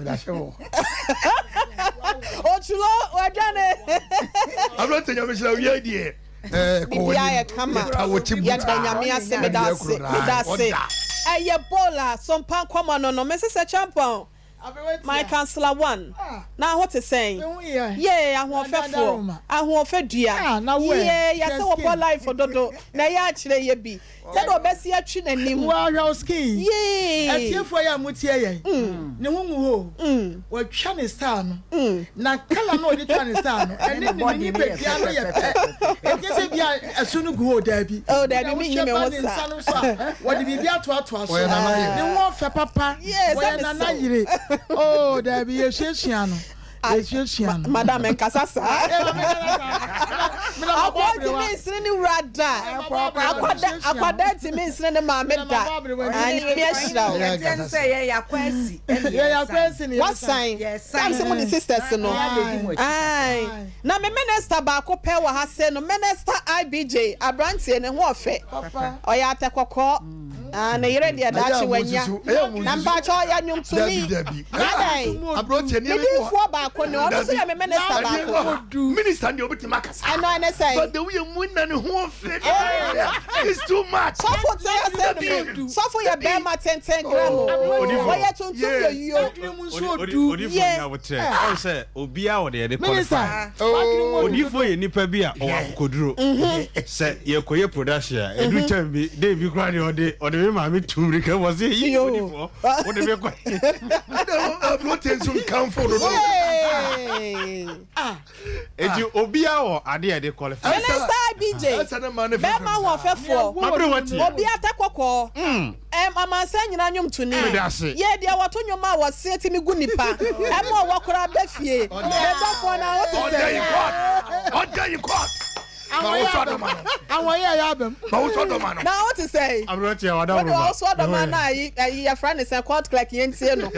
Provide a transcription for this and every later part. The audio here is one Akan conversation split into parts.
Meda hyɛ wɔ. Otulo wadwane. Aberante, Nyame hyira wo yɛ deɛ. Biribiara yɛ kama. Yɛda Nyame ase. Meda ase, meda ase. Ɛyɛ bola sompa nkɔmɔ no. Mese sɛ champion, my counselor one, na ho te sɛn? Yee, ahoɔfɛfoɔ, ahoɔfɛ dua yee, yɛsɛ wɔbɔ life dodo na ɛyɛ akyerɛ yɛ bi sɛdeɛ ɔbɛsi atwi n'anim. Wɔahwɛ wo skin. Yee. Atiefoɔ yi a motie yɛn, ne ho ngu hɔ o. Wɔatwa ne style no na colour no a ɔde twa ne style no, ɛne ne nipadua no yɛ pɛ. Ɛnyɛ sɛ bi a ɛso no gu hɔ o, daabi. Oh, daabi, menyi me ho Wohwɛ ba ne saa. Nsa no so a, wɔde biribi atoatoa so. Ɔyɛ nana yere. Ne ho ɔfɛ papa. Yee, sɛ Wɔyɛ me nana so. Yere oh, daabi, yɛsuasua no, yɛsuasua no. Madam, nkasa saa. Eh, ma menkasa saa. Mena mabɔ Aboa aberewa. ntumi nsene ne wura da. Akwada Akwada ntumi nsene ne maame da. Ah, Nyame ahyira wo. Ɛteɛ no sɛ yɛyɛ akɔ asi ɛne. Yɛyɛ akɔ asi ne. Wasan Yɛsan. Sam sɛ mo de sisters no. Yɛabɛdi mo akyi. Ae. Na me minister baako pɛ wɔ ha sɛ no, Minister IBJ, aberanteɛ ne ho ɔfɛ, ɔyɛ atɛkɔkɔɔ. Ah, ne yere deɛ, daakye wanya. Na mpakyɛ, ɔyɛ nnwomtoni. Dabi. Adan Aberante nneɛma bi wɔ. mediifoɔ baako ne ɔno nso yɛ me minister baako. Minister deɛ, obetumi akasa. Ɛno ɛne sɛn? But the way mu na ne ho ɔfɛ, it's too much. Sɔfo te ase no, sɔfo yɛ bɛrima tenten gram o, wɔyɛ tuntum yɛ yio. Adwene mu nso odu. Odifo Ye. nya wotrɛ ɔn sɛ obiara wɔ deɛ yɛde Minister, qualify. wadwene mu odu. Odifo yɛ nipa bi a ɔwɔ akokoduro. Sɛ yɛkɔyɛ production a, ɛdu time bi de bi koraa deɛ, ɔde me maame tu mirika wɔ sɛ yi. Yo. Odifo wode me kɔ. Ɛna aberante nso nkamfo dodo. Hey. Eti obiara wɔ adeɛ a yɛde qualify. Minister IBJ, Ɛsɛ ne ma ne bɛrima ahoɔfɛfoɔ, Mabere wati. Obi atɛ kɔkɔɔ, amansan nyinaa nnwomtoni. Meda ase. Yɛ deɛ wɔto nnwom a wɔseɛ tumi gu nipa ɛma ɔwɔ koraa bɛ fie mebɛfoɔ na wote Ɔda sɛ yi court, ɔda yi court ma wosɔ dɔma no. Awɔyɛ a yɛ abam. Ma wosɔ dɔma no. Na wote sɛ Aberante a wada wode woroma. wɔwɔ dɔma no ayi ayi, yɛfrɛ ne sɛ court clerk, yɛntie no.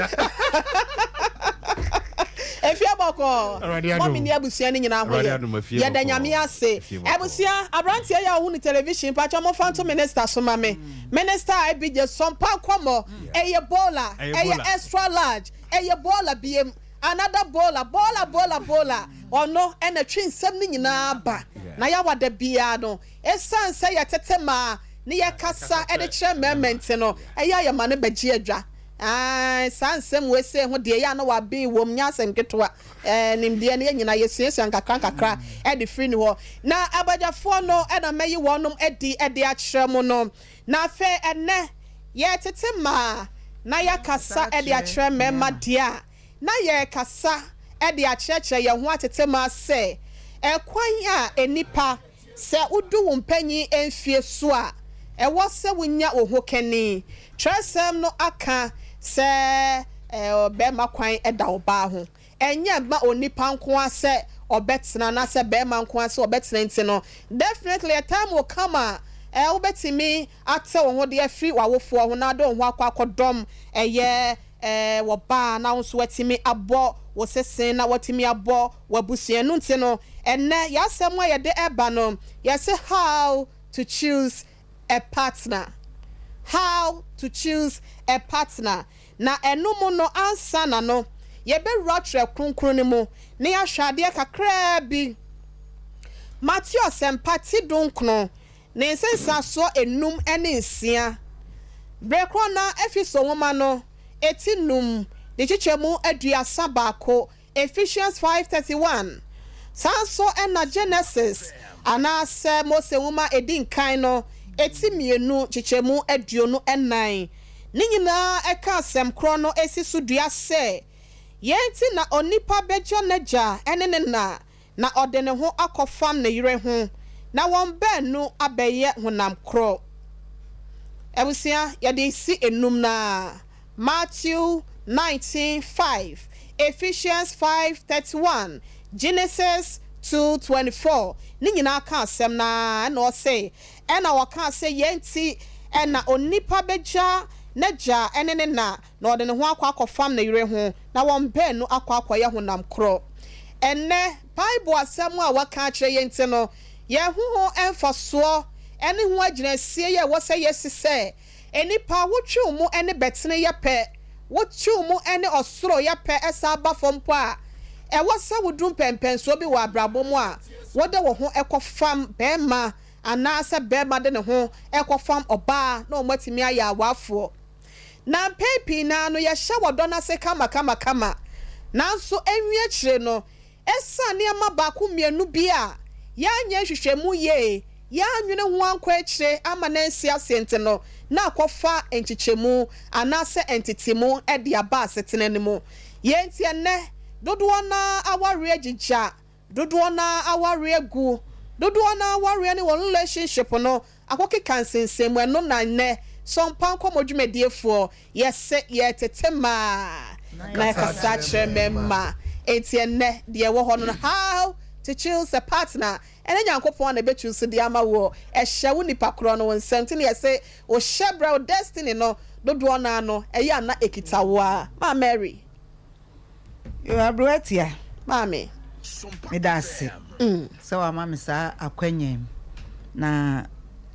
Efie bɔkɔɔ? Awurade adom. Mɔmi ne abusua no nyinaa ho Awurade yɛ? adom, efie Yɛda bɔkɔɔ. Nyame ase. Efie bɔkɔɔ. Abusua, aberanteɛ yi a ɔhu ne television, patwa momfa nto minister so ma me. Minister IBJ sɔmpa nkɔmmɔ, ɛyɛ bola. Ɛyɛ ɛyɛ bola. Extra large, ɛyɛ bola biem, another bola, bola, bola, bola. Ɔno ɛna twe nsɛm no nyinaa ba na yɛawada biara no, ɛsiane sɛ yɛtete maa ne yɛkasa ɛde kyerɛ mmarima nti no, ɛyɛ a yɛma no bɛgye adwa. Ae, saa nsɛm wei sei ho deɛ, ɛyɛ a na wabee wɔ mu, nyɛ asɛm ketewa. Nimdeɛ no, yɛn nyinaa yɛsuasua nkakra nkakra ɛde firi ne hɔ. Na abadwafoɔ no ɛna mɛyi wɔnom adi ɛde akyerɛ mo no. Na afei ɛnɛ yɛtete maa na yɛakasa ɛde akyerɛ mmarima deɛ a, na yɛrekasa ɛde akyerɛkyerɛ yɛn ho atete maa sɛ ɛkwan a enipa sɛ wodu wo mpanyin mfie so a, ɛwɔ sɛ wonya wo ho kani. Twerɛsɛm no aka sɛ bɛrima kwan ɛda ɔbaa ho, ɛnyɛ ma onipa nko a sɛ ɔbɛtena na sɛ bɛrima nko a sɛ ɔbɛtena. Nti no, definitely a time will come a wobɛtumi ate wo ho de afiri w'awofoɔ ho na ade wo ho akɔ akɔdɔm ɛyɛ wɔbaa na wo nso watumi abɔ wo sesen na watumi abɔ w'abusua no. Nti no, ɛnɛ yɛasɛm a yɛde ɛba no, yɛsɛ how to choose a partner, how to choose a partner. Na ɛno mu no, ansa na no yɛbɛwura Twerɛ Kronkron no mu na yɛahwɛ adeɛ kakraa bi. Mateo Asɛmpa ti 19 ne nsensansoɔ 5 ne 6 berɛ korɔ, na Efeso nwoma no eti 5 de kyekyɛ mu 31, Ephesians 5:31. Saa nso ɛna Genesis anaasɛ Mose Nwoma edi nkan no eti 2 kyekyɛ mu 24 ne nyinaa ɛka asɛm korɔ no esi so dua sɛ yɛn ti na onipa bɛgya n'agya ɛne ne na na ɔde ne ho akɔfam ne yere ho na wɔn baanu abɛyɛ honam korɔ. Abusua, yɛde si enum na Matthew 19:5, Ephesians 5:31, Genesis 2:24 ne nyinaa ka asɛm na ɛna ɔsɛ ɛna wɔka sɛ yɛn ti ɛna onipa bɛgya n'agya ɛne ne na na ɔde ne ho akɔ akɔfam ne yere ho na wɔn baanu akɔ akɔyɛ honam korɔ. Ɛnɛ Bible asɛm a wɔka akyerɛ yɛn ti no, yɛn ho mfasoɔ ɛne ho agyinasie yɛ ɛwɔ sɛ yɛsi sɛ nipa wotwe mu ɛne bɛtene yɛ pɛ. Wotwiw mu ne ɔsoro yɛ pɛ san ba fam mpo a, ɛwɔ sɛ wodu mpɛnpɛnsoɔ bi wɔ abrabɔ mu a wode wo ho kɔfam barima anaasɛ barima de ne ho kɔfam ɔbaa na wɔatumi ayɛ awaafoɔ. Na mpɛn pii no ara no yɛhyɛ ɔdɔ no ase kamakamakama, nanso ɛnwie akyire no, Esiane nneɛma baako mmienu bi a yɛanyɛ nhwehwɛmu yie, yɛannwene ho ankɔ akyire amma no ansi aseɛ nti no, na akɔfa nkyekyɛmu anaasɛ ntetemu de aba asetena no mu. Yei nti ɛnnɛ, dodoɔ no ara awareɛ agyigya, dodoɔ no ara awareɛ agu, dodoɔ no ara awareɛ ne wɔn relationship no Akokeka nsensɛnmu ɛno na nnɛ Sɔmpa nkɔmɔ dwumadiefoɔ yɛse yɛretete mmaa na yɛkasa kyerɛ mmarima. Enti ɛnnɛ deɛ ɛwɔ hɔ no no how to choose a partner ɛnyɛ Nyankopɔn na ɛbɛ choose de ama woɔ ɛhyɛ wo nipa korɔ no wo nsam nti na yɛse wo hyɛbrɛ wo destiny no dodoɔ no ara no ɛyɛ a na ɛkita wo ara. Maa Mary. Yoo Aberewa Tia. Maame. Meda ase sɛ wama me saa akwanya yi. Na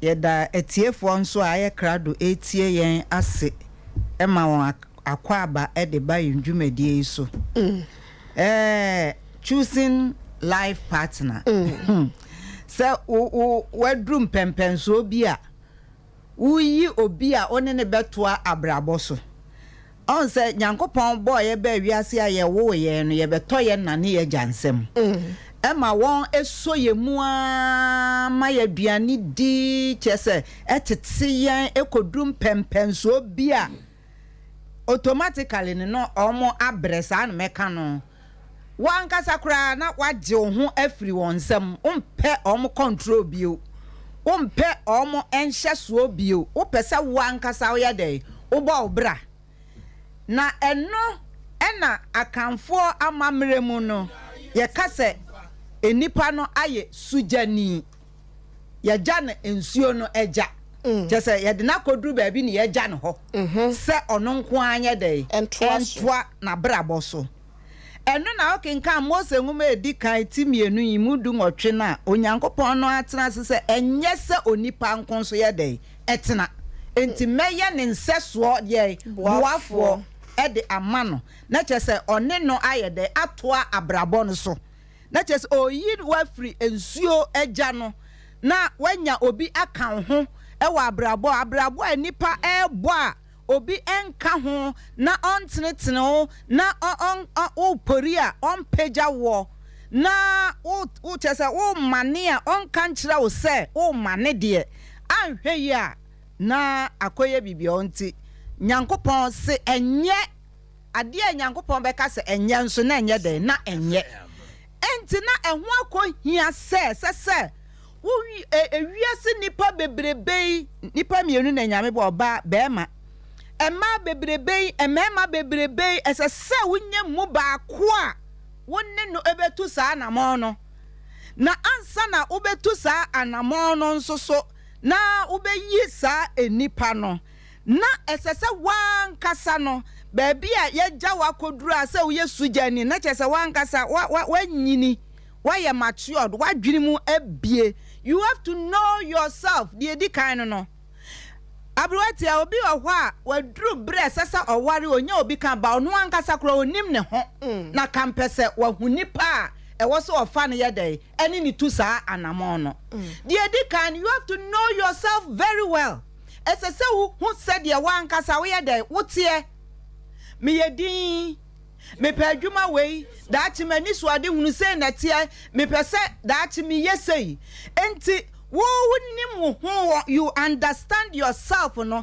yɛda atiefoɔ nso a ayɛ krado retie yɛn ase ma wɔn akwaaba de ba yɛn dwumadie yi so. Ɛɛ choosing life partner. Sɛ wo wo waduru mpɛmpɛnsoɔ bi a woyi obi a wo ne no bɛtoa abrabɔ so. Ɔhu sɛ Nyankopɔn bɔɔ yɛ baa wiase a yɛwoo yɛn no, yɛbɛtɔ yɛ na ne yɛ agya nsam. Ɛma wɔn sɔ yɛ mu ara ma yɛ aduane di, kyerɛ sɛ ɛtete yɛn kɔduru mpɛnpɛnsoɔ bi a automatically no na wɔn abrɛ, saa na mɛka no. Wo ankasa koraa na woagye wo ho afiri wɔn nsam, wompɛ wɔn control bio, wompɛ wɔn nhyɛsoɔ bio, wopɛ sɛ wo ankasa woyɛ dɛn? Wobɔ wo bra. Na ɛno na Akanfoɔ amammerɛ mu no yɛka sɛ nnipa no ayɛ sugyani. Yɛgya no nsuo no agya. Kyerɛ sɛ yɛde no akɔduru baabi na yɛagya no hɔ sɛ ɔno nko ara nyɛ dɛn? Ɛntoa n'abrabɔ so. Ɛno na wokenkan Mose Nwoma a Edi Kan ti mmienu yi mu dunwɔtwe no a, Onyankopɔn no ara tena ase sɛ ɛnyɛ sɛ onipa nko nso yɛ dɛn? Ɛtena. Enti mɛyɛ ne nsɛsoɔ deɛn? Boafoɔ de ama no. Na kyerɛ sɛ ɔne no ayɛ dɛn? Atoa abrabɔ no so. Na kyerɛ sɛ ɔreyi wo afiri nsuo agya no na woanya obi aka wo ho wɔ abrabɔ a, abrabɔ a nnipa rebɔ a obi nka ho na ɔntenetene wo na wopori a ɔmpagya woɔ na wo wo kyerɛ sɛ womane a ɔnka nkyerɛ wo sɛ womane deɛ anhwɛ yie a na akɔyɛ biribi ɔnti Nyankopɔn se ɛnyɛ Adeɛ a Nyankopɔn bɛka sɛ ɛnyɛ nso, na ɛnyɛ dɛn? Na ɛnyɛ. Enti na ɛho akɔhia sɛ ɛsɛ sɛ wo ewiase nnipa bebrebe yi, nnipa mmienu na Nyame bɔ, ɔbaa, barima, mmaa bebrebe yi, mmarima bebrebe yi, ɛsɛ sɛ wonya mu baako a wo ne no bɛtu saa anamɔn no. Na ansa na wobɛtu saa anamɔn no nso so, na wobɛyi saa nnipa no. Ná ɛsɛ sɛ w'ankasa no, baabi a yɛagya wo akɔduru a sɛ woyɛ sugyani, na kyerɛ sɛ w'ankasa woanyini, woayɛ matured, w'adwene mu abue. You have to know yourself, deɛ ɛdi kan no no. Aberewa tia, obi wɔ hɔ a, waduru berɛ a ɛsɛ sɛ ɔware, ɔnya obi ka ba, ɔno ankasa koraa ɔnnim ne ho, na kampɛ sɛ wahu nipa a ɛwɔ sɛ ɔfa no yɛ dɛn, ɛne no tu saa anamɔn no. Deɛ ɛdi kan no, you have to know yourself very well. Ɛsɛ sɛ wuhu sɛdeɛ w'ankasa woyɛ dɛn, woteɛ. Meyɛ dinn. Mepɛ adwuma wei. Daakye m'anisoadehunu sei na ɛteɛ. Mepɛ sɛ daakye meyɛ sei. Enti wo wonim wo ho, you understand yourself no,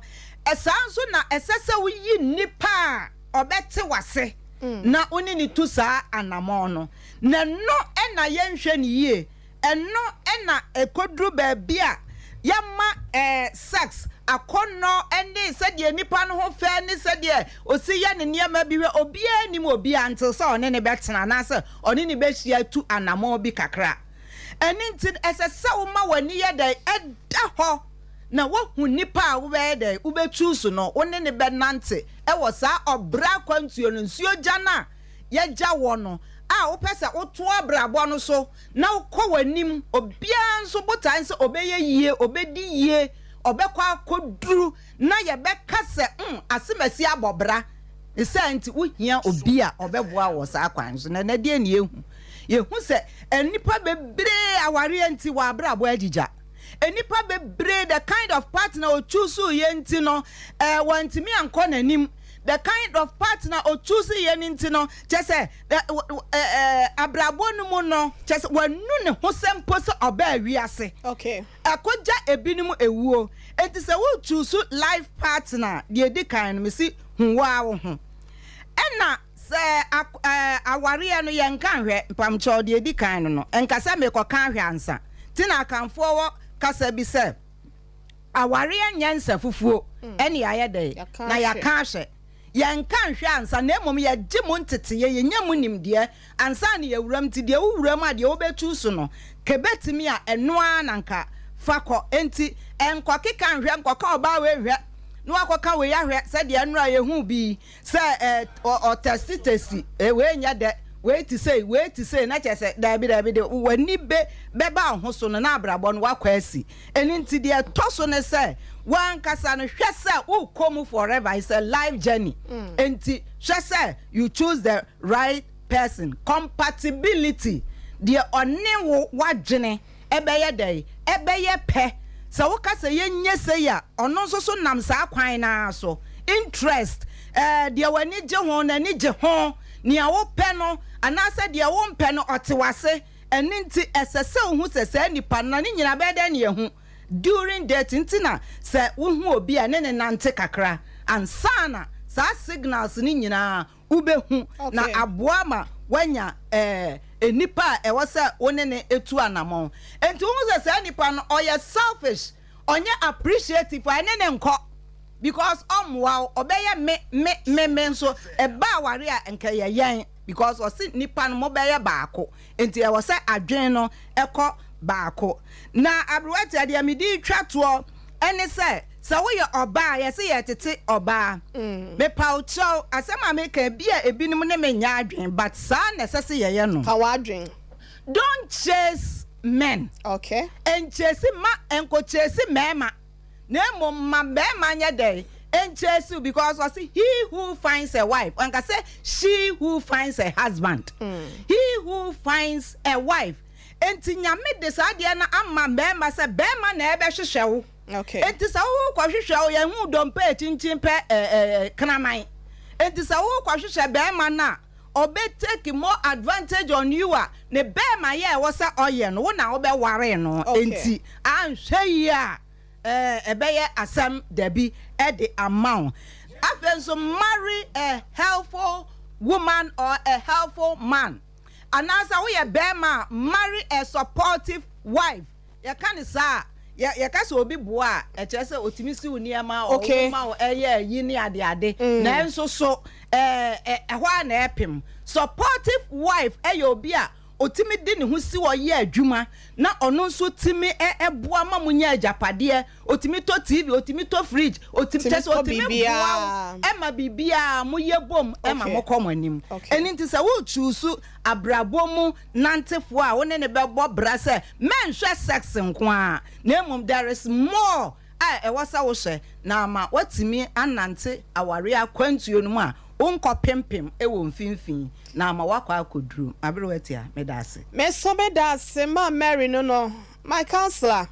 saa nso na ɛsɛ sɛ woyi nnipa a ɔbɛte w'ase na wo ne no tu saa anammɔn no. Na ɛno na yɛnhwɛ no yie. Ɛno na ɛkɔduru baabi a yɛma sex akɔnnɔ ne sɛdeɛ nipa no ho fɛ ne sɛdeɛ ɔsi yɛ ne nneɛma bi hwɛ. Obiara nnim obiara until sɛ ɔne no bɛtena anaasɛ ɔne no bɛhyia tu anammɔn bi kakra. Ɛno nti no, ɛsɛ sɛ woma w'ani yɛ dɛn? Ɛda hɔ na woahu nipa a wobɛyɛ dɛn? Wobɛ choose no, wo ne no bɛnante wɔ saa ɔbrɛ akwantuo no, nsuo gya no a yɛagya woɔ no a wopɛ sɛ wotoa abrabɔ no so na wokɔ w'anim. Obiara nso botae ne sɛ ɔbɛyɛ yie, ɔbɛdi yie, ɔbɛkɔ akɔduru na yɛbɛka sɛ mm, Asemasi abɔ bra. Ne saa nti, wohia obi a ɔbɛboa wo wɔ saa kwan no so. Na ɛnnɛ, deɛn na yɛhu? Yɛhu sɛ nnipa bebree awareɛ nti wɔn abrabɔ agyigya. Nnipa bebree, the kind of partner ɔchuusuiɛ nti no, eh, wantumi ankɔ n'anim. The kind of partner ɔchuusuiɛ no nti no, kyerɛ sɛ, eh, eh, abrabɔ no mu no, kyerɛ sɛ wanu ne ho sɛ mpo sɛ ɔbaa wiase. Okay. Ɛkɔgya ebinom ewuo. Enti sɛ wo choose life partner a, deɛ edi kan no mese hu wo ara wo ho. Ɛna sɛ ak ɛɛ awareɛ no yɛnka nhwɛ, mpamkyɛw deɛ edi kan no no, nka sɛ merekɔka ahwɛ ansa. Nti na Akanfoɔ wɔ kasa bi sɛ, awareɛ nyɛ nsa fufuo ɛne yɛayɛ dɛn na yɛaka ahwɛ. Yɛnka nhwɛ ansa, na mmom yɛgye mu nteteeɛ, yɛnya mu nimdeɛ ansa na yɛawura mu. Nti deɛ wowura mu a, deɛ wobɛtu so no, kɛbɛtumi a, ɛno ara na nka fa kɔ. Enti nkɔkeka nhwɛ, nkɔka ɔbaa wei nhwɛ, na woakɔka wei ahwɛ, sɛdeɛ nnora yɛhuu bi yi, sɛ ɛ, ɔ, ɔtɛsti tɛsti, ɛ, wei nyɛ dɛ, wei te sei, wei te sei, na kyerɛ sɛ, daabi, daabi, de w'ani bɛ, bɛba wo ho so no, na abrabɔ no woakɔ asi. Ɛno nti deɛ ɛtɔ so ne sɛ w'ankasa no hwɛ sɛ wokɔ mu forever, it's a life journey. Enti hwɛ sɛ you choose the right person. Compatibility, deɛ ɔne wo w'adwene ɛbɛyɛ dɛn, ɛbɛyɛ pɛ. Sɛ woka sɛ yɛnyɛ sei a, ɔno nso so nam saa kwan no ara so. Interest, ɛɛ deɛ w'ani gye ho, n'ani gye ho, nea wopɛ no anaasɛ deɛ wompɛ no ɔte w'ase. Ɛno nti, ɛsɛ sɛ wohu sɛ saa nipa no, na ne nyinaa bɛyɛ dɛn na yɛahu? During dating nti na sɛ wohu obi a, ne ne nante kakra ansa na saa signals no nyinaa wobɛhu na aboa ma woanya eh, nipa a ɛwɔ sɛ wo ne no tu anamɔn. Nti wohu sɛ saa nipa no ɔyɛ selfish, ɔnyɛ appreciative a, ɛne no nkɔ because ɔmmoa wo, ɔbɛyɛ me, me, me, me nso ɛba aware a nka ɛyɛ yɛn. Because ɔse nipa no mobɛyɛ baako nti ɛwɔ sɛ adwene no ɛkɔ baako. Na aberewatia deɛ mede retwa toɔ ɛne sɛ, sɛ woyɛ ɔbaa a yɛse yɛtete ɔbaa. Mepaw kyɛw asɛm a meka ebia ebinom ne me nyɛ adwene but saa na ɛsɛ sɛ yɛyɛ no. Fa w'adwene. Don't chase men. Okay. Nkyesi mma nkɔ chase mmarima. Na mmom ma barima nyɛ dɛn? Nkyɛɛsiw because ɔse he who finds a wife, ɔnka sɛ she who finds a husband. He who finds a wife. Enti Nyame de saa adeɛ no ama barima sɛ barima na ɛbɛhwehwɛ wo. Okay. Enti sɛ wo kɔhwehwɛ wo, yɛhu dompe a ɛkyinkyin pɛ ɛɛ kraman. Enti sɛ wo kɔhwehwɛ barima no a, ɔbɛ take more advantage on you a, ne barima yɛ a ɛwɔ sɛ ɔyɛ no, wo na wobɛware no. Okay. Enti anhwɛ yie a, ɛɛ ɛbɛyɛ asɛm dabi de ama wo. Afei nso marry a helpful woman or a helpful man. Anaasɛ woyɛ barima a, marry a supportive wife. Yɛka no saa a, yɛ yɛka sɛ obi boa a, ɛkyerɛ sɛ otumi siw nneɛma, Okay. ɔwo ma wo, ɛyɛ ayi ne adeade. Nanso so ɛɛ ɛ ɛhɔ ara na ɛpem. Supportive wife yɛ obi a otumi de ne ho si hɔ yɛ adwuma na ɔno nso tumi ɛ boa ma monya agyapadeɛ, otumi tɔ TV, otumi tɔ fridge, otumi Tumi kyerɛ sɛ tɔ otumi boa wo biribiara. ma biribiara moyɛ bom ma Okay. mokɔ mo anim. Okay. Ɛno nti sɛ wo choose abrabɔ mu nantefoɔ a wo ne no bɛbɔ bra sɛ mɛnhwɛ sex nko ara na mmom there is more a ɛwɔ sɛ wohwɛ na ama woatumi anante awareɛ akwantuo no mu a wonkɔ pempem wɔ mfimfini na ama woakɔ akɔduru. Aberewa Atia, meda ase. Me nso meda ase ma Mary no no, my councillor,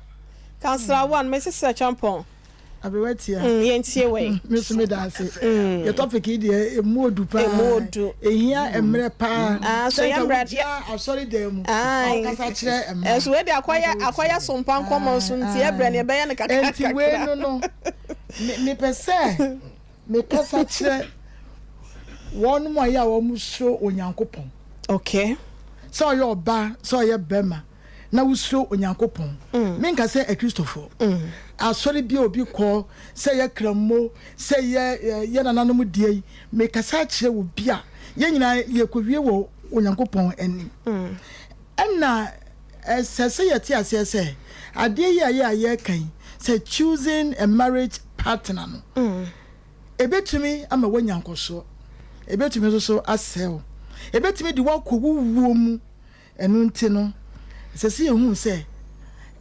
councillor one, me sister Champon. Aberewa Tia. Mm, yɛntie wei. Me nso meda ase. Yɛ topic yi deɛ emu odu paa. Emu odu. Ehia mmerɛ paa. Ah, so Sɛ yɛ nka mmerɛ. wogyina asɔre dan mu. Aye. Ɔkasa kyerɛ mmaa. Ɛnso wei de akɔyɛ akɔyɛ sompa nkɔmɔ nso nti ɛbrɛ ne ɛbɛyɛ no kakra kakra. Enti wei no no, me mepɛ sɛ mekasa kyerɛ wɔn a yɛ a wɔn suro Onyankopɔn. Okay. Sɛ ɔyɛ ɔbaa, sɛ ɔyɛ bɛrima. na wosuro Onyankopɔn. Menka sɛ Akristofoɔ. Asɔre bi a obi kɔ, sɛ ɛyɛ Krammo, sɛ ɛyɛ yɛn nananom deɛ yi, mekasa akyerɛ obi a, yɛn nyinaa yɛkɔwie wɔ Onyankopɔn anim. Ɛna ɛsɛ sɛ yɛte aseɛ sɛ, adeɛ yi a yɛ a yɛreka yi, sɛ choosing a marriage partner no, ɛbɛtumi ama woanya nkɔsoɔ, ɛbɛtumi nso so asɛe wo, ɛbɛtumi de wo akɔ wo wuo mu. Ɛno nti no, ɛsɛ sɛ yɛhu sɛ,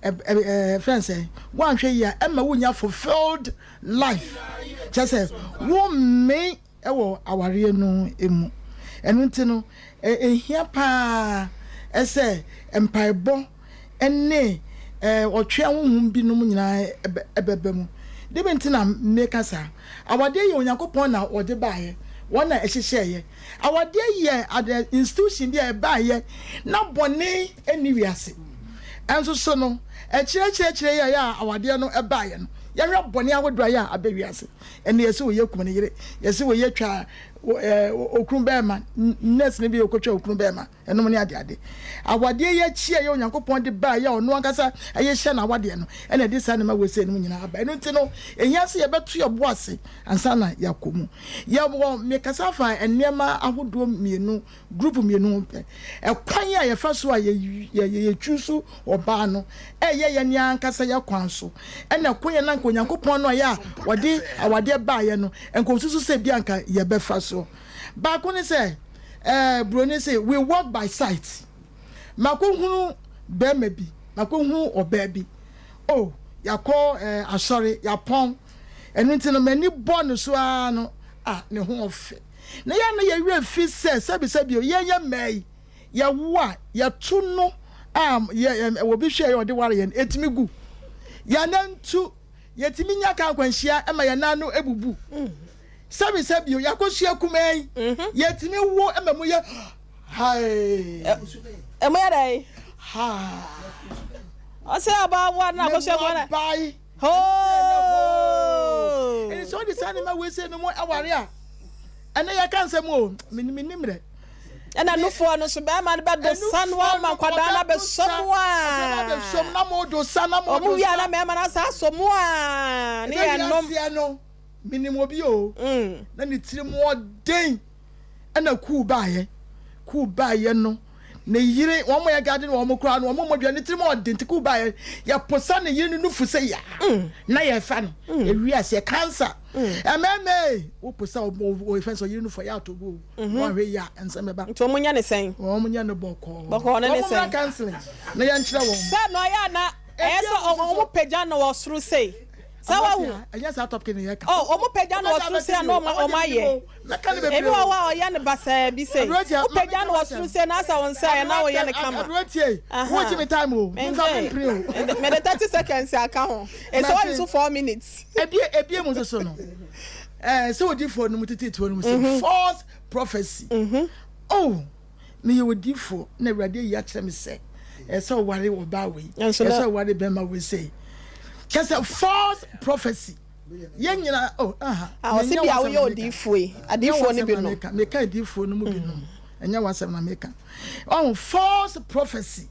ɛ, ɛ, fɛn sɛ, woanhwɛ yie a, ɛmma wonnya fulfilled life. Kyerɛ sɛ, wommee. wɔ awareɛ no mu. Ɛno nti no, ɛhia pa ara sɛ mpaebɔ ne ɔtwea honhom binom nyinaa bɛba mu. Dɛbɛn nti na meka saa? Awadeɛ yɛ Onyankopɔn na ɔde baeɛ, wɔn na ɛhyehyɛeɛ. Awadeɛ yɛ ade institution bi a ɛbaeɛ na bɔne nni wiase. Ɛnso so no, akyire akyire akyire yi a yɛ a awadeɛ no baeɛ no, yɛhwɛ bɔne ahodoɔ a yɛ a aba wiase. Ɛnna yɛse wɔyɛ kum ne yere, yɛse wɔyɛ twa okunu bɛrima, nurse no bi ɔkɔtwa okunu bɛrima. Ɛnom ne adeade. Awadeɛ yi akyi a ɛyɛ Onyankopɔn de baeɛ a ɔno ankasa yɛ hyɛ n'awadeɛ no na ɛde saa nneɛma wei sei nom nyinaa aba. Ɛno nti no, ɛhia sɛ yɛbɛto yɛn bo ase ansa na yɛakɔ mu. Yɛwɔ, mekasa fa nneɛma ahodoɔ mmienu, group mmienu ho pɛ. Ɛkwan a yɛfa so a yɛ, yɛ, yɛ choose ɔbaa no, ɛyɛ yɛn ankasa yɛ kwan so. Ɛna kwan a na anka Onyankopɔn no a ɛyɛ a ɔde awadeɛ baeɛ no, nka ɔsusu sɛ bi anka yɛbɛfa so. Baako ne sɛ, eh, buroni se, we walk by sight. Makɔhunu barima bi, makɔhunu ɔbaa bi. Oh, yɛakɔ eh, asɔre, yɛapɔn. Ɛno nti no, m'ani bɔ ne so ara no, ah, ne ho ɔfɛ. Na yɛn na yɛn werɛ fi sɛ, sɛbisɛbi o, yɛn yɛ mmaa yi, yɛwo a, yɛto no a, yɛ, yɛ, obi hwɛ yɛ ɔde ware yɛn, ɛtumi gu. Yɛn nan tu, yɛtumi nya ka akwanhyia ma yɛn nan no bubu. Sɛbisɛbi o, yɛakɔsua kumaa yi, yɛtumi wo ma mu yɛ hae. Ɛmu yɛ dɛn? Haa. Ɔsɛ ɔbaa na akɔsua kumaa na. Bae. Hoo. Ɛni sɛ ɔde saa nneɛma wei sei no mu aware a, ɛnɛ yɛka nsɛm o, menim mmerɛ. Ɛna nufoɔ no so bɛrima no bɛdo sa no ama nkwadaa no abɛsɔ mu a. Abɛsɔ mu na mo do sa na mo do sa. Ɔmo wia na mmarima no asa asɔ mu a ne yɛ nom. Ɛbɛwi aseɛ no. Menim obi o, na ne tirim ɔden ɛna kuu baayɛ. Kuu baayɛ no, ne yere, wɔn yɛ gade no wɔn koraa no, wɔn mmɔdua ne tirim ɔden nti kuu baayɛ. Yɛposa ne yere no nufu sɛ ya, na yɛfa no. Ewi aseɛ cancer. Ɛmɛɛmɛɛ, woposa wɔ fɛn sɛ ɔyere nufu yɛ ato gu o. Wɔn ahwɛ yi a, nsɛm bɛba. Nti wɔn nyɛ ne sɛn? Wɔn nyɛ no bɔkɔɔ. Bɔkɔɔ no ne sɛn? Wɔn mmra counseling na yɛnkyerɛ wɔn. Sɛ na ɔyɛ ana, ɛyɛ sɛ wɔn pagya no wɔ soro sei. Sɛ wahu. Ɛnyɛ saa topic ne yɛka. Oh, ɔmo pagya no wɔ soro sei a na ɔmo ɔmo ayɛ. Ebi wɔ hɔ a ɔyɛ no basaa bi sei. Wopagya no wɔ soro sei na asɛ wo nsa yɛ na woyɛ no kama. Aberanteɛ, wogye me time o. Memfa me mpere o. Mede 30 seconds aka ho. Ɛsɛ wɔde so 4 minutes. Ebie ebie mu nso so no. Ɛɛ sɛ odiifoɔ no mu tete tuo no mu sɛ false prophecy. Oh. Meyɛ odiyifoɔ na Awurade ayi akyerɛ me sɛ ɛsɛ sɛ ɔware ɔbaa wei, ɛsɛ sɛ ɔware bɛrima wei sei. Kyɛ sɛ false prophecy. Yɛn nyinaa, oh, aha. Ah, ɔsi bi a woyɛ odiyifoɔ yi, adiyifoɔ no bi nom. Meka adiyifoɔ no mu bi nom. Ɛnyɛ w'asɛm na meka. Ɔho false prophecy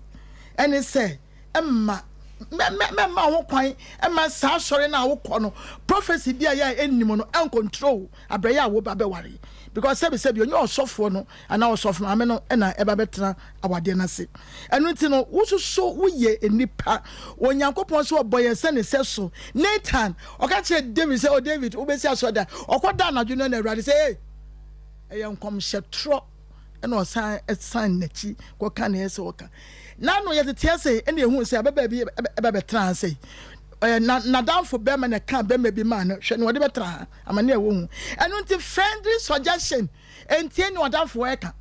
ɛne sɛ ɛma mɛma ho kwan ɛma saa asɔre no a wokɔ no prophecy bi a yɛ a ɛnnim no ɛncontrol abrɛ yɛ a woba bɛware because sɛbi sɛbi ɔnyɛ ɔsɔfoɔ no anaa ɔsɔfo maame no na ɛba bɛtena awadeɛ no ase. Ɛno nti no, wo nso so woyɛ nnipa. Onyankopɔn nso ɔbɔ yɛn sɛ ne sɛso. Nathan, ɔka kyerɛɛ David sɛ, O David, wobɛsi asɔredan. Ɔkɔda anadwo no na Awurade sɛ, Ei, ɛyɛ nkɔmhyɛ torɔ. Ɛna ɔsan san n'akyi kɔka nea ɛsɛ ɔka. N'ano yɛtete ase ɛna ehu sɛ ababaa bi ɛba bɛtena ha sɛ ɛɛ na n'adamfo bɛrima na ɛka bɛrima bi maa no hwɛ na ɔde bɛtena ha amane a ɛwɔ hu. Ɛno nti friendly suggestion. Ntie nea ɔdamfo reka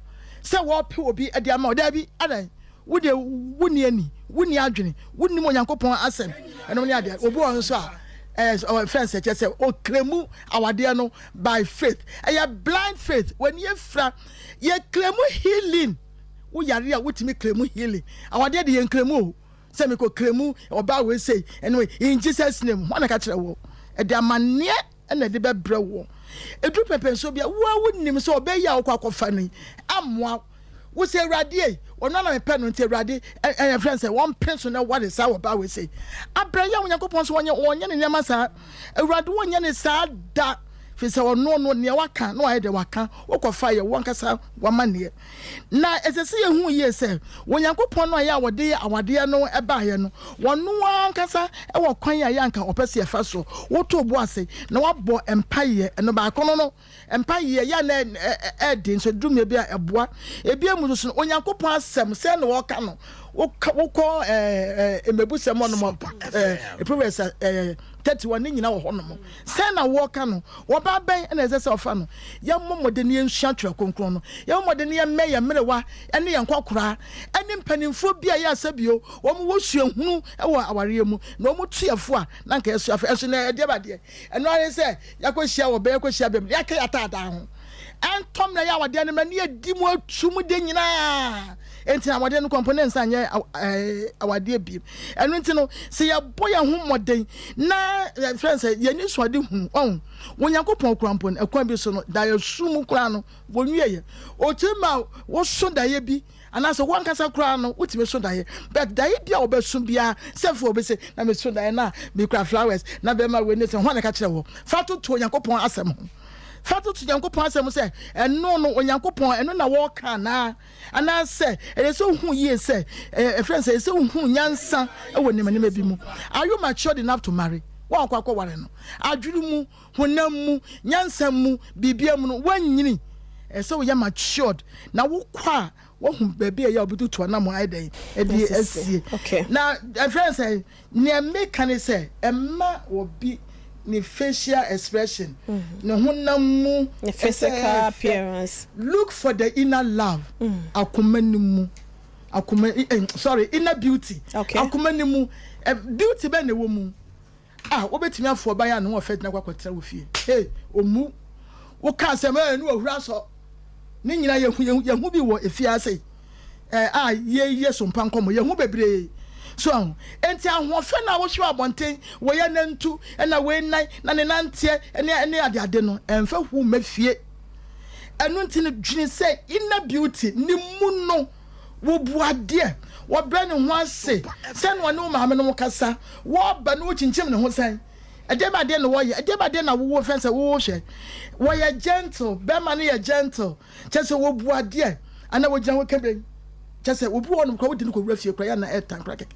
sɛ wɔrepɛ obi de ama wo. Dabi, adɛn? Wo deɛ wonni ani, wonni adwene, wonnim Onyankopɔn asɛm, ɛnom ne adeɛ. Obi wɔ hɔ nso a, ɛɛ fɛn sɛ kyerɛ sɛ ɔklemu awadeɛ no by faith. Ɛyɛ blind faith, w'ani afira. Yɛklemu healing. Wo yare a wotumi klemu healing. Awadeɛ de yɛnklemu o. Sɛ mekɔ klemu ɔbaa wei sei, ɛno in Jesus name, hwan na ɛka kyerɛ wo? Ɛde amanneɛ. na ɛde bɛbrɛ woɔ. Ɛduru pɛmpɛnsoɔ bi a, wo ara wonim sɛ ɔbaa yi a wokɔ akɔfa no yi ammoa wo. Wo sɛ, Awurade ei, ɔno ara na mepɛ no nti Awurade ɛyɛ frɛ no sɛ wɔmpene so na ware saa ɔbaa wei sei. Abrɛ yi a Onyankopɔn nso ɔnyɛ ɔnyɛ ne nneɛma saa. Awurade ɔnyɛ ne saa da. Firi sɛ ɔno no nea waka na wayɛ deɛ waka, wokɔfa yɛ wo ankasa w'amanneɛ. Na ɛsɛ sɛ yɛhu yie sɛ, Onyankopɔn no a ɛyɛ a ɔde awadeɛ no baeɛ no, ɔno ara ankasa wɔ kwan a ɛyɛ a anka ɔpɛ sɛ yɛfa so. Woto wo bo ase na woabɔ mpaeɛ, ɛno baako no no, mpaeɛ yɛ a na ɛyɛ den nso ɛduru mmerɛ bi a ɛboa. Ebia mu nso no, Onyankopɔn asɛm, sɛn na wɔka no? Wokɔ wokɔ ɛɛ ɛɛ mmebusɛm hɔnom ɛɛ Proverbs ɛɛ 31 ne nyinaa wɔ hɔnom. Sɛn na wɔka no? Ɔbaa bɛn na ɛsɛ sɛ ɔfa no? Yɛmmɔ mmɔden na yɛnsua Twerɛ Kronkron no. Yɛmmɔ mmɔden na yɛmmɛn yɛn mmerewa ne yɛn nkɔkoraa ne mpanimfoɔ bi a ɛyɛ a sɛbio wɔn wɔ suahunu wɔ awareɛ mu na wɔn tu yɛn fo a na anka yɛsua fo. Ɛnso na ɛdeɛ ba deɛ, ɛno ara ne sɛ yɛakɔhyia wɔ bɛ, yɛakɔhyia bɛm, yɛaka yɛn ataadaa ho. Ɛntɔ mmerɛ yɛ awadeɛ no mmerɛ ne yɛdi mu atu mu de nyinaa. Enti na awadeɛ no kɔ mpo ne nsa nyɛ awadeɛ bio. Ɛno nti no, sɛ yɛbɔ yɛn ho mmɔden na yɛfrɛ no sɛ yɛn ani so ade hunu, ɔho, Onyankopɔn koraa mpo no, ɛkwan bi so no, daeɛso mu koraa no, wɔnwieɛ. Ɔtumi ma woso daeɛ bi, anaasɛ wo ankasa koraa no, wotumi so daeɛ. But daeɛ bi a wɔbɛso biara, sɛ afei wɔbɛse, na meso daeɛ no a, mekura flowers, na bɛrima wei ne sɛ, hwan na ɛka kyerɛ wɔ? Fa toto Onyankopɔn asɛm ho. Fa toto Onyankopɔn asɛm ho sɛ, ɛno no, Onyankopɔn, ɛno na wɔreka anaa? Anaasɛ ɛyɛ sɛ wohu yie sɛ ɛfrɛ no sɛ ɛyɛ sɛ wohu nyansa wɔ nneɛma nneɛma bi mu. Are you matured enough to marry? Wo a wakɔ akɔware no, adwene mu, honam mu, nyansa mu, biribiara mu no, woanyini. Ɛyɛ sɛ woyɛ matured na wokɔ a woahu baabi a ɛyɛ a wobɛtutu anamɔ ayɛ dɛn ɛde asie. Na ɛfrɛ no sɛ Nea meka ne sɛ, mma obi ne facial expression, ne honam mu Ne physical sɛ ɛyɛ fɛ. appearance. Look for the inner love, akoma no mu, akoma eh, sorry, inner beauty, Okay. akoma no mu. Eh, beauty bɛn na ɛwɔ mu? Ah, wobɛtumi afo ɔbaa yi a ne ho ɔfɛ gyina kɔ akɔtena wo fie. Hey, ɔmmu. Woka asɛm, eh, ne wahuru asɔ. Ne nyinaa yɛhu, yɛhu, yɛhu bi wɔ efie ha sei. Eh, a yɛyɛ sompa nkɔmmɔ, yɛhu bebree. So ahu? Enti ahoɔfɛ no a wohwɛ wɔ abɔnten, wei anantu, ɛna wei nan, na ne nanteɛ, ɛne, ɛne adeade no, ɛmfa hu mma fie. Ɛno nti no, dwene sɛ inner beauty, ne mu no, wobu adeɛ, wɔbrɛ ne ho ase, sɛnea ɔne wo maame nom kasa, wɔba no wokyinkyim ne ho sɛn? Ɛdeɛ bɛn adeɛ na wɔyɛ? Ɛdeɛ bɛn adeɛ na wowɔ fɛn sɛ wohwɛ? Wɔyɛ gentle, bɛrima no yɛ gentle, kyɛ sɛ wɔbu adeɛ anaa wɔgyina hɔ ka bɛn? Kyɛ sɛ obi wɔ hɔnom koraa wode no kɔwura fie koraa yɛ na ɛtan koraa kɛkɛ.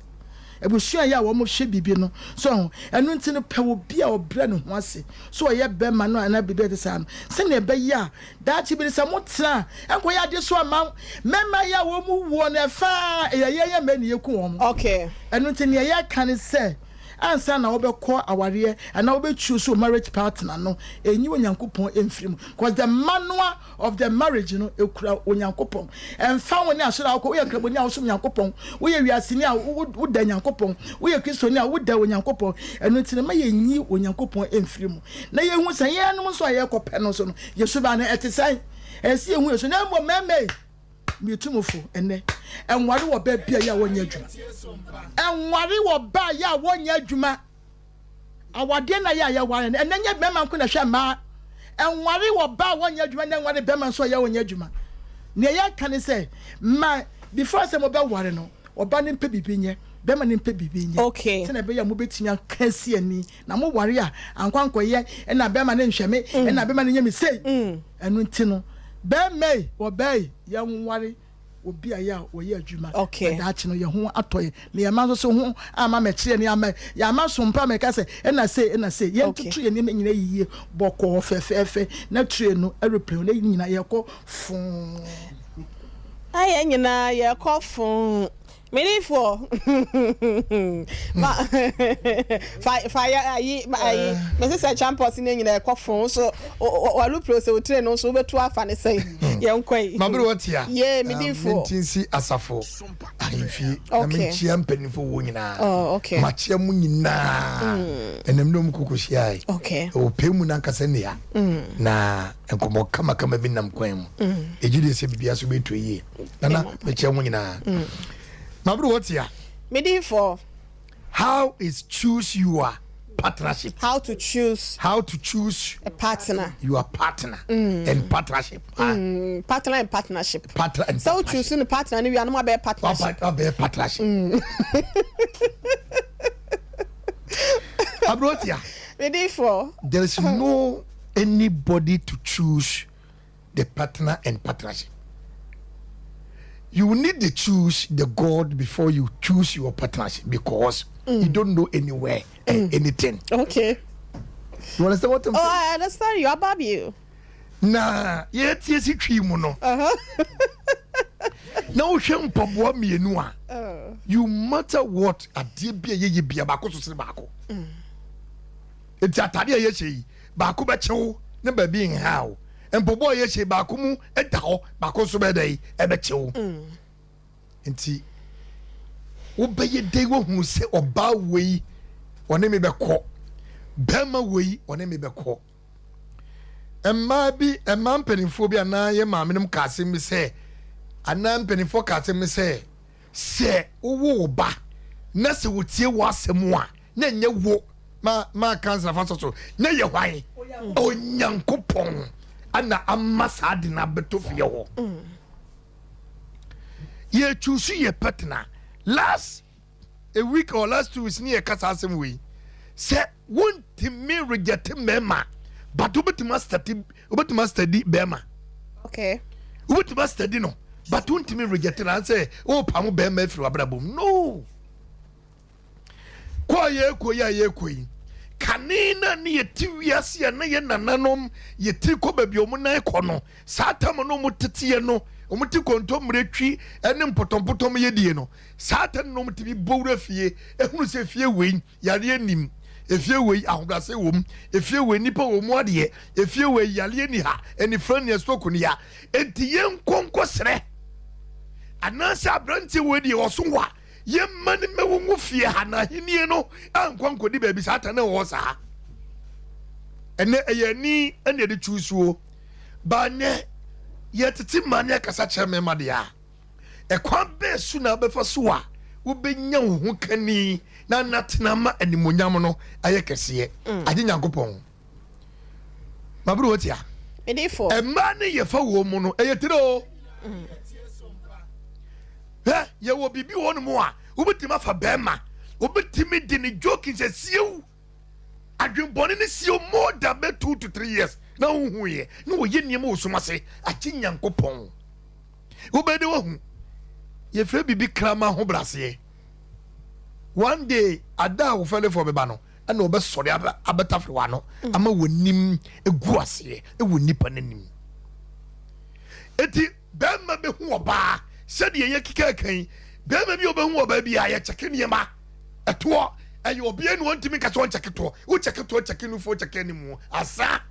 Abusua yɛ a wɔhwɛ biribi no so ho. Ɛno nti no pɛ obi a ɔbrɛ ne ho ase so ɔyɛ bɛrima no anaa biribi a ɛte saa no sɛnea ɛbɛyɛ a daakye bi no sɛ motena a ɛnkɔyɛ adeɛ so ama mmarima yɛ a wɔn mu wuo no ɛfa a ɛyɛ yɛn yɛ mmaa na yɛku wɔn. Okay. Ɛno nti nea yɛka ne sɛ ansa na wobɛkɔ awareɛ anaa wobɛ choose wo marriage partner no, ɛnyi Onyankopɔn mfiri mu cause the manual of the marriage no ɛkura Onyankopɔn. Ɛmfa ho ne asɔre a wokɔ, woyɛ Kramoni a wosom Nyankopɔn, woyɛ wiaseni a woda Nyankopɔn, woyɛ Kristoni a woda Onyankopɔn. Ɛno nti no mma yɛnyi Onyankopɔn mfiri mu na yɛhu sɛ yɛnom nso a yɛrekɔpɛ no nso no yɛ suban no ɛte sɛn. Ɛsɛ sɛ yɛhu yɛ su na mmom mmarima yi, Metu mo fo ɛnnɛ, ɛnware wɔ baa bi a yɛ a wɔnyɛ adwuma. Ɛnware wɔ baa yɛ a wɔnyɛ adwuma. Awadeɛ na yɛ a yɛware no, ɛnnɛ nyɛ bɛrima nko na ɛhwɛ mmaa. Ɛnware wɔ baa a wɔnyɛ adwuma na ɛnware bɛrima nso a yɛ a wɔnyɛ adwuma. Nea yɛka ne sɛ, ma before sɛ mobɛware no, ɔba no mpɛ biribi nyɛ, bɛrima no mpɛ biribi nyɛ. Okay. Sɛnea ɛbɛyɛ a mobɛtumi aka asi ani na moware a ankɔ ankɔyɛ ɛna bɛrima no nhwɛ me, ɛna bɛrima no nyɛ me sei. Ɛno nti no, bɛrima yi, ɔbaa yi, yɛnware obi a yɛ a ɔyɛ adwuma Okay. na daakye no yɛn ho atɔ yɛn na yɛn mma nso so ho amma mɛkyerɛ ne ama yɛama so mpa mɛka sɛ ɛna sei ɛna sei Okay. yɛntoto yɛn nneɛma nyinaa yiye bɔkɔɔ fɛfɛɛfɛ na tire no aeroplane na yɛn nyinaa yɛkɔ foo. Na yɛn nyinaa yɛkɔ foo. Minifoɔ ma fa fa yɛ ayi ayi mesi sɛ champɔs ne nyinaa ɛkɔ fon so walupro sɛ otire no nso wobɛtu afa ne sɛn yɛn kɔ yi. Mabere wɔ tia. Yee midifoɔ. Menti nsi asafo ahemfie na menkyia mpanyinfoɔ wɔ nyinaa. Oh, okay. Makyia mu nyinaa. Ɛnam ne wɔn koko hyiae. Okay. Ɛwɔ pɛɛ mu nankasa nnua. Na nkɔmɔ kamakama bi nam kwan mu. Egye deɛ sɛ biribiara so bɛtɔ yie. Nana mekyia mu nyinaa. Mabere wɔ tia. Midifoɔ. How is choose your partnership? How to choose. How to choose a partner. Your partner and partnership. Partner and partnership. Partner and So partnership. choose the partner ni we are no more partnership. Wabɛyɛ partnership. Abrotia. Midifoɔ. There is no anybody to choose the partner and partnership. You need to choose the God before you choose your partnership because you don't know anywhere and anything. Okay. You understand what I'm Oh, saying? I understand you. Above you. Na yɛtie si twi mu no. Na wohwɛ mpaboa mmienu a. You matter what adeɛ bi a yɛyɛ bia baako so sene baako. Nti atade a yɛhyɛ yi baako bɛkyew ne baabi nha o. Mpɔbɔ a yɛhyɛ baako mu da hɔ baako nso bɛyɛ dɛ ɛbɛkyew. Nti wobɛyɛ dɛn woahunu sɛ ɔbaa wei ɔne me bɛkɔ, bɛrima wei ɔne me bɛkɔ. Mmaa bi, mmaa mpanimfoɔ bi anaa yɛ maamenom ka asɛm bi sɛ, anaa mpanimfoɔ ka asɛm bi sɛ, sɛ wowo wo ba na sɛ wɔtie w'asɛm a, na ɛnyɛ wo ma ma kansa fa so so na yɛ hwan? Onyankopɔn ana ama saa de no abɛtɔ fie hɔ. Yɛ choose yɛ partner last a week or last 2 weeks ne yɛ kasa asɛm wei sɛ wontumi reject mmarima but wobɛtumi astadi, wobɛtumi astadi bɛrima. Wobɛtumi astadi no but wontumi reject no ansɛ wopamo bɛrima afiri w'abrabɔ mu no. Kɔ a yɛkɔ yi a yɛkɔ yi kane na ne yɛte wiase a na yɛ nananom yɛtiri kɔ baabi a ɔmo nan kɔ no, saa tam no ɔmo teteɛ no, ɔmo te kontommire twi ne mpɔtɔmpɔtɔm yɛdie no, saa tam no ɔmo tumi bɔ wura fie ehunu sɛ fie wei yareɛ nim, efie wei ahobrɛase wɔ efie wei nipa wɔ mu adeɛ, efie wei yareɛ ni ha, anifra ni, stroke ni ha, enti yɛn nkɔnkɔ srɛ anaasɛ aberanteɛ wei deɛ ɔso wa yɛmma ne mmɛwo ngo fie ha na ahennie no ankɔ nkɔdi baabi. Saa ta ne wɔ saa ɛnɛ ɛyɛ ani ɛna yɛde twi suo baanyɛ yɛtete mmaa ne akasa kyerɛ mmarima deɛ a, ɛkwan bɛɛ so na wobɛfa so a wobɛnya wo ho kani na natena ma animonyam no ayɛ kɛseɛ agye Nyankopɔn mabere wɔ tia. Medifo. Mmaa ne yɛfa wɔ mu no ɛyɛ tire o. Hɛ, yɛwɔ biribi wɔ no mu a wobɛtumi afa bɛrima, wobɛtumi de ne joke sɛ siew adwenbɔne ne siew more than bɛ 2 to 3 years na wohu yɛ na wɔyɛ nneɛma wɔ sum ase agye Nyankopɔn wobɛde wahu. Yɛfrɛ biribi krama ho braseɛ. One day ada a wofɛlefoɔ bɛba no ɛna wɔbɛsɔre abɛtafere w'ano ama w'anim egu aseɛ ɛwɔ nipa n'anim. Eti bɛrima bɛhu ɔbaa sɛdeɛ yɛ keka kan, bɛrima bi a ɔbɛhu ɔbaa bi a yɛkyɛke nneɛma ɛtoɔ ɛyɛ ɔbea ni wɔntumi nkasa ɔnkyɛke toɔ, wokyɛke toɔ, kyɛke nufoɔ, kyɛke anim asa.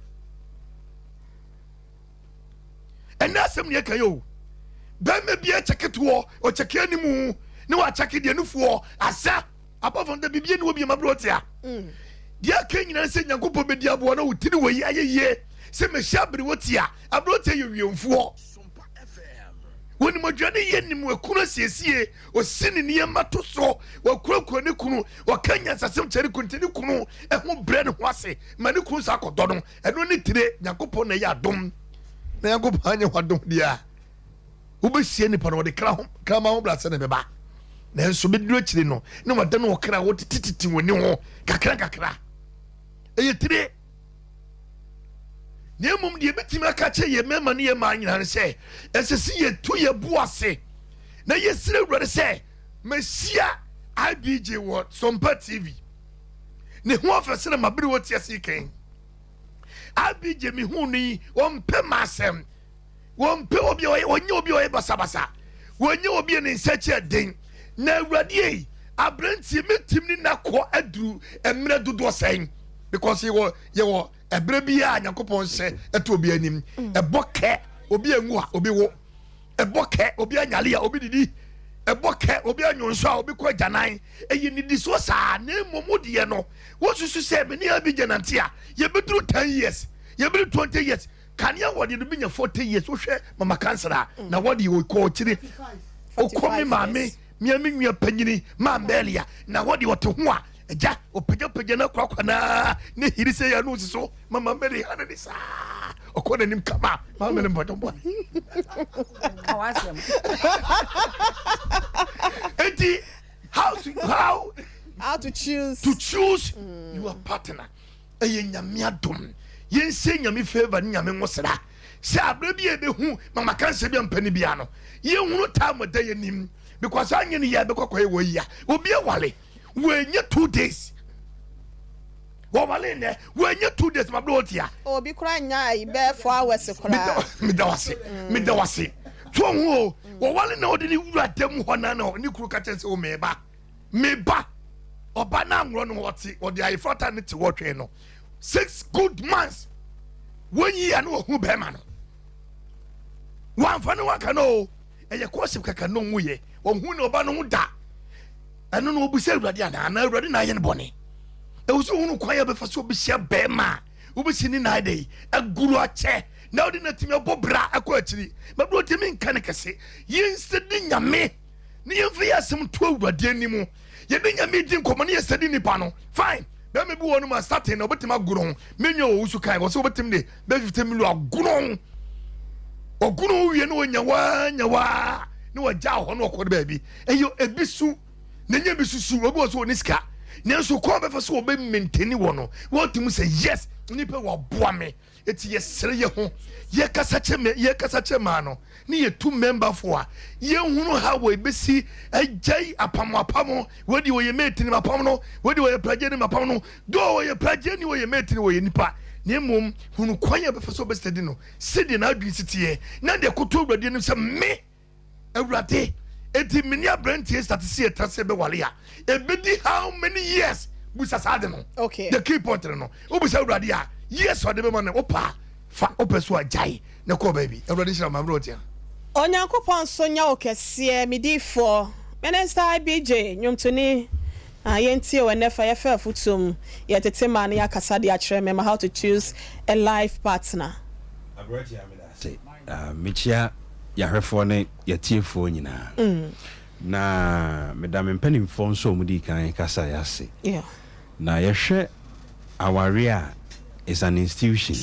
Ɛnɛ asɛm ne yɛka yɛ o, bɛrima bi ɛkyɛke toɔ, ɔkyɛke anim ne wakyɛke deɛ nufoɔ asa. Apart from that, biribi ni wɔ bi ma bere ɔte a deɛ aka nyinaa sɛ Nyankopɔn bɛdi aboa na wo tiri wɔ yi ayɛ yie sɛ mehyɛ abere wɔ ti a abere ɔte yɛ wiemfoɔ wɔnim aduane yɛ nim ekunu asiesie osi ne nneɛma to so wɔkurakura ne kunu, wɔka nyansasɛm kyerɛ ne kunu nti ne kunu ɛho brɛ ne ho ase ma ne kunu saa akɔdɔ no. Ɛno ne tire Nyankopɔn na ɛyɛ adom na Nyankopɔn anyɛ ho adom deɛ a wobɛsie nipa no wɔde kra ho krama ho bra sɛ ne bɛba nanso bɛduru akyire no na wada no ɔkra wɔtetetete wɔ ne ho kakra kakra. Ɛyɛ tire na mmom deɛ ɛbɛtumi aka kyerɛ yɛ mmarima ne yɛ mmaa nyinaa ne sɛ ɛsɛ sɛ yɛtu yɛ bo ase na yɛsrɛ Awurade sɛ mahyia IBJ wɔ Sɔmpa TV ne ho afɛ sɛ na mabere wɔ te ase kan. IBJ mehu no yi, wɔmpɛ ma asɛm, wɔmpɛ obi a ɔyɛ, wɔnyɛ obi a ɔyɛ basabasa, wɔnyɛ obi a ne nsa kyɛ den. Na Awurade yi aberanteɛ mɛtim ne nakɔ aduru mmerɛ dodoɔ sɛn? Because yɛwɔ ɛberɛ bi a Nyankopɔn hyɛ ɛto obi anim ɛbɔ kɛ obi anwu a obi wo, ɛbɔ kɛ obi anyale a obi didi, ɛbɔ kɛ obi anyonso a obi kɔ agyanan. Ɛyɛ nidisoɔ saa. Na mmom wo deɛ no wosusu sɛ me ne abi gya nante a yɛbɛduru 10 years, yɛbɛduru 20 years. Kanea wɔde no bi nya 40 years. Wohwɛ mama cancer a na wɔde ɔkɔ akyire ɔkɔ me maame mea me nua panyini maa mbɛɛlia na wɔde ɔte ho a agya ɔpagyapagya no akorakora naa ne hiri sɛ yɛ no si so mama mbɛde ha ne de saa ɔkɔ n'anim kama maame ne mpɔtɔmpɔ. Ka w'asɛm. Enti how How to choose. To choose your partner ɛyɛ Nyame adom. Yɛnsie Nyame favour ne Nyame nwosra sɛ aberɛ bi a yɛbɛhu mama kansa bi a mpani bia no yɛhunu time da yɛnim because anyɛ ne yɛ bɛkɔ kɔyɛ wɔ yi a obi awale wɔanya 2 days, wɔwale nnɛ wɔanya 2 days ma berɛ wɔtia. Obi kora nya ayi bɛɛ 4 hours koraa. Meda wase, meda wase. So ho o, wɔwale na ɔde ne wura dɛm hɔ na na ne kuru ka kyerɛ sɛ o meba, meba. Ɔba na anworɔ no ɔte ɔde ayefrata ne te hɔ twɛn no 6 good months. Wɔnyi ya na ɔhu bɛrima no, wɔamfa ne waka no o, ɛyɛ courtship kaka no ɔhu yɛ ɔhu ne ɔba no ho da. Ɛno no ɔbusa Awurade anaa anaa Awurade na ayɛ no bɔne? Ɛwɔ sɛ ohunu kwan a bɛfa so ɔbɛhyia bɛrima a wobɛsi ne nan de aguru akyɛ na wode no atumi abɔ bra akɔ akyiri. Mɛbrɛ ɔtumi nka ne kɛse. Yɛnsɛdi Nyame ne yɛmfa yɛ asɛm to Awurade anim. Yɛde Nyame di nkɔmmɔ ne yɛsɛdi nipa no. Fine, bɛrima bi wɔ no ma starting na wobɛtumi agoro ho. Menwa wɔ wo so kan wɔ sɛ wobɛtumi de bɛ 50 million agoro ho. Ɔgoro ho wie ne wɔnya waa nya waa ne wɔgya hɔ ne wɔkɔ no baabi. Ɛyɛ ebi su na nya bi susu. Obi wɔ so wɔ ne sika, nanso kɔn bɛfa so wɔbɛ maintain wɔ no, wɔtumi sɛ yes, nipa wɔaboa me. Eti yɛsrɛ yɛ ho, yɛkasa kyɛ mɛ, yɛkasa kyɛ maa no ne yɛtu mmɛmbafo a yɛhunu ha wɔ ebesi agyae apam apam. Wɔde wɔyɛ mate ne apam no, wɔde wɔyɛ pragye ne apam no do, wɔyɛ pragye ne wɔyɛ mate ne wɔyɛ nipa. Na mmom hunu kwan a bɛfa so bɛsɛdi no sɛdeɛ n'adwene si teɛ na deɛ koto Awurade anim sɛ me Awurade eti me ne aberanteɛ start sɛ yɛtra sɛ bɛwale a, ɛbɛdi how many years? Busa saa de no. The key point no, wobisa Awurade a, years ɔde bɛma no. Wopa fa wopɛ so a, gyae na kɔɔ baabi. Awurade nhyira ma mmerɛ ɔtea. Onyankopɔn nso nyɛ wo kɛseɛ, me difoɔ. Minister IBJ, nnwomtoni, ah, yɛntie wo ɛnnɛ fa yɛfa afotuo mu. Yɛtete mmaa na yɛakasa de akyerɛ mmarima how to choose a life partner. Aberanteɛ, meda ase. Mekyia yɛahwɛfoɔ ne yɛtiefoɔ nyinaa. Na meda me mpanimfoɔ nso a wɔdii kan kasaeɛ ase. Na yɛhwɛ awareɛ a, is an institution.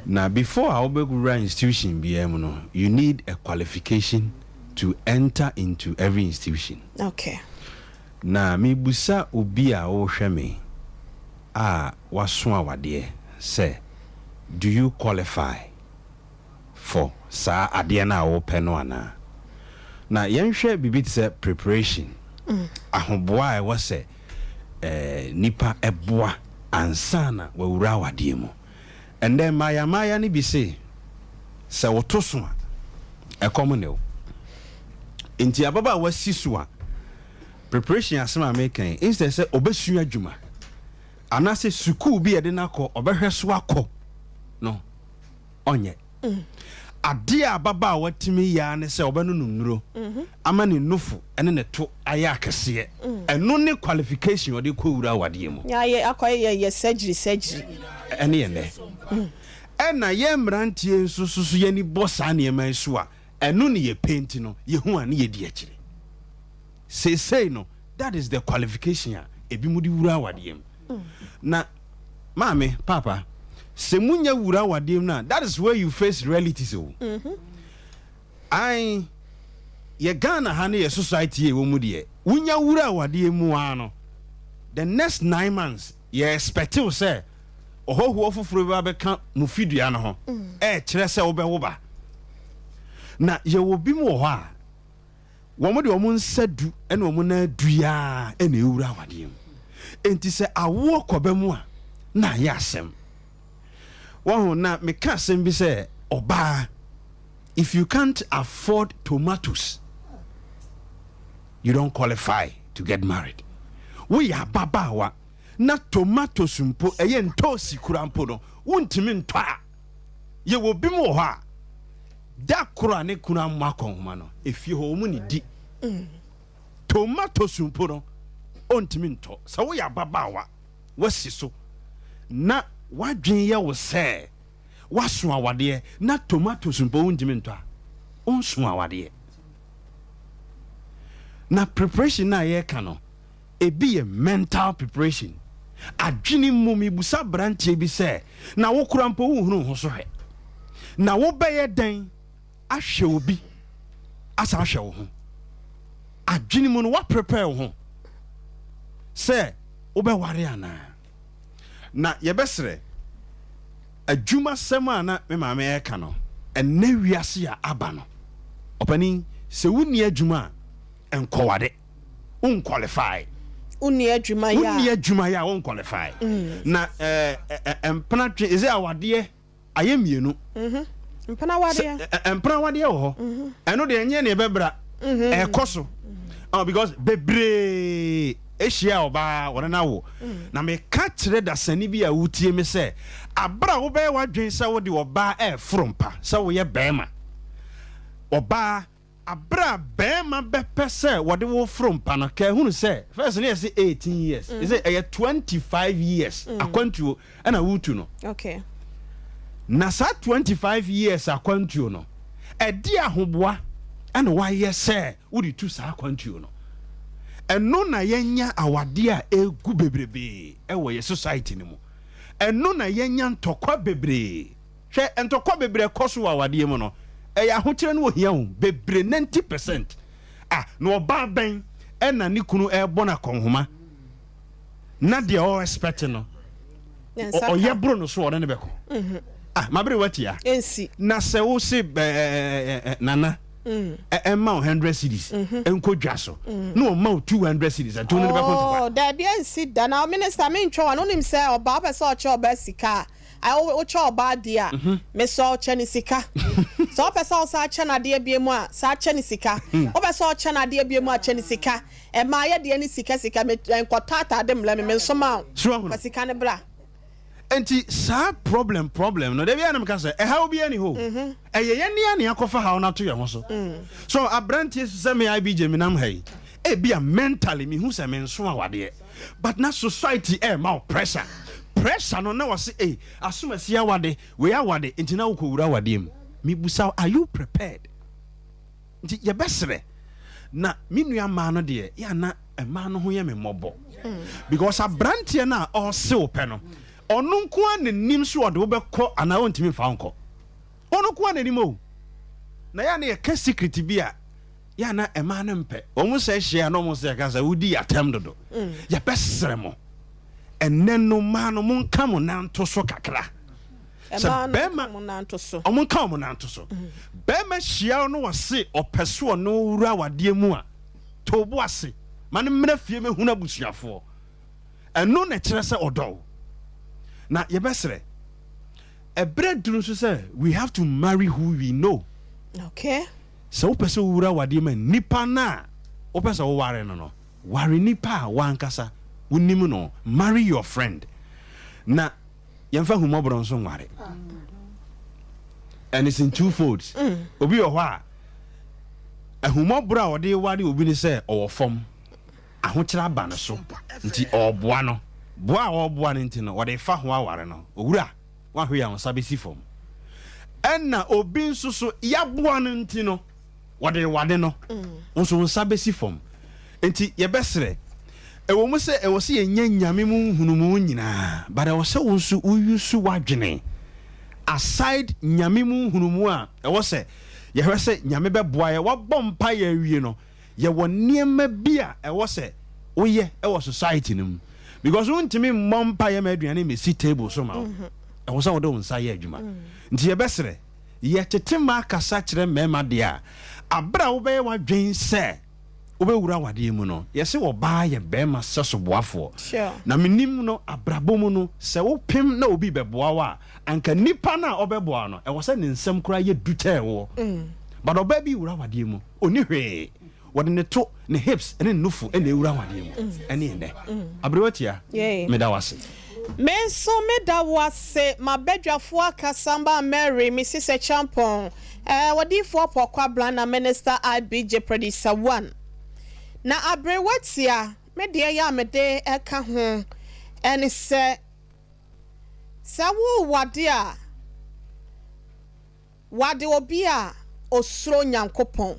Na before a wobɛwura institution biara mu no, you need a qualification to enter into every institution. Na mebusa obi a wɔrehwɛ me a waso awadeɛ sɛ, do you qualify for saa adeɛ no a wopɛ no anaa? Na yɛnhwɛ biribi te sɛ preparation, ahoboa a ɛwɔ sɛ nipa ɛboa ansa na wawura awadeɛ mu. Ɛndɛ mmaayammaaya no bi se sɛ woto so a, ɛkɔm ne wo. Nti ababaawa si so a, preparation asɛm a meka yi, instead sɛ ɔbɛsua adwuma anaasɛ sukuu bi yɛde no akɔ, ɔbɛhwɛ so akɔ no, ɔnyɛ adeɛ a ababaawa tumi yɛ ne sɛ ɔbɛno no nnuro ama ne nufo ne ne to ayɛ akɛseɛ. Ɛno ne qualification ɔde kɔ wura awadeɛ mu. Yɛayɛ akɔyɛ yɛ surgery surgery. Ɛne yɛ nɛ ɛna yɛ mmeranteɛ nso so so yɛni bɔ saa nneɛma yi so a, ɛno ne yɛ penti no yɛhu a ne yɛdi akyire seesei no. That is the qualification a ebi mu de wura awadeɛ mu. Na maame, papa, sɛ munya wura awadeɛ mu no a, that is where you face realities o. Ai, yɛ Ghana ha ne yɛ society yɛ wɔ mu deɛ, wonya wura awadeɛ mu ara no, the next 9 months yɛ expect wo sɛ ɔhɔhoɔ foforɔ bi bɛka mo fidua no ho. Ɛɛkyerɛ sɛ wobɛwo ba. Na yɛwɔ bi mu wɔ hɔ a wɔn de wɔn nsa du ne wɔn nan du yaa ɛna ewura awadeɛ mu. Nti sɛ awoɔ kɔba mu a, na ayɛ asɛm wɔn ho. Na meka asɛm bi sɛ, ɔbaa, if you can't afford tomatoes, you don't qualify to get married. Woyɛ ababaawa na tomatoes mpo, ɛyɛ ntoosi kura mpo no, wontumi ntɔ a, yɛwɔ bi mu wɔ hɔ a, da koro a ne kunu ammɔ akɔnhoma no, efie hɔ wɔn ne di tomatoes mpo no ɔntumi ntɔ. Sɛ woyɛ ababaawa, wasi so na wadwen yɛ wo sɛ waso awadeɛ na tomatoes mpo wontumi ntɔ a, wonso awadeɛ. Na preparation na yɛreka no, ebi yɛ mental preparation, adwene mu. Mibusa aberanteɛ bi sɛ, na wokora mpo wohunu ho so hwɛ na wobɛyɛ dɛn ahwɛ obi asan ahwɛ wo ho? Adwene mu no, woaprepare wo ho sɛ wobɛware anaa? Na yɛbɛsrɛ adwumasɛm a na me maame ɛka no, ɛnnɛ wiase a aba no, ɔpanin, sɛ wonni adwuma a, nkɔwade, wonqualify. Wonni adwuma yɛ a. Wonni adwuma yɛ a, wonqualify. Na mpena twe ɛsɛ awadeɛ ayɛ mmienu. Mpena awadeɛ. Sɛ mpena awadeɛ wɔ hɔ. Ɛno deɛ ɛnyɛ nea ɛbɛbra. Ɛkɔ so. Oh, because bebree ahyia ɔbaa wɔne no awo. Na meka kyerɛ dasani bi a wotie me sɛ, abere a wobɛyɛ w'adwene sɛ wode ɔbaa ɛreforo mpa sɛ woyɛ bɛrima, ɔbaa Bere a barima bɛpɛ sɛ wɔde wo foro mpa no, ka hunu sɛ first no yɛse 18 years, mm. ɛsɛ ɛyɛ 25 years mm. akwantuo ɛna wotu no. Okay. Na saa 25 years akwantuo no, ɛde ahoboa ɛna wayɛ sɛ wode tu saa akwantuo no. Ɛno na yɛnya awadeɛ a ɛgu bebrebe ɛwɔ yɛ society no mu. Ɛno na yɛnya ntɔkwa bebree. Hwɛ, ntɔkwa bebree a ɛkɔ so wɔ awadeɛ mu no, ɛyɛ ahokyerɛ ne ohia o, bebree, 90 percent. Ah, na ɔbaa bɛn ɛna ne kunu ɛrebɔ no akɔnhoma na deɛ ɔ expect no, ɔyɛ boro no so ɔne ne bɛkɔ. Mhm. Ah, mabere watia. Na sɛ wo se nana, mm. ɛma wo 100 cedis mhm. nkɔ dwa so mm. na ɔma wo 200 cedis ɛnti wo ne ne bɛkɔ ntɔkwa. Oh, daabi ɛnsi da na minister mentwa wa no wonim sɛ ɔbaa wopɛ sɛ ɔkyɛ ɔbaa sika a Ae wo kyɛ ɔbaa adeɛ a mesrɛ wo kyɛ no sika. Sɛ wopɛ sɛ wosan kyɛ no adeɛ biom a san kyɛ no sika. Wopɛ sɛ ɔkyɛ no adeɛ biom a kyɛ no sika. Ɛmaa yɛ deɛ ne sika sika me nkɔtɔ ataade mmrɛ me mensoma wo. Fa sika no bra. Nti saa problem problem no dabiara na meka sɛ ɛhaw biara ni hɔ o. Ɛyɛ yɛn ara na yɛakɔfa haw no ato yɛn ho so. So aberanteɛ sɛ me IBJ menam ha yi ebia mentally mehu sɛ menso awadeɛ. But na society ɛɛma wo pressure pressure no na wɔse ei asomasi awade wei awade nti na wokɔ wura awadeɛ mu mebusa wo are you prepared nti yɛbɛsrɛ na me nua mmaa no deɛ yɛ na mmaa no ho yɛ me mmɔbɔ because abranteɛ no a ɔse wo pɛ no ɔno nko ara na nim so ɔde wobɛkɔ anaa ɔntumi mfa wo nkɔ ɔno nko ara na nim o na yɛ na yɛka secret bi a Yɛ a na mmaa no mpɛ. Wɔn sɛ hyia a na wɔn sɛ ka sɛ wodi yɛ atɛm dodo. Mm. Yɛbɛsrɛ mo. Ɛnɛ no mmaa no monka mo nan to so kakra. Sɛ bɛrima wɔn nka wɔn nan to so. Mm. Bɛrima hyia no wɔse ɔpɛ so ɔno wura awadeɛ mu a to bo ase ma no mmra fie mɛhunu abusuafoɔ. Ɛno na ɛkyerɛ sɛ ɔdɔ wo. Na yɛbɛsrɛ. Ɛberɛ duru nso sɛ we have to marry who we know. Okay. Sɛ wopɛ sɛ wowura awadeɛ mu a, nipa no a wopɛ sɛ woware no no, ware nipa a w'ankasa wonim no, marry your friend. Na yɛmfa ahummɔborɔ nso nware. And it's in two folds. Mm. Obi wɔ hɔ a, ahummɔborɔ a ɔde ware obi ne sɛ ɔwɔ fam, ahokyerɛ aba no so, nti ɔreboa no. Boa a ɔreboa no nti no, ɔde fa ho aware no. Owura. Woahwɛ a wo nsa bɛsi fam. Ɛna obi nso so yɛaboa no nti no wɔde rewade no, wo nso wo nsa bɛsi fam. Nti yɛbɛsrɛ, ɛwɔ mu sɛ ɛwɔ sɛ yɛnya Nyame mu nhunumu nyinaa, but ɛwɔ sɛ wo nso wo use w'adwene aside Nyame mu nhunumu a ɛwɔ sɛ yɛhwɛ sɛ Nyame bɛboa yɛ. Wabɔ mpaeɛ awie no, yɛwɔ nneɛma bi a ɛwɔ sɛ woyɛ wɔ society no mu because wontumi mmɔ mpaeɛ ma aduane mmɛsi table so ma wo mhm. ɛwɔ sɛ wode wo nsa yɛ adwuma mm. nti yɛbɛserɛ yɛtete ma kasa kyerɛ mmarima deɛ a aberɛ a wobɛyɛ w'adwen sɛ wobɛwura awadeɛ mu no yɛse ɔbaa yɛ bɛrima sɛ so boafoɔ na menim no abrabɔ mu no sɛ wopem na obi bɛboa wo a anka nipa no a ɔbɛboa no ɛwɔ sɛ ne nsɛm koraa yɛ du kyɛɛ woɔ mm. but ɔbaa bi wura awadeɛ mu Ɔnni hwee. Wɔde ne to, ne hips ne ne nufu na ɛwura awadeɛ mu. Ɛne ɛnnɛ. Aberewa Tia, meda wo ase. Me nso meda wo ase m'abadwafoɔ akasa ma Mary me sisɛ Kyampɔn eh Odiyifoɔ Paul Kwabena na Minister IBJ Producer One Na aberewa tia me deɛ yɛ a mede ka ho ɛne sɛ sɛ wo wade a Wade obi a osuro Nyankopɔn.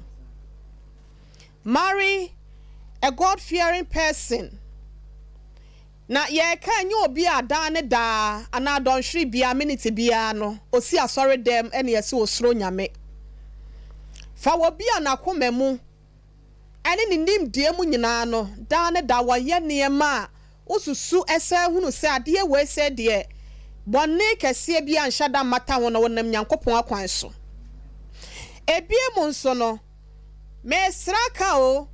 Marry a God fearing person. Na yɛreka ɛnyɛ obi a daa ne daa anaa dɔnhwere biara, minute biara no osi asɔre dɛm ɛna yɛse osuro Nyame. Fa obi a n'akoma mu ne ne nimdeɛ mu nyinaa no, daa ne da wɔyɛ nneɛma a wosusu san hunu sɛ adeɛ wei sɛ deɛ bɔne kɛseɛ biara nhyɛ da mmata ho na wɔnam Nyankopɔn akwan so. Ebiem nso no, mesrɛ aka o,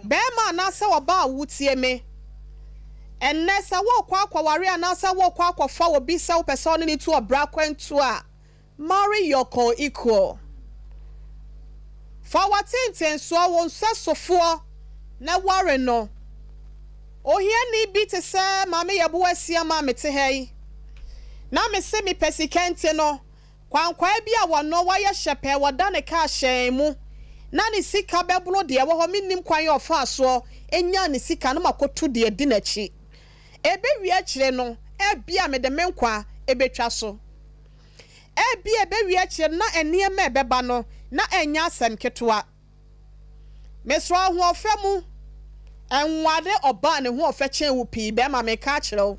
barima anaasɛ ɔbaa a wotie me, ɛnnɛ sɛ worekɔ akɔware anaasɛ worekɔ akɔfa obi sɛ wopɛ sɛ ɔne no tu ɔbra akwantuo a, Marry your co-equal. Fa w'atentensoɔ, wo nsɛsofoɔ, na ware no. Ohiani bi te sɛ Maame Yeboah Asiamah a mete ha yi, na mese mepɛ sika nti no, Kwankwaa bi a wɔno wayɛ hyɛpɛɛ wɔda ne kaa hyɛn mu na ne sika bɛboro deɛ ɛwɔ hɔ mennim kwan a ɔfaa soɔ nyaa ne sika no makɔtu deɛ adi n'akyi ɛbɛwie akyire no ebia mede me nkwa bɛtwa so ebia ɛbɛwie akyire no na nneɛma a ɛbɛba no na ɛnyɛ asɛm ketewa. Mesrɛ wo ahoɔfɛ mu nware ɔbaa a ne ho ɔfɛ kyɛn wo pii bɛrima meka akyerɛ wo.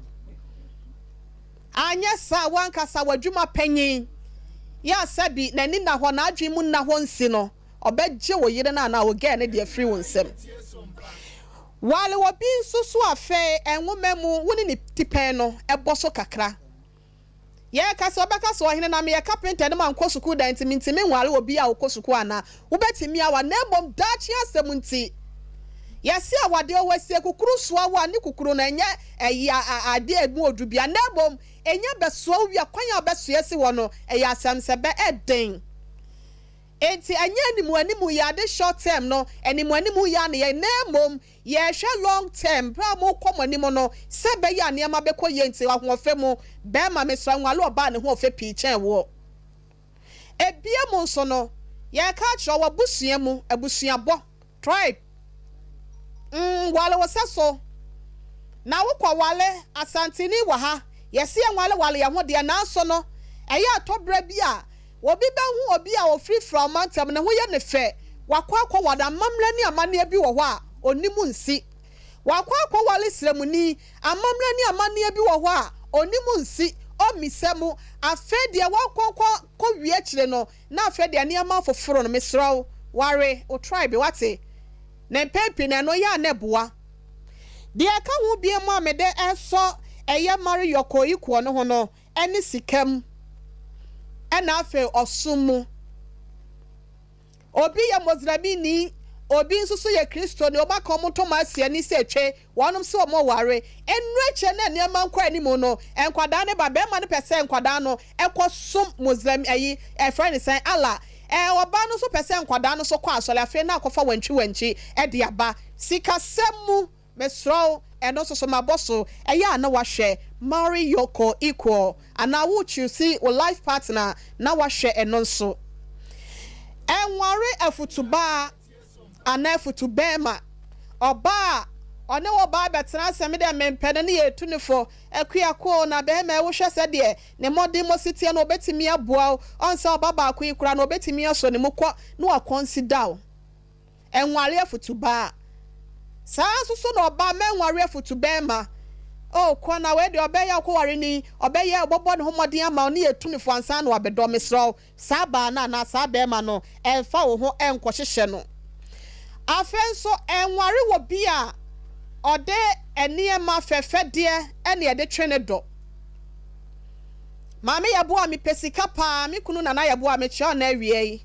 Anyɛ saa a w'ankasa w'adwuma panyin yɛ a sɛbi n'ani nna hɔ n'adwene mu nna hɔ nsi no ɔbɛgye wo yere no anaa wo girl no de afiri wo nsam. Ware obi nso so afei nwoma mu wo ne ne tipɛn no bɔ so kakra. Yɛreka sɛ ɔbɛka sɛ, Ɔhene, na meyɛ kapenta na mankɔ sukuu da nti mintumi nware obi a ɔkɔ sukuu anaa? Wobɛtumi awa, na mmom daakye asɛm nti. Yɛse awadeɛ ɔwɔ asie kukuru soa wo a ne kukuru no ɛnyɛ ɛyɛ adeɛ a ɛmu ɔdu bia na mmom ɛnya bɛsoa wo wie a kwan a wobɛsoa asi hɔ no ɛyɛ asɛm sɛ bɛ ɛden. Enti ɛnyɛ animuanimu yɛ ade short term no animuanimu yɛ a na yɛ na mmom Yɛrehwɛ long term, berɛ a morekɔ mo anim no, sɛ ɛbɛyɛ a nneɛma bɛkɔ yie nti, ahoɔfɛ mu, barima, mesrɛ nware ɔbaa a ne ho ɔfɛ pii kyɛn woɔ. Ebia mu nso no, yɛreka akyerɛ wo, w'abusua mu, abusuabɔ, tribe, mm, ware wo sɛso, na wokɔ ware Asanteni wɔ ha, yɛse yɛnware ware yɛn ho deɛ, nanso no, ɛyɛ a ɛtɔ berɛ bi a, Obi bɛhu obi a ɔfiri Frao mantam, ne ho yɛ no fɛ, wakɔ akɔware, amammerɛ ne amanneɛ bi wɔ hɔ a ɔnnim nsi. Wakɔ akɔware srɛmuni, amammerɛ ne amanneɛ bi wɔ hɔ a ɔnnim nsi, ɔmmisa mu. Afei deɛ wakɔ kɔ kɔwie akyire no, na afei deɛ nneɛma afoforo no, mesrɛ wo, ware wo tribe, woate? Na mpɛn pii no, ɛno yɛ a na ɛboa. Deɛ ɛka ho bio a mede resɔ ɛyɛ Mari Yɔkɔɔ Ikuo no ho no, ne sika mu, ɛna afei ɔsom mu. Obi yɛ Moslemini, obi nso so yɛ Kristoni, wɔn aka wɔn ntoma asi ani sɛ twe, wɔnom sɛ wɔn ware. Nnuru akyire na nneɛma nkɔ anim no, nkwadaa no ba, barima no pɛ sɛ nkwadaa no kɔ som Moslem ayi, ɛfrɛ no sɛn, Allah. Ɛɛ, ɔbaa no nso pɛ sɛ nkwadaa no nso kɔ asɔre, afei na akɔfa wantwi wantwi de aba. Sikasɛm mu. Mesrɛ wo, ɛno nso so mabɔ so, ɛyɛ a na wahwɛ Marry your co-equal anaa wo choose wo life partner na wahwɛ ɛno nso. Ɛnware afutubaa anaa afutubɛɛma, ɔbaa a ɔne wo baa bɛtena sɛ me deɛ mempɛ no ne yɛtu no fo, akuako o na bɛɛma yi wohwɛ sɛdeɛ ne mmɔdemmɔ si teɛ no ɔbɛtumi aboa wo, ɔnsɛ ɔba baako yi koraa no ɔbɛtumi asɔ ne mu kɔ na wakɔnsida wo. Nware afutubaa. Saa ara nso so na ɔbaa mɛnware afutubɛɛma. Oh, kɔ na wei deɛ ɔbɛyɛ a wokɔware no yi, ɔbɛyɛ, ɔbɛbɔ ne ho mmɔden ama wo ne yɛatu no fo ansa na wabɛdɔ. Mesrɛ wo, saa baa no anaa saa bɛɛma no, ɛmfa wo ho nkɔhyehyɛ no. Afei nso, nware wɔ bi a ɔde nneɛma fɛfɛdeɛ na ɛde twe ne dɔ. Maame Yeboah, mepɛ sika paa, me kunu Nana Yeboah, mekyea wo nnɛ awia yi.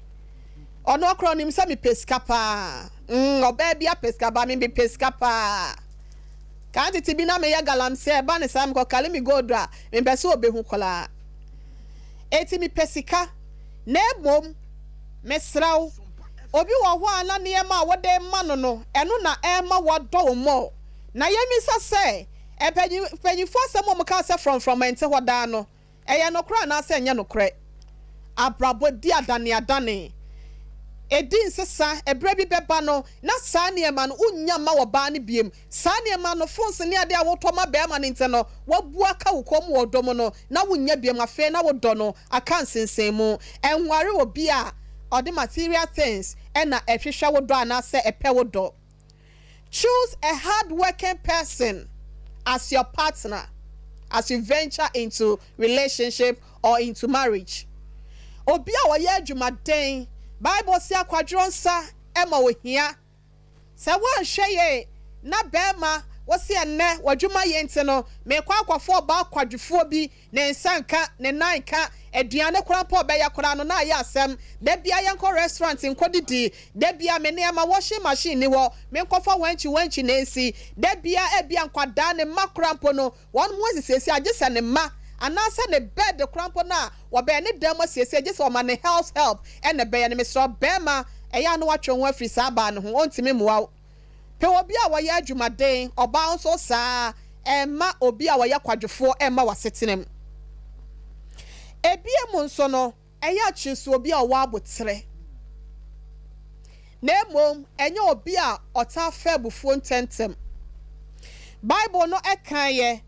Ɔno koraa ɔnim sɛ mepɛ sika paa. Mm, ɔbaa bi apɛ sika ba me mepɛ sika paa. Kan tete bi na meyɛ galamsey ɛba ne saa mekɔkale me gold a mempɛ sɛ ɔbɛhu koraa. Enti mepɛ sika. Na mmom mesrɛ wo, obi wɔ hɔ a na nneɛma a wode rema no no, ɛno na ɛrema wadɔ wo more. Na yɛmmisa sɛ, mpanyimfoɔ asɛm a wɔkaa sɛ frɔmfrɔm ɛnte hɔ daa no, Ɛyɛ nokorɛ anaasɛ ɛnyɛ nokorɛ? Abrabɔ di adaneadane. Ɛdi nsesa, ɛberɛ bi bɛba no na saa nneɛma no wonnya mma ɔbaa no biom. Saa nneɛma no, phones ne adeɛ a wotɔ ma barima no nti no, wabu aka wo kɔn mu wɔ ɔdɔ mu no, na wonnya biom. Afei na wodɔ no aka nsensɛnmu. Ɛnware obi a ɔde material things na ɛhwehwɛ wo dɔ anaasɛ ɛpɛ wo dɔ. Choose a hardworking person as your partner as you venture into relationship or into marriage. Obi a ɔyɛ adwumaden. Bible se akwadworɔ nsa ma ohia. Sɛ woanhwɛ yie na barima wo se ɛnnɛ w'adwuma yɛ nti no merekɔ akɔfa ɔbaa kwadwofoɔ bi Ne nsa nka, ne nan nka, aduane koraa mpo a ɔbɛyɛ koraa no na ayɛ asɛm. Da biara yɛnkɔ restaurant nkɔdidi, da biara me nneɛma, washing machine nni hɔ, menkɔfa wankyi wankyi na ɛnsi. Da biara ebia nkwadaa, ne mma koraa mpo no, wɔn ho asisiesie a gye sɛ ne mma. anaasɛ ne bed koraa mpo no a wɔbɛyɛ ne dan mu asiesie gye sɛ ɔma ne house help na ɛbɛyɛ no. Mesrɛ wo barima, ɛyɛ a na woatwe wo ho afiri saa baa no ho, ɔntumi mmoa wo. Pɛ obi a ɔyɛ adwumaden, ɔbaa nso saa ara, mma obi a ɔyɛ kwadwofoɔ mma w'asetena mu. Ebiem nso no, Ɛyɛ a kyerɛ sɛ obi a ɔwɔ aboterɛ, na mmom ɛnyɛ obi a ɔtaa fa abufuo ntɛmntɛm. Bible no ka yɛ,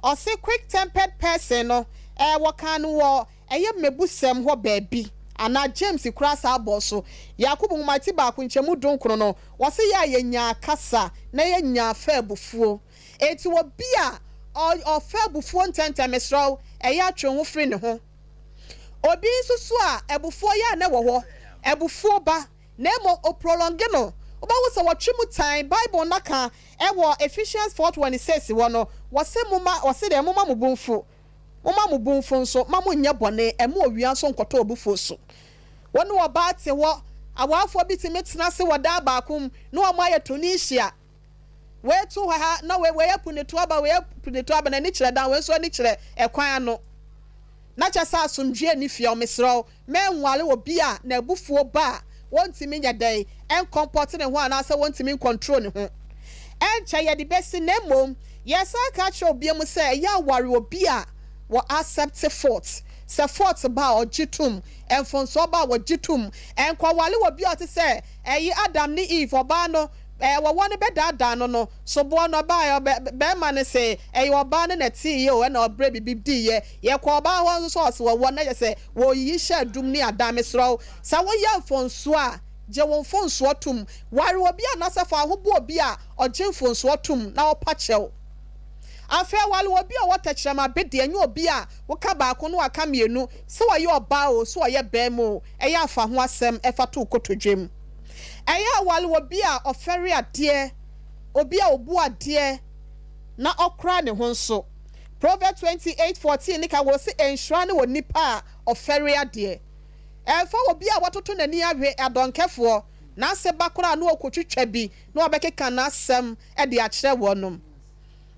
ɔse quick-tempered person no, ɛɛ wɔkaa no wɔ ɛyɛ Mmebusɛm hɔ baabi, anaa James koraa saa bɔɔ so. Yakobo nwoma ti baako nkyɛmu dunkron no, wɔse yɛ a yɛnyaa kasa na yɛnyaa fa abufuo. Enti obi a ɔfa abufuo ntɛmntɛm, mesrɛ wo, ɛyɛ a twe wo ho firi ne ho. Obi nso so a abufuo yɛ a na ɛwɔ hɔ, abufuo ba, na mmom oprolonge no, wobɛhu sɛ wɔtwe mu tan, Bible no aka wɔ Ephesians 4:26 hɔ no, wɔse momma, wɔse dɛn, momma mo bo mfu, momma mo bo mfu nso, mma monnyɛ bɔne, ɛmma owia nso nkɔtɔ obufuo so. Wo ne ɔbaa te hɔ, awarefoɔ bi tumi tena ase wɔ dan baako mu na wɔayɛ Tunisia, Wei to hɔ ha na wei wei apu ne to aba, wei apu ne to aba, n'ani kyerɛ dan, wei nso ani kyerɛ ɛkwan ano. Na kyerɛ sɛ asomdwoeɛ nni fie hɔ. Mesrɛ wo, mɛnware obi a n'abufuo ba a wɔntumi nyɛ dɛn nkɔmpɔte ne ho anaasɛ wɔntumi nkɔntro ne ho. Ɛnkyɛ yɛde bɛsi na mmom yɛsan ka kyerɛ obi mu sɛ ɛyɛ a ware obi a wɔ accept fault. Sɛ fault ba a ɔgye tom, mfomsoɔ ba a wɔgye tom. Nkɔware obi a ɔte sɛ ɛyi Adam ne Eve, ɔbaa no Ɛɛ, wɔwɔ no bɛdaadaa no no, soboɔ no ɔbaa ɛ, bɛɛma no se ɛyɛ ɔbaa no na ɛteeɛ o, ɛna ɔbrɛ biribi diiɛ. Yɛkɔ ɔbaa hɔ nso sɛ ɔse wɔwɔ no, na kyerɛ sɛ wɔreyiyi hyɛ adum ne adan. Mesrɛ wo, sɛ woyɛ mfonsoɔ a, gye wo mfonsoɔ tom. Ware obi anaasɛ fa wo ho bɔ obi a ɔgye mfonsoɔ tom na ɔpa kyɛw. Afei ware obi a ɔwɔ tɛkyerɛma bedeɛ, nyɛ obi a woka baako na waka mmienu, sɛ ɔyɛ ɔbaa o, sɛ ɔyɛ bɛɛma o, ɛyɛ a fa ho asɛm fa to wo kotodwe mu. Ɛyɛ a ware obi a ɔfɛre adeɛ, obi a ɔbu adeɛ na ɔkora ne ho nso. Proverbs 28:14 no ka wɔ se, Nhyira ne onipa a ɔfɛre adeɛ. Ɛmfa obi a watoto n'ani ahwe adɔnkɛfoɔ, n'ase ba koraa na ɔkɔtwitwa bi na ɔbɛkeka n'asɛm de akyerɛ wɔnom.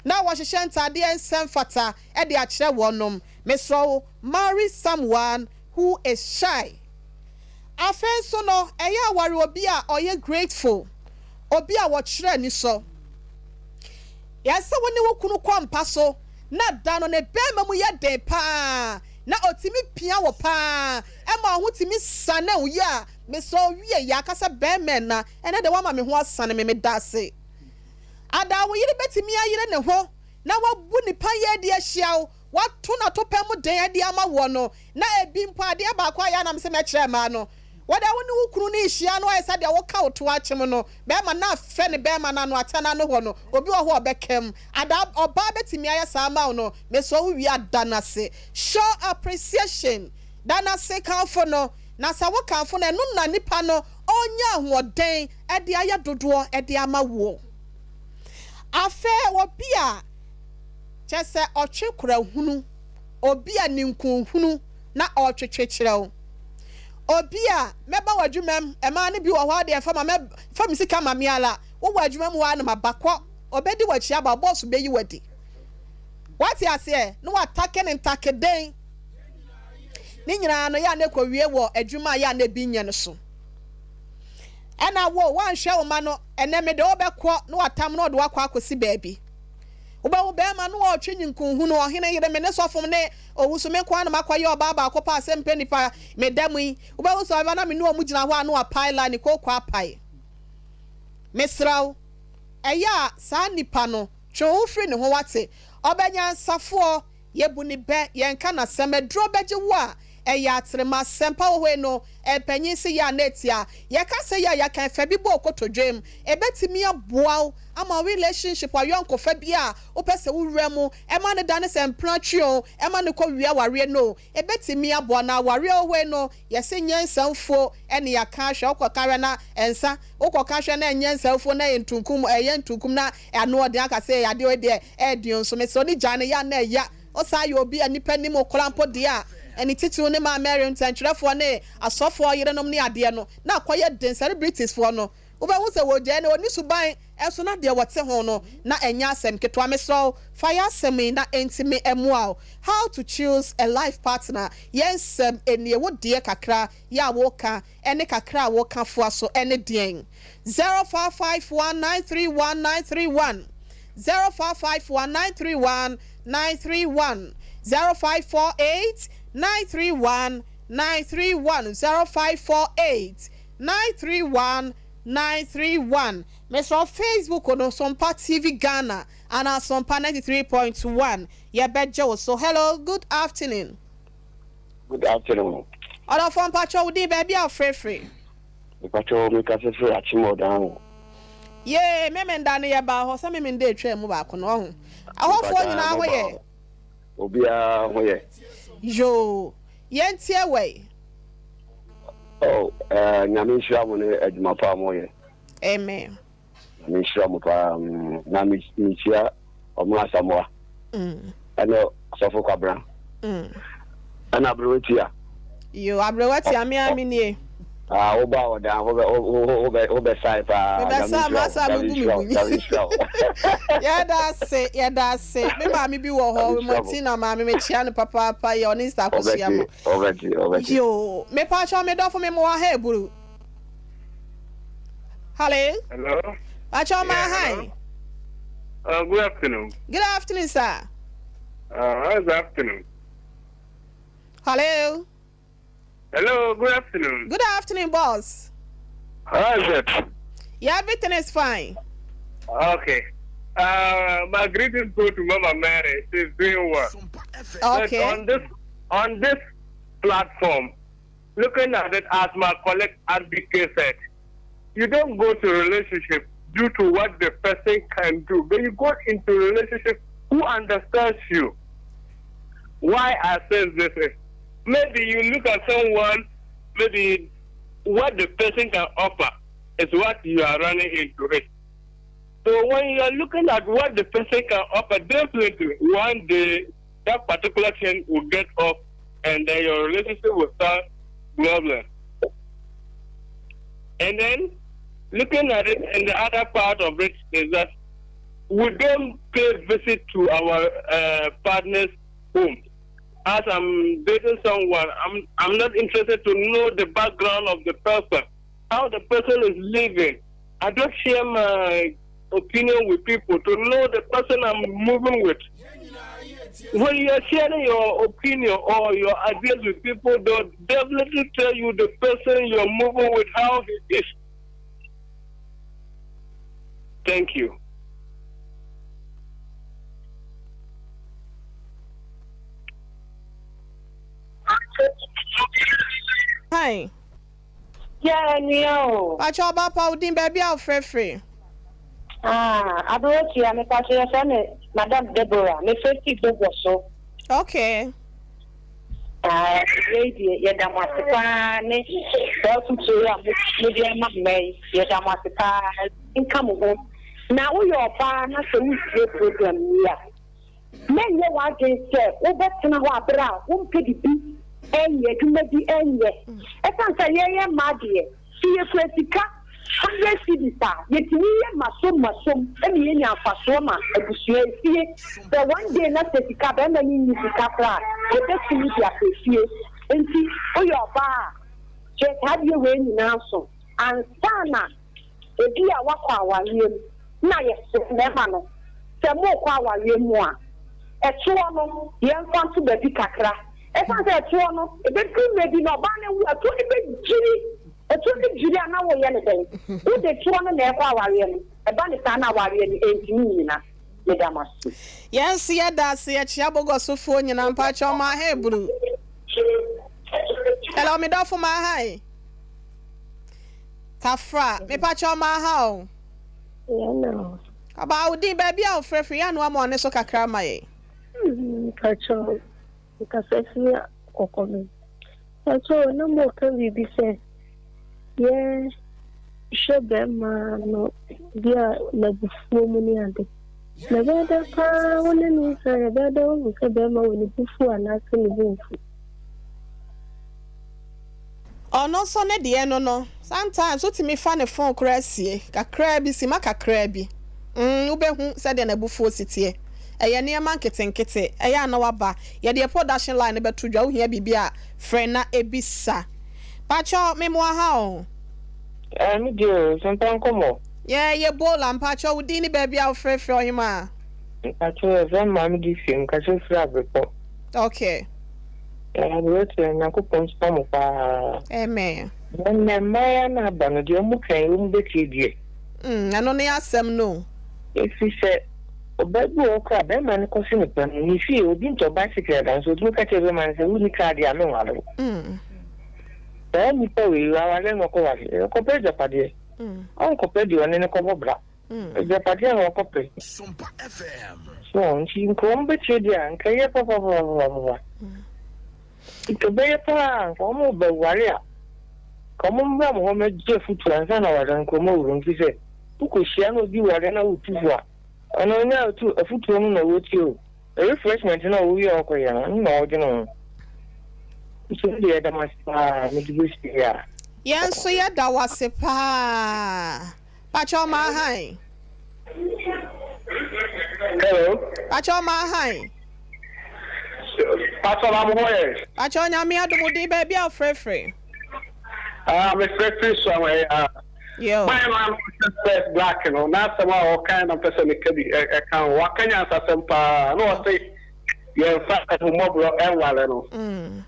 Na wɔhyehyɛ ntadeɛ nsɛ mfata de akyerɛ wɔnom. Mesrɛ wo, marry someone who is shy. Afei nso no, ɛyɛ a ware obi a ɔyɛ grateful, obi a ɔkyerɛ anisɔ. Yɛ sɛ wo ne wo kunu kɔ mpa so na da no ne barima mu yɛ den paa na ɔtumi pia wo paa ma wo ho tumi sane wo yie a, mesrɛ wo wie yɛ aka sɛ barima ɛna, ɛnɛ deɛ woama me ho asane me, meda ase. Ada wo yere bɛtumi ayere ne ho na wabu ne payɛ de ahyia wo, Wɔato n'atopɛ mu den de ama woɔ no, na ebi mpo adeɛ baako a ɛyɛ a na mese mɛkyerɛ mmaa no, wo deɛ wo ne wo kunu no rehyia no ayɛ sɛ deɛ woka wo to akyem no, bɛrima no afɛ ne bɛrima no ano atɛ n'ano hɔ no, obi wɔ hɔ a ɔbɛka mu. Ada ɔbaa bɛtumi ayɛ saa ama wo no, mesrɛ wo wie a da no ase. Show appreciation, da no ase, kamfo no, na sɛ wo kamfo no a, ɛno na nipa no ɔnya ahoɔden de ayɛ dodoɔ de ama woɔ. Afei obi a. Kyerɛ sɛ, ɔtwe kora hunu, obi a ninkun hunu na ɔretwetwe kyerɛ wo. Obi a, mɛba w'adwuma mu, mmaa no bi wɔ hɔ a deɛ fa ma mɛ, fa me sika ma me ara, wowɔ adwuma mu hɔ ara na maba, kɔ, ɔbɛdi w'akyi aba, bɔs bɛyi wo adi. Woate aseɛ? Na watake no ntakeden. Ne nyinaa no, yɛ a na ɛkɔwie wɔ adwuma a yɛ a na ebi nyɛ no so. Ɛna wo, woanhwɛ wo mma no, ɛnɛ mede wo bɛkɔ na watam na ɔde wo akɔ akɔsi baabi. Wobɛhu bɛrima no ɔretwe nyinkunhunu, ɔhene yere, me ne sɔfo ne owu so, me nko ara na makɔyɛ ɔbaa baako pɛ a sɛ mepɛ nnipa meda mu yi. Wobɛhu sɛ ɔbɛba na me ne wɔn gyina hɔ a na wapae line, ne kooko apae. Mesrɛ wo, ɛyɛ a saa nipa no, twe wo ho firi ne ho wate. Ɔbɛnyansafoɔ. Yɛbu no bɛ, yɛnka no asɛm. Aduro bɛgye wo a, ɛyɛ atrema. Asɛmpa wɔ hɔ yi no, mpanyin se yɛ a na ɛtia. Yɛka sɛ yɛ a, yɛka ɛfɛ bi bɔ wo kotodwem. Ɛbɛtumi aboa wo ama wo relationship, w'ayɔnkofa bi a wopɛ sɛ wowura mu, ɛma no dane sɛ mpena twe o, ɛma no kɔ wie awareɛ no o, ɛbɛtumi aboa. Na awareɛ wɔ hɔ yi no, yɛse nyɛ nsɛmfuo ne yɛaka ahwɛ. Wokɔka hwɛ na ɛnsa. Wokɔka hwɛ na ɛnyɛ nsɛmfuo na ɛyɛ ntunkum, ɛyɛ ntunkum na ano ɔden aka sɛ adeɛ wei deɛ ɛyɛ den o nso mesrɛ wo ne gyaa no yɛ a na ɛya. Wo saa yɛ obi a nnipa nim wo koraa mpo deɛ a, ɛne titiriw ne Maa Mary nsɛntwerɛfoɔ ne asɔfoɔ yerenom ne adeɛ no na akɔyɛ den celebrities foɔ no. Wobɛhu sɛ wɔgyae no, ɔnni suban nso na deɛ wɔte ho no na ɛnyɛ asɛm ketewa. Mesrɛ wo, fa yɛn asɛm yi na ɛntumi mmoa wo. How to choose a life partner, yɛn nsɛm nie, wo deɛ kakra yɛ a woka ne kakra a woka foa so ne deɛn? 0551 931 931, 0551 931 931, 0548 931 931, 0548 931 931. Mesrɛ wo, Facebook no, Sompa TV Ghana anaa Sompa 93.1, yɛbɛgye wo so. Hello, good afternoon. Good afternoon. Ɔdɔfoɔ, mpakyɛ wo din, baabi a wofrɛfrɛ? Mepakyɛ, mekasa firi Akyem Oda ho. Yee, Memenda no yɛbaa hɔ sɛ Memenda atwa mu baako no ɔho. Ahɔfoɔ nyinaa ho yɛ? Obiara ho yɛ. Yoo, yɛntie wei. Oh, Nyame nhyira mo ne adwuma pa a moyɛ. Amen. Nyame nhyira mo paa na mehyia ɔmo Asamoa ɛne Ɔsɔfo Kwabena ɛna Aberewa Tia. Yo, Aberewa Tia, me a me nie. Ah, wo ba ɔdan wo bɛ wo bɛ wo bɛ sae paa. Mebɛsa masa me bu me bu. Yɛda ase, yɛda ase. Me maame bi wɔ hɔ, Martina maame, mekyia no papaapa, yɛ ɔne Star Akosua mo. Ɔbɛte, ɔbɛte. Yo, mepa kyɛw, me dɔfo, me mmoa ha eburu. Hello. Hello. Pacho ma hi. Good afternoon. Good afternoon, sir. How's the afternoon? Hello. Hello, good afternoon. Good afternoon, boss. How is it? Yeah, everything is fine. Okay. My greetings go to Mama Mary. She's doing well. Okay. But on this platform, looking at it as my colleague RBK said, you don't go to relationship due to what the person can do, but you go into relationship who understands you. Why I say this is, maybe you look at someone, maybe what the person can offer is what you are running into it. So when you are looking at what the person can offer, definitely one day that particular thing will get off and then your relationship will start problem. And then looking at it, and the other part of it is that we don't pay visit to our partner's home. As I'm dating someone, I'm not interested to know the background of the person, how the person is living. I don't share my opinion with people to know the person I'm moving with. When you are sharing your opinion or your ideas with people, they'll definitely tell you the person you're moving with, how he is. Thank you. Hi. Yeah, nua o. Pacho ɔba pa, wo din, baabi a wofrɛfrɛ? Ah, Aberewa, mepacho yɛfrɛ me Madam Deborah. Mefrɛ fi Bobɔ so. Ah, wei deɛ, yɛda mo ase paa ne saa afotuo yi a mode ama mma yi. Yɛda mo ase paa. Nka mo ho. Na woyɛ ɔbaa na sɛ wotie program yi a, mɛnyɛ w'adwene sɛ wobɛtena hɔ abere a wompɛ bibi ɛnyɛ adwuma bi ɛnyɛ. Ɛsiane sɛ yɛyɛ mmaa deɛ, sɛ yɛkura sika 100 cedis a, yɛtumi yɛ masom masom ɛna yɛnya mfasoɔ ma abusua efie. Sɛ one day na sɛ sika bɛrima no nyi sika koraa a, yɛbɛtumi de akɔ efie. Nti woyɛ ɔbaa a, kyerɛ saa adeɛ wei nyinaa so ansa na ebi a wakɔ awareɛ mu. Na yɛsrɛ mmarima no sɛ morekɔ awareɛ mu a, ɛtoɔ no yɛmfa nto baabi kakra, ɛsiane sɛ ɛtoɔ no ɛbɛduru mmerɛ bi na ɔbaa no awu, ɛtoɔ no bɛgyiri. Ɛtoɔ no gyiri a, na woyɛ ne dɛn? Wode toɔ no na ɛkɔ awareɛ no. Ɛba ne saa na awareɛ no ɛntumi nnyina. Meda mo ase. Yɛn nso yɛda ase. Yɛkyea Bogɔsofoɔ nyinaa. Mpakyɛ ɔma ha eburu. Hello, me dɔfo, ma ha yi. Kafra, mepakyɛ ɔma ha o. Ɔbaa, wo din, baabi a wofrɛfrɛ, yɛ anoa ma ɔne so kakra ma yɛn. Mpakyɛ, nkasa fi kɔkɔ no. Mpakyɛ, na mo ka biribi sɛ yɛhwɛ bɛrima no bi a n'abufuo mu ne ade. Na ɛbɛyɛ dɛ paa wo ne no nsa, ɛbɛyɛ dɛ wohu sɛ bɛrima wɔ ne bufuo anaasɛ ne bo mfu. Ɔno nso ne deɛ no no, sometimes wotumi fa ne phone koraa sie kakraa bi, sima kakraa bi, mm, wobɛhu sɛdeɛ n'abufuo si teɛ. Ɛyɛ nneɛma nketenkete, ɛyɛ a na waba. Yɛde yɛn production line no bɛto dwa, wohia biribi a, frɛ na bisa. Pakyɛw, me moa ha o. Eh, me deɛ o, Sempa nkɔmmɔ. Yɛ, yɛ Bola, mpakyɛw wo din ne baabi a wofrɛfrɛ, ɔhemaa? Mpakyɛw, yɛfrɛ me Maame Dixie, mekasa firi Abrepɔ. Okay. Eh, Aberanteɛ, Nyankopɔn nhyira mo paa. Amen. Na nnɛ mmaayewa no aba no, deɛ wɔn ka yi, wɔn bɛtie deɛ. Mm, ɛno ne asɛm no o. Ɛfiri sɛ, ɔbaa bi wɔ hɔ koraa a, barima no kɔse no pɛ no, ne fie, obi ntɔ bicycle da, nso ɔtumi ka kyerɛ barima no sɛ, wonni kaa deɛ a, menware wo. Saa nipa wei, awareɛ na ɔkɔware, ɔkɔpɛ agyapadeɛ. Ɔnkɔpɛ deɛ ɔne no kɔbɔ bra. Agyapadeɛ na ɔkɔpɛ. So nti nka wɔn bɛtie deɛ a, nka ɛyɛ papapapapapa. Nka ɛbɛyɛ paa nka wɔn bɛware a, nka wɔn mmra mo hɔ mmɛgye afutuo ansa na ware nka wɔn awura mu. Firi sɛ wokɔhyia na obi ware na wotu fo a, ɔno ɔnyɛ atu afutuo no na ɔretie o. Refreshment no a wowie a ɔkɔyɛ no, ɛno na ɔredwene ho. Nti me deɛ yɛda mo ase paa, mede bɛsi a. Yɛn nso yɛda wo ase paa. Pakyɛw ma hann. Hello. Pakyɛw ma hann. Pastor na mo ho yɛ. Pakyɛw nyame adom wo din baabi a wofrɛfrɛ. Ah me frɛfrɛ so ahɔ yɛ ah. Yo. Man na no first black no na asɛm a ɔkan na mpɛ sɛ meka bi ɛka ho waka nyansasɛm paa na ɔse yɛmfa ahummɔborɔ ɛnware no. Mm.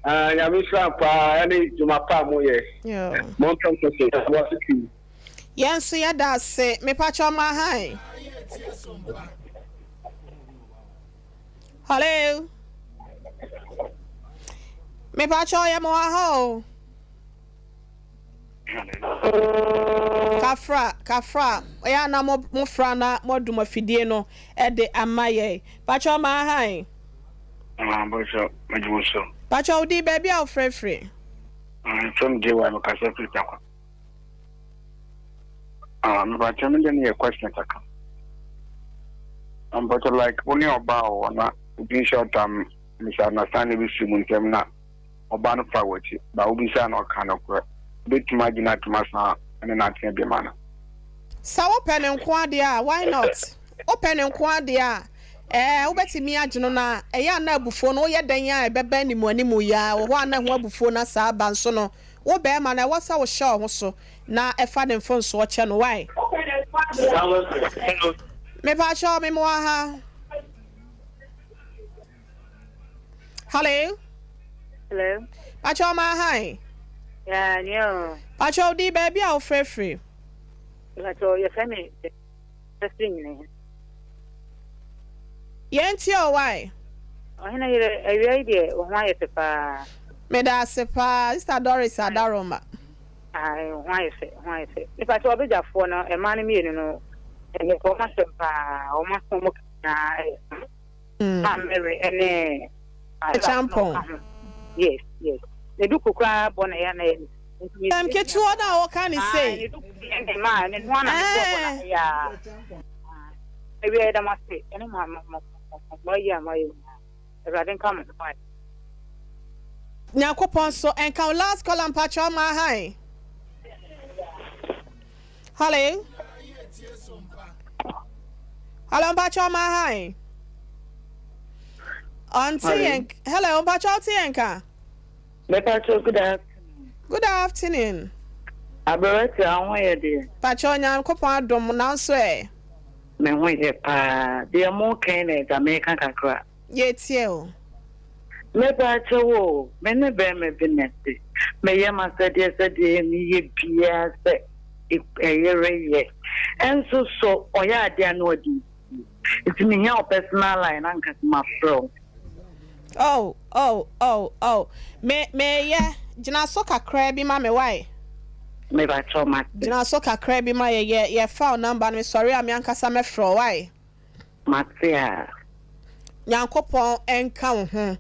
Ah nyame nhyira paa ɛne dwuma pa a moyɛ. Yo. Montɔ nkɔso wɔ ase pii. Yɛn nso yɛda ase. Mepakyɛw ma hann. Hello. Mepakyɛw yɛ mo wɔ ha o. Kafra, kafra. Ɛyɛ ana mo mo fra na mo adum afidie no ɛde ama yɛ. Pakyɛw ma hann. Ah, bɔsɔ, mɛgye so. Pakyɛw di baabi a wofrɛfrɛ. Ah, fam de wa mekasa firi takwa. Ah, mepakyɛ me de no yɛ question kakra. Mpakyɛ like wo ne ɔbaa wɔ hɔ na obi nhyɛ ɔtam misunderstanding bi si mu ntɛm na ɔbaa no fa w'akyi ba wobisa na ɔka nokorɛ wobɛtumi agyina atom asan ne no atena biom ana? Sɛ wopɛ no nko adeɛ a why not? Wopɛ no nko adeɛ a ɛɛ wobɛtumi agye no na ɛyɛ a na abufuo no woyɛ dɛn a ɛbɛba animuanimu yi ara wɔ hɔ a na ɛho abufuo no asaa aba nso no Wo bɛɛma no ɛwɔ sɛ wo hyɛ ɔho so na ɛfa ne mfonsoɔ kyɛ no wai. Mepakyɛw me moa ha. Hello. Hello. Pakyɛw ma han. Yeah, nea. Pakyɛw di baabi a wofrɛfrɛ. Pakyɛw yɛfrɛ me fɛfrɛ nyina. Yɛn tie o wai. Ɔhene yere, awia yi deɛ wo ho ayɛ fɛ paa. Meda ase paa sister Doris Adaroma. Ae wo ho ayɛ fɛ, wo ho ayɛ fɛ. Mepakyɛw ɔbedwafoɔ no mmaa no mmienu no mepɛ wɔn asɛm paa, wɔn aso wɔn ka nyinaa ɛyɛ kama. Maame Mary ɛne Kyampɔn. Ɔka ho. Yes, yes. Ne duku koraa bɔ na ɛyɛ na ɛyɛ ne. Asɛm ketewa no a wɔka ne sei. Ne duku deɛ maa ne noa na ne bɔ bɔ na ɛyɛ a. Awia yɛda mo ase ɛne mo mo mo mo ayi a mo ayɛ nyinaa. Awurade nka mo ho ae. Nyankopɔn nso nka wo. Last caller mpakyɛw ma hi. Hello. Hello mpakyɛw ma hi. Ɔnte yɛn. Hello mpakyɛw te yɛn ka. Mepakyɛw good afternoon. Good afternoon. Aberanteɛ wo ho yɛ deɛ? Pakyɛw Nyankopɔn adom nanso ɛ? Me ho yɛ paa. Deɛ mo ka yi na agya meka kakra. Yɛtie o. Mepakyɛw o, me ne bɛɛma bi na ɛte. Meyɛ m'asɛdeɛ sɛdeɛ meyɛ biara sɛ ɛyere yɛ. Ɛnso so ɔyɛ adeɛ a na ɔde sie. Nti mehia wo personal line na anka mafrɛ wo. Oh oh oh oh me meyɛ gyina so kakraa bi ma me wai. Mepakyɛw mate. Gyina so kakraa bi ma yɛ yɛ yɛfa wo number no mesɔre a me ankasa mɛfrɛ wo wai. Mate a. Nyankopɔn nka wo ho.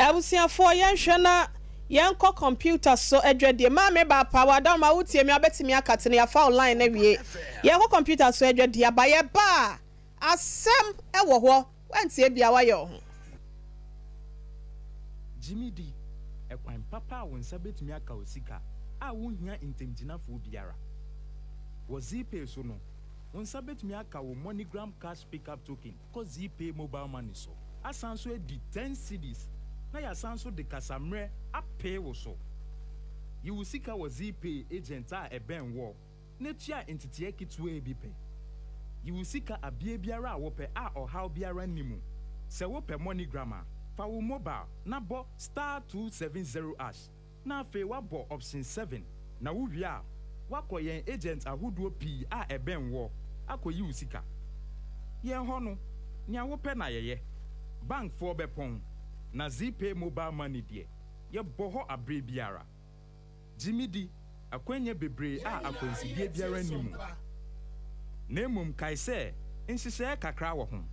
Abusuafoɔ yɛnhwɛ na yɛnkɔ computer so adwadie. Maame Baapa w'adaworoma wotie me a wobɛtumi akate no yɛafa wo line no awie. Yɛkɔ computer so adwadie aba yɛba a asɛm wɔ hɔ woantie bia woayɛ wo ho. Gyimi di ɛkwan pa. papa a wo nsa bɛtumi aka wo sika a wonhia ntamgyinafoɔ biara. Wɔ Zeepay so no, wo nsa bɛtumi aka wo MoneyGram Cash Pickup Token kɔ Zeepay Mobile Money so, asan nso adi ten cedis na yɛasan nso de kasammerɛ apee wo so. Yi wo sika wɔ Zeepay agent a ɛbɛn woɔ na tua nteteɛ ketewaa bi pɛ. Yi wo sika abeɛ biara a wopɛ a ɔhaw biara nni mu. Sɛ wopɛ MoneyGram a, fa wo mobile na bɔ *270# na afei woabɔ option 7 na wowie a, woakɔ yɛn agent ahodoɔ pii a ɛbɛn woɔ akɔyi wo sika. Yɛn hɔ no, nea wopɛ na yɛyɛ. Bankfoɔ bɛpɔn, na Zeepay Mobile Money deɛ, yɛbɔ hɔ aberɛ biara. Gye me di, akwannya bebree a akwansideɛ biara nni mu. Na mmom kae sɛ nhyehyɛeɛ kakra wɔ ho.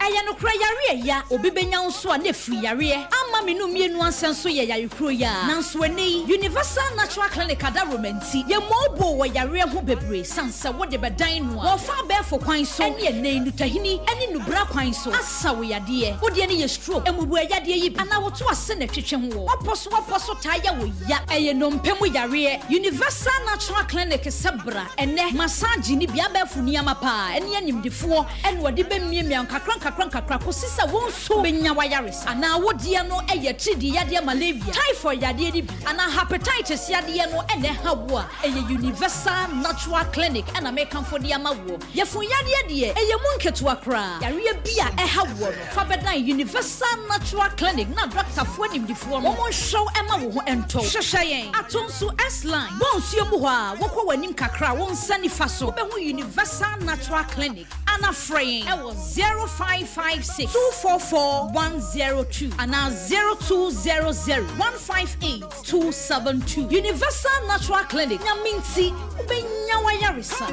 Ɛyɛ nokorɛ yareɛ ya obi bɛnya wo nso a na ɛfiri yareɛ ama me no mmienu ansɛ nso yɛ yare kuro yi ara nanso ɛnnɛ yi Universal Natural Clinic adaworoma nti yɛmmɔɔ boo wɔ yareɛ ho bebree sane sɛ wode bɛdan no a wɔfa abɛɛfo kwan so ɛne ɛnnɛ yi nnutahini ɛne nnubra kwan so asa wo yadeɛ wo deɛ no yɛ stroke mmubuɛ yadeɛ yi bi anaa woto ase na ɛtwetwe ho wɔ wapɔ so wapɔ so taa yɛ wo ya ɛyɛ nnompe mu yareɛ Universal Natural Clinic sɛ bra ɛnnɛ massage ne bi abɛɛfo nneɛma paa ɛne animdefoɔ ɛna wɔde bɛmiamia nkakra nkakra nkakra kɔsi sɛ wo nso wobɛnya w'ayaresa. Anaa wo deɛ no yɛ atiridii yadeɛ malaria, typhoid yadeɛ no bi, anaa hepatitis yadeɛ no na ɛha wo a, ɛyɛ Universal Natural Clinic na mekamfo de ama woɔ. Yafunu yadeɛ deɛ, ɛyɛ mu nketewa koraa. Yareɛ bi a ɛha woɔ no, fa bɛdan Universal Natural Clinic na dɔktafoɔ animdefoɔ no wɔnhwɛ wo ma wo ho ntɔ wo. Hwehwɛ yɛn Atonsu S-Line, bɔ nsuo mu hɔ a, wokɔ w'anim kakra a, wo nsa nifa so, wobɛhu Universal Natural Clinic. Ana frɛ yɛn wɔ 0556 244 102 anaa 0200 158 272. Universal Natural Clinic, Nyame nti wobɛnya w'ayaresa.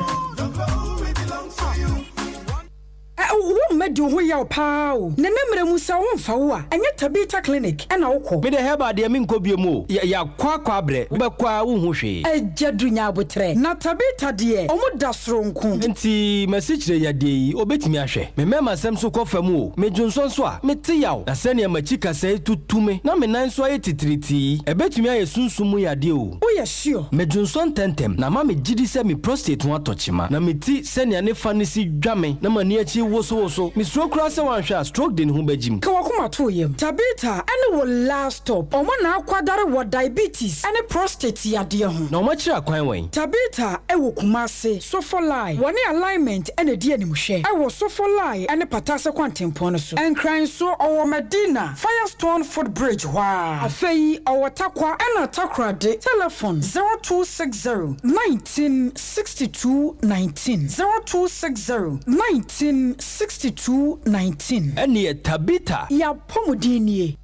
Wo mma di wo ho yaw paa o. Nene mmerɛ mu sɛ wo ho mfa wo a, ɛnyɛ Tabitha Clinic na wo kɔ. Me deɛ herbal deɛ menkɔ biom o, yɛakɔ akɔ abrɛ, wobɛkɔ ara wonhu hwee. Agya Duru nya aboterɛ. Na Tabitha deɛ ɔmo da soronko. Nti m'asikyire yadeɛ yi obetumi ahwɛ? Me mmarima sɛm nso kɔ fam o, me dwonsɔ nso a, mete yaw, na sɛnea m'akyi kasɛe tutu me na me nan nso ayɛ titiritii yi, ɛbɛtumi ayɛ sunsum mu yadeɛ o. Woyɛ sure? Me dwonsɔ ntɛmntɛm na ama me gyidi sɛ me prostate ho atɔ kyema, na me ti sɛnea ne fa no si dwa me na m'ani akyi wosowoso. Misuro koraa sɛ wanhwɛ a stroke de ne ho bɛgyim. Ka w'akoma to wo yam. Tabitha ne wo last stop. Wɔn na akwadare wɔ diabetes ne prostate yadeɛ ho. Na wɔn akyiri akwan wɛn? Tabitha wɔ Kumasi, Sofolai. Wɔne Alignment na ɛdi animhwɛ wɔ Sofolai ne Patase kwantempɔn no so. Nkran nso, ɔwɔ Madina, Firestone foot bridge hɔ ara. Afei ɔwɔ Tarkwa ɛna Takoradi. Telefon, 0260 19 62 19 0260 19 62 19. Ɛneɛ Tabitha. Y'apɔmuden nie.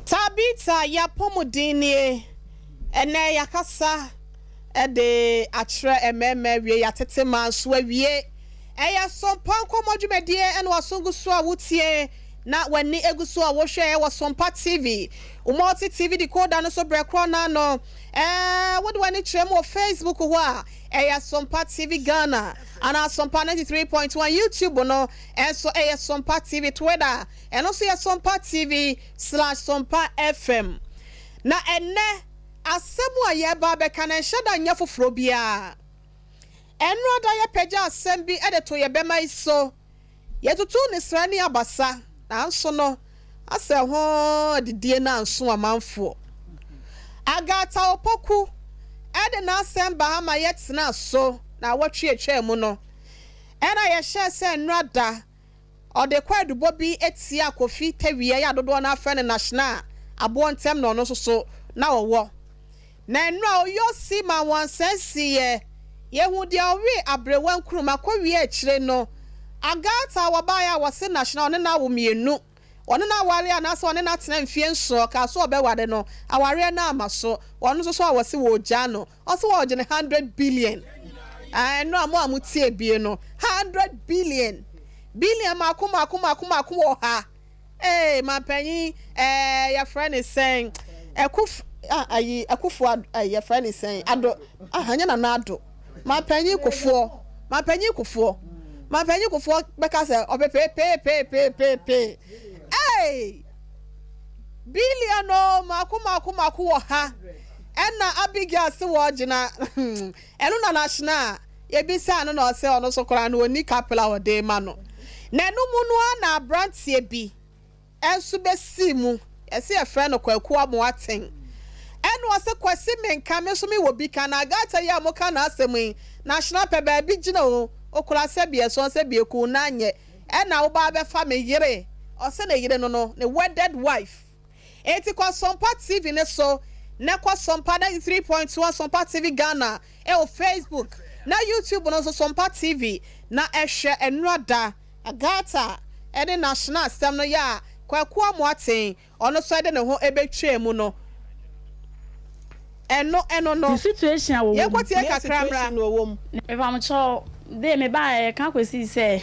Tabitha y'apɔmuden nie. Ɛnɛ y'akasa de akyerɛ mmarima awie, y'atete mmaa nso awie. Ɛyɛ Sompa Nkɔmmɔ dwumadie ɛna w'aso gu so a wotie na w'ani gu so a wohwɛ ɛwɔ Sompa TV, wo multi TV decoder no so berɛ korɔ no ano. Ɛɛ wode w'ani kyerɛ mu wɔ Facebook hɔ a, ɛyɛ Sompa TV Ghana anaa Sompa 93.1, YouTube no nso ɛyɛ Sompa TV, Twitter ɛno nso yɛ Sompa TV slash Sompa FM. Na ɛnnɛ asɛm a yɛreba abɛka no ɛnhyɛ da nyɛ foforɔ biara. Ɛnnora da yɛpagya asɛm bi de to yɛn bɛma yi so. Yɛtutuu ne srɛ ne abasa, nanso no, asɛ ho adidie no anso amanfoɔ. Agatha Opoku de n'asɛm baa ha ma yɛtenaa so naawɔtwe a ɛtwaa mu no. Ɛna yɛhyɛɛ sɛ nnora da ɔde kwaadubɔ bi tiaa Kofi Tawia yi a dodoɔ no ara frɛ no National aboɔ ntɛm na ɔno nso so na ɔwɔ. Na nnora ɔyɔ si ma wɔnsan siiɛ. Yɛhuu deɛ ɔwee aberewa nkruma kɔwiee akyire no, Agatha a wɔbaeɛ a wɔse National ɔne no awo mmienu, ɔne no aware anaasɛ ɔne no atena mfeɛ nson, ɔkaa sɛ ɔbɛware no, awareɛ no amma so, ɔno nso so a wɔse wɔregyaa no, ɔse wɔregye no hundred billion. Ɛɛ nnora mo a motie bie no, hundred billion, billion mmaako mmaako mmaako mmaako wɔ ha. Ee mampanyin ɛɛ yɛfrɛ ne sɛn Akuf ah ayi Akufo Ad ɛɛ yɛfrɛ ne sɛn Ado ah ɛnyɛ Nana Ado. Mampanyin Kufuor, Mampanyin Kufuor, Mampanyin Kufuor bɛka sɛ ɔpepeepeepeepeepee. Ei! Billion o, mako mako mako wɔ ha. Ɛna Abigail se wɔgyina, ɛno na n'ahyena a yɛbisaa no na ɔse ɔno nso koraa no ɔnni kapela a ɔde rema no. Na ɛno mu no ara na aberanteɛ bi nso bɛsii mu, yɛse yɛfrɛ no Kwaku Amoateng. Ɛna ɔse Kwasi menka, me nso mewɔ bi ka, na Agatha yi a moka n'asɛm yi, n'ahyena pɛ baabi gyina o, okura sɛbi ɛsɔn sɛbi eku na nyɛ, ɛna woba abɛfa me yere, ɔse ne yere no no, ne wedded wife. Enti kɔ Sompa TV no so na kɔ Sompa 93.1 Sompa TV Ghana ɛwɔ Facebook na YouTube no nso Sompa TV na ɛhwɛ ɛnora da Agatha ne National asɛm no yɛ a Kwaku Amoaten ɔno nso de ne ho bɛtwaa mu no ɛno ɛno no Ne situation a wɔwɔ mu. Yɛnkɔtie kakra mmra. Mepamokyɛw, dee mebaeɛ yɛka kɔsii sɛ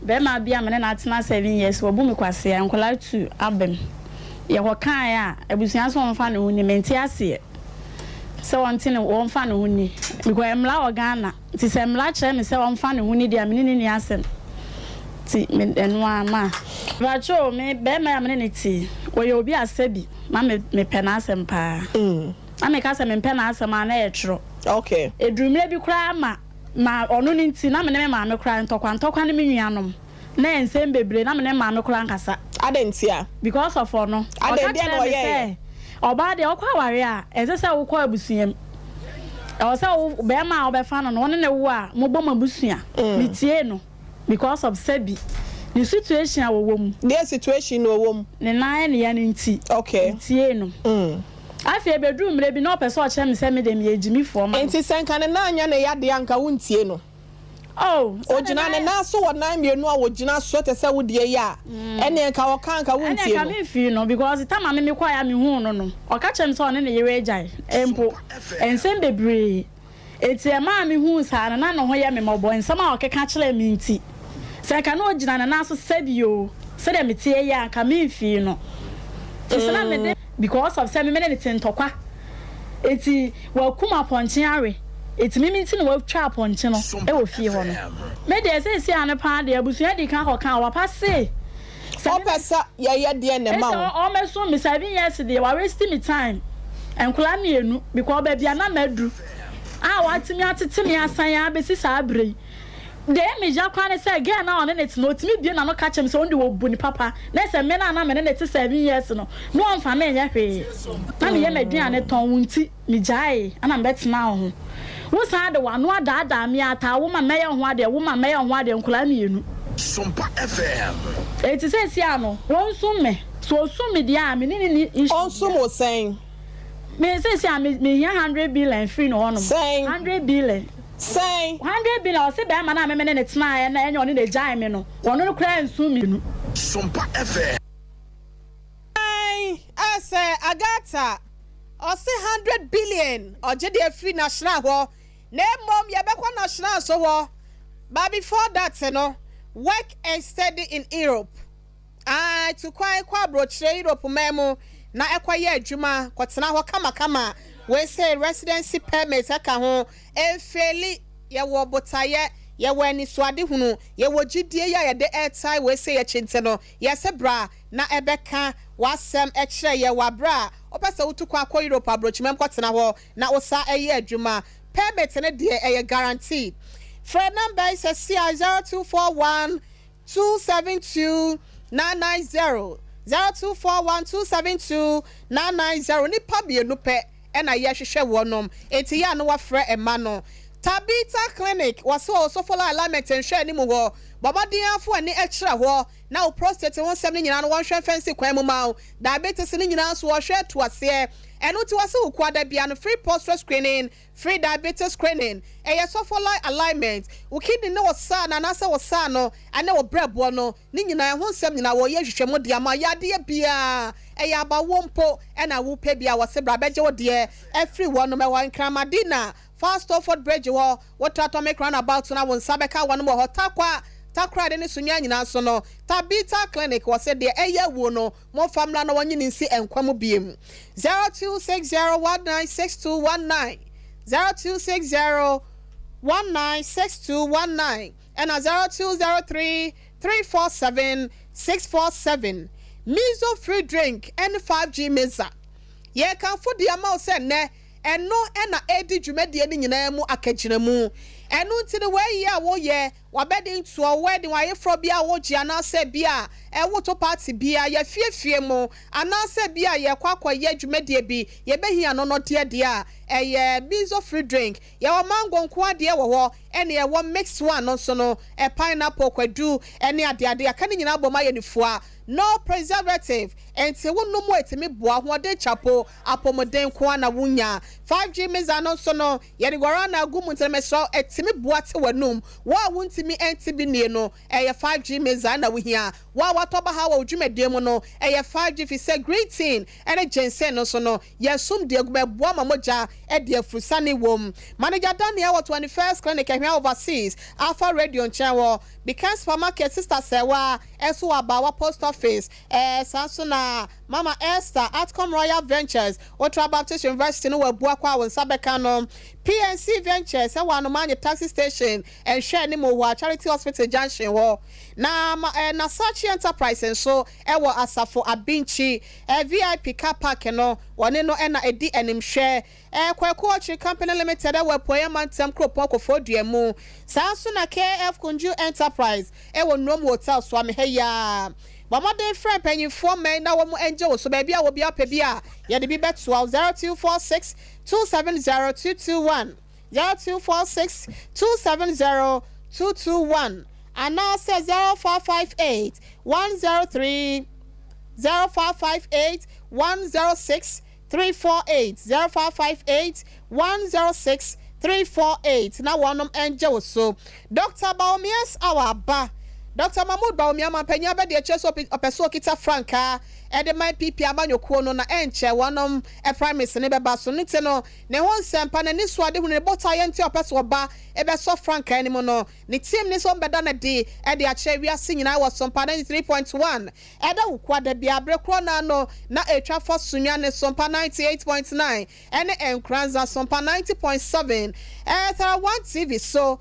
bɛɛma bi a mene no atena 7 years wabu me kwasea, nkwadaa tu aba mu. Yɛkɔkaeɛ a, abusua sɛ wɔmfa ne ho nni, mente aseɛ sɛ wɔnte ne wɔmfa ne ho nni because mmara wɔ Ghana. Nti sɛ mmara kyerɛ me sɛ ɔmfa ne ho nni deɛ a, me ne no nni asɛm. Nti me ɛno ara ma. Mpakyɛ o, me barima yi a me ne no te yi, ɔyɛ obi a sɛbi na me mepɛ n'asɛm paa. Na meka sɛ mempɛ n'asɛm a na ɛyɛ twerɛ. Ɛduru mmerɛ bi koraa ma ma ɔno no nti na me ne me maame koraa ntɔkwa ntɔkwa ne me nuanom. Na ɛyɛ nsɛm bebree na me ne maame koraa nkasa. Adɛn ntia? Because of ɔno. Adɛn, Ɔka deɛn na kyerɛɛ me ɔyɛeɛ? sɛ, ɔbaa deɛ ɔkɔ aware a, ɛnsɛ sɛ wokɔ abusua mu. Ɛwɔ sɛ wo barima a wobɛfa no no, wo ne no wo a, mobɔ mo abusua. Metiee no because of sɛbi ne situation a ɔwɔ mu. Deɛn situation na ɔwɔ mu? Ne nan ne ya no nti. Okay. Metiee no. Afei ɛbɛduruu mmerɛ bi na ɔpɛ sɛ ɔkyerɛ me sɛ me deɛ meyɛ gyimifoɔ ma no. Nti sɛ nka ne nan anyɛ ne ya deɛ a nka wontie no? Oh, sɛ ne Ogyina ne nan. nan so wɔ nan mmienu a ogyina so te sɛ wo deɛ yi a, ɛnneɛ nka ɔka a nka Ɛnneɛ wontie nka no. memfii no because time a me mekɔeɛ a mehuu no no, ɔka kyerɛɛ me sɛ ɔne ne yere agyae mpo. Nsɛm bebree. Enti ɛmaa mehuu saa no, na ne ho yɛ me mmɔbɔ, nsɛm a ɔkeka kyerɛɛ me nti. Sɛ nka na ogyina ne nan so sɛbi oo, sɛdeɛ meteɛ yi a, nka memfii no. Nti sɛ na mede. Because of sɛ me me ne no te ntɔkwa nti wakum apɔnkye awe nti me me nti na watwa apɔnkye no wɔ fie hɔ no. Me deɛ seesei ano paa deɛ abusua di kan kɔ ka wapa se sɛ me Wopɛ sɛ yɛyɛ deɛn na ɛma Ese wo? ɔmɛsom me 7 years deɛ wa waste me time nkwadaa mmienu because baabi a na madu a watumi atete me asan abɛsi saa berɛ yi. Deɛ ɛyɛ me ya koraa ne sɛ girl no a ɔne no te no ɔtumi bue n'ano ka kyerɛ me sɛ ɔno deɛ ɔbu no papa na sɛ me no a na me ne no te 7 years no na ɔmfa me nyɛ hwee na meyɛ m'aduane tɔn wo nti megyaee ɛna mebɛtenaa wo ho wo san de w'ano adaadaa me ataa wo ma mɛyɛ wo ho adeɛ wo ma mɛyɛ wo ho adeɛ nkwadaa mmienu enti seesei a no ɔnsum me sɛ ɔsum me deɛ a me ne no nni issue Ɔnsum biara. wo sɛn? Me seesei a me mehia hundred billion firi ne hɔnom Sɛn? hundred billion. Sɛn? 100 billion ɔse bɛɛma no a me me ne no tenaeɛ na ɛnyɛ ɔno na ɛgyae me no ɔno no koraa nsu me nu. Sompa FM. Sɛn? Ɛsɛ Agatha ɔse 100 billion ɔgye de afiri National hɔ na mmom yɛbɛkɔ National nso hɔ but before that no work and study in Europe. Ae, tu kwan kɔ aburokyire Europe man mu na kɔ yɛ adwuma, kɔ tena hɔ kama kama. Wei sei residency permit ɛka ho, ɛnfeeli, yɛwɔ botaeɛ, yɛwɔ anisoadehunu, yɛwɔ gyidie yi a yɛde ɛtae wei sei akyi nti no, yɛse bra na ɛbɛka w'asɛm kyerɛ yɛ wɔ aberɛ a wopɛ sɛ wotu kwan kɔ Europe aburokyima mu kɔ tena hɔ na wosa yɛ adwuma. Permit no deɛ ɛyɛ guaranteed. Frɛ number yi sɛsia 0241 272 990 0241 272 990 Nnipa mmienu pɛ na yɛhwehwɛ wɔnom, enti yɛ a na wafrɛ mma no. Tabitha Clinic, wɔse wɔ Osofola Alignment nhwɛ anim hɔ. Bɔ mmɔden ara fa w'ani kyerɛ hɔ na wo prostate ho nsɛm no nyinaa no wɔnhwɛ mfa nsi kwan mu ma wo. Diabetes no nyinaa nso wɔhwɛ atu aseɛ. Ɛno nti wɔse wo kuada biara no free prostate screening Free diabetes screening, ɛyɛ sɔfɔlɔe alignment, wo kidney ne wo saa no anaasɛ wo saa no ne wo brɛboɔ no ne nyinaa ɛho nsɛm nyinaa wɔyɛ nhwehwɛmu de ama yadeɛ biara ɛyɛ abawoɔ mpo ɛna wo pɛ biara wɔse bra bɛgye wo deɛ afiri wɔnom ɛwɔ Nkran Madina Far Stowford Bridge hɔ wo tra Atomic Roundabout no a wo nsa bɛka wɔnom wɔ hɔ Tarkwa Takoradi ne Sunyani nyinaa nso no Tabitha Clinic wɔse deɛ ɛyɛ awuo no Momfa mmra na wɔnye no nsi nkwa mu bio. 0260196219 0260. 196219 ɛna 0203 347 647. Mizo free drink ɛne 5G Mixer. Yɛrekamfo de ama wo sɛ nnɛ ɛno na ɛredi dwumadie no nyinaa mu akagyinamu. Ɛno nti no wei a woyɛ, w'abɛden toɔ, wo wedding, w'ayeforɔ bi a wogye anaasɛ bi a woto party bi a yɛafiefie mu anaasɛ bi a yɛrekɔ akɔyɛ dwumadie bi, yɛbɛhia no no deɛ deɛ a ɛyɛ Mizo free drink. Yɛwɔ mango nko ara deɛ wɔ hɔ ɛna yɛwɔ mixed one no nso no, pineapple, kwadu ne adeade, yɛaka ne nyinaa abom ayɛ no fua. No preservative, enti wo nom a ɛtumi boa ahoɔden kyapo, apɔmuden nko ara na wo nya. 5G mixer no nso no, yɛde guarana agu mu nti no mesrɛ wo ɛtumi boa te w'anum. Wo a wo ntumi nte bi nnie no, ɛyɛ 5G mixer na wo hia. Wo a watɔ baha wɔ wo dwumadie mu no, ɛyɛ 5G fisɛ green tea ne ginseng no nso no, yɛsum de agu mu, ɛboa ma mogya de afurusane wom. Manager Daniel wɔ 21st Clinic, Ahwea Overseas, Alpha Radio nkyɛn hɔ. Beacon Supermarket, Sister Sɛwa nso wɔ Abaawa Post Office, ɛɛ saa nso na Mama Esther, Atcom Royal Ventures, Otra Baptist University no wɔ Abuakwa a wo nsa bɛka no. PNC Ventures wɔ Anomaanye Taxi Station nhwɛanim wɔ Charity Hospital Junction hɔ. Na ma ɛɛ Nasachi Enterprise nso wɔ Asafo Abinkyi, ɛɛ VIP Car Park no, wɔne no na ɛdi animhwɛ. Kwaku Orchard Company Limited wɔ Apueeɛ Mantam kuropɔn Koforidua mu. Saa ara nso na KF Kunju Enterprise wɔ Nnuom Hotel Suame ha yi ara. Bɔ mmɔden frɛ mpanyimfoɔ mmɛn na wɔn ngye wo so baabi a wɔ biara wopɛ bi a yɛde bi bɛtoa wo 0246 270 221, 0246 270 221 anaasɛ 0558 103 0558 106 348 0558 106 348 na wɔnom ngye wo so. Doctor Bawumia's hour aba. Doctor Mahmood Bawumia mampanyin abɛdeakyire sɛ ɔpɛ sɛ ɔkita frankaa de ma NPP amanyɔkuo no na ɛnkyɛ wɔnom primaries no bɛba so no nti no ne ho nsɛmpa, n'anisoadehunu, ne botaeɛ nti a ɔpɛ sɛ ɔba bɛsɔ frankaa no mu no ne team ne sɛ wɔbɛda no adi de akyerɛ wiase nyinaa wɔ Sompa 93.1 Ɛda Wukuada biara bere korɔ no ara no na ɛtwa fa Sunyani Sompa 98.9 ne Nkoranza Sompa 90.7 Ɛthara One TV so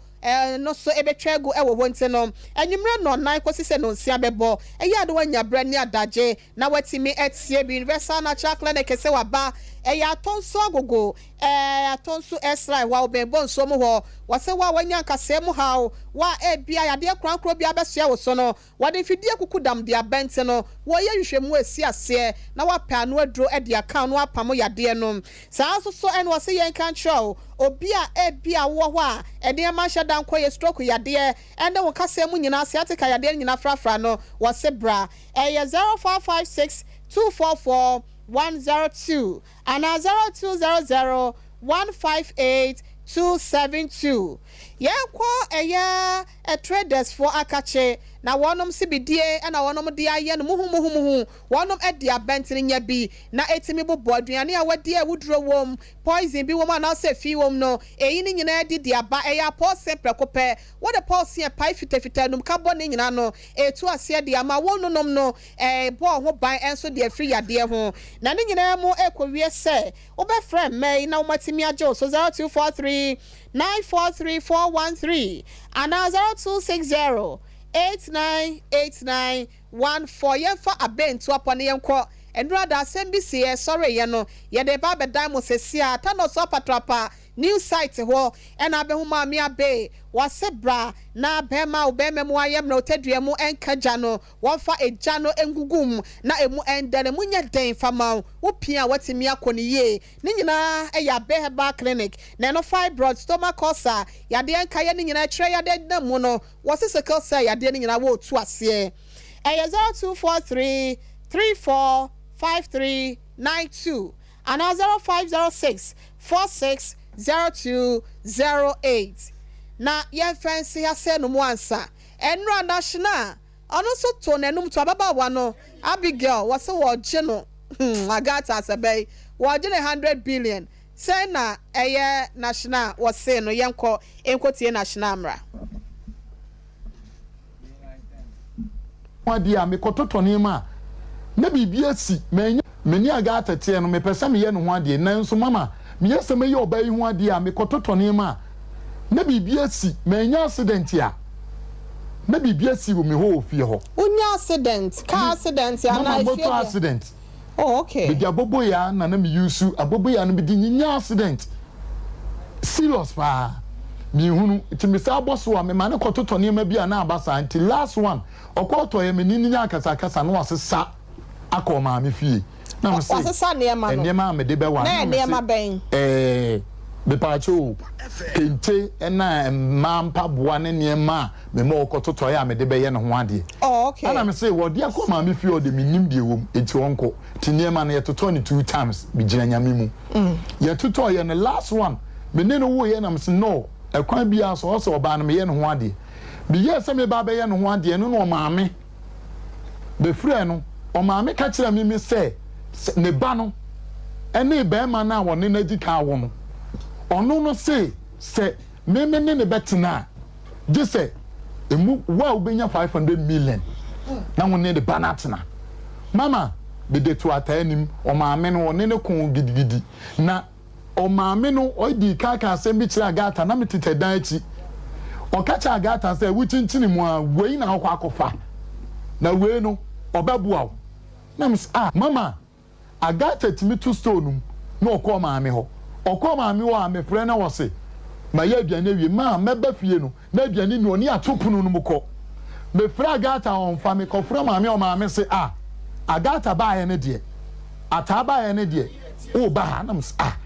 no so ɛbɛtwa agu wɔ hɔ nti no anwummerɛ nnɔnnan kɔsi sɛ nnɔnsia bɛbɔ ɛyɛ a na wanya berɛ ne adagye na watumi atie bi Universal Natural Clinic sɛ waba ɛyɛ atɔ nso agogo ɛɛ atɔ nso ɛsrae hɔ a wobɛn bɔ nsuo mu hɔ wɔ sɛ wo a wanya nkasɛɛ mu haw wo a ebia yadeɛ korankorɔ bi abɛsoɛ wo so no Wɔde mfidie kukudam de aba nti no, wɔyɛ nhwehwɛmu a ɛsi aseɛ na wɔapɛ ano aduro de aka ano apamo yadeɛ no. Saa ara nso so ɛna wɔse yɛnka nkyerɛ wo, obi a ebia wowɔ hɔ a nneɛma nhyɛ da nkɔ yie, stroke yadeɛ ne wo nkasɛɛ mu nyinaa, sciatica yadeɛ no nyinaa frafra no, wɔse bra. Ɛyɛ 0556 244 102 anaa 0200 158 272. Yɛnkɔ ɛyɛ traders foɔ akakye na wɔnom se bidie na wɔnom de ayɛ no muhumuhumuhu, wɔnom de abɛntene nya bi na ɛtumi bobɔ aduane a wadi a awuduro wom, poison bi wom anaasɛ fi wom no, ɛyi ne nyinaa adi de aba. Ɛyɛ apɔɔse prɛko pɛ. Wode pɔɔse a ɛpae fitafita anumka bɔne nyinaa no ɛretu aseɛ de ama wo nonom no ɛrebɔ ho ban nso de afiri yadeɛ ho. Na ne nyinaa mu ɛrekɔwie sɛ wobɛfrɛ mma yi na wɔatumi agye wo so 0243 943 413 anaa 0260 8989 14. Yɛmfa abɛn ntu apɔ na yɛnkɔ. Nnora da asɛm bi si yɛsɔreeɛ no, yɛde reba abɛdan mo seesei ara. Thanos Apatrapa New site hɔ na abɛhu Maame Abbey. Wɔse bra na bɛɛma a wo bɛɛma mu ayɛ mmerɛw tadua mu nka gya no, wɔmfa egya no ngugu mu na emu ɛndɛ no emu nyɛ den fa ma wo, wo pia a woatumi akɔ no yie. Ne nyinaa yɛ Abbey Herbal Clinic na ɛno fibroid, stomach ulcer, yadeɛ nkaeɛ no nyinaa ɛkyerɛ yadeɛ nam mu no, wɔse sickle cell yadeɛ no nyinaa wɔretu aseɛ. Ɛyɛ 0243 34 53 92. Anaa 0506 46 02 08. Na yɛmfa nsi ha sɛ no mu ansa. Ɛnora National ɔno nso too n'anum to ababaawa no Abigail wɔse wɔregye no hmm Agatha Asɛbɛi wɔregye no 100 billion sɛn na ɛyɛ National wɔsee no yɛnkɔ nkɔtie National mmra. Ho adeɛ a, mekɔtotɔ nneɛma a, na biribi asi, mannya. Me ne Agatha teɛ no, mepɛ sɛ meyɛ ne ho adeɛ, nanso mama meyɛ sɛ mɛyɛ ɔbaa yi ho adeɛ a, mekɔtotɔ nneɛma a, na biribi asi, mannya accident a, na biribi asi wɔ me hɔ wɔ fie hɔ. Wonya accident? Car accident anaa Mama efie motor deɛ? accident. Oh okay. Mede aboboyaa na na me use aboboyaa no mede nyinya accident serious paa menhunu nti me saa bɔ so a mema no kɔtotɔ nneɛma bi a na aba saa nti last one ɔkɔɔtɔeɛ me ne no nya akasakasa na wasesa akɔ ɔmaame fie na me se Wasesa nneɛma no nneɛma a mede bɛwa na na me se nneɛma bɛn? ɛɛ mepaakyɛ o kente ɛna mmaa mpaboa ne nneɛma a mema ɔkɔtotɔeɛ a mede bɛyɛ ne ho adeɛ. Oh okay. Ɛna me se wɔde akɔ maame fie hɔ de mennim deɛ ɛwɔ mu enti ɔnkɔ nti nneɛma no yɛtotɔɔ no two times megyina Nyame mu yɛtotɔɔ yɛ no last one me ne no woeɛ na me se no ɛkwan biara so ɔsɛ ɔbaa no meyɛ ne ho adeɛ meyɛɛ sɛ meba abɛyɛ ne ho adeɛ no na ɔmaame bɛfrɛɛ no ɔmaame ka kyerɛɛ me me sɛ ne ba no ɛne bɛrima no a ɔne no adi kan awo no ɔno no se sɛ me me ne no bɛtena a gye sɛ emu wo a wobɛnya 500 million na wo ne ne ba no atena. Mama mede to ataa anim, ɔmaame no ɔne no koo gidigidi na ɔmaame no ɔdii kan kaa asɛm bi kyerɛɛ Agatha na metete dan akyi. Ɔka kyerɛɛ Agatha sɛ wokyinkyini mu a wei na wokɔ akɔfa na wei no ɔbɛboa wo. Na mese ah mama Agatha tumi to store no mu na ɔkɔ maame hɔ. Ɔkɔ maame hɔ a, mefrɛ na ɔse, Mayɛ aduane awie. Ma mɛba fie no, na aduane nni hɔ, ne yɛato pono no mu kɔ. Mefrɛ Agatha a ɔmfa. Mekɔfrɛ maame a, ɔmaame se, Ah, Agatha baeɛ no deɛ, Ataa baeɛ no deɛ, woreba ha? Na mese, Ah,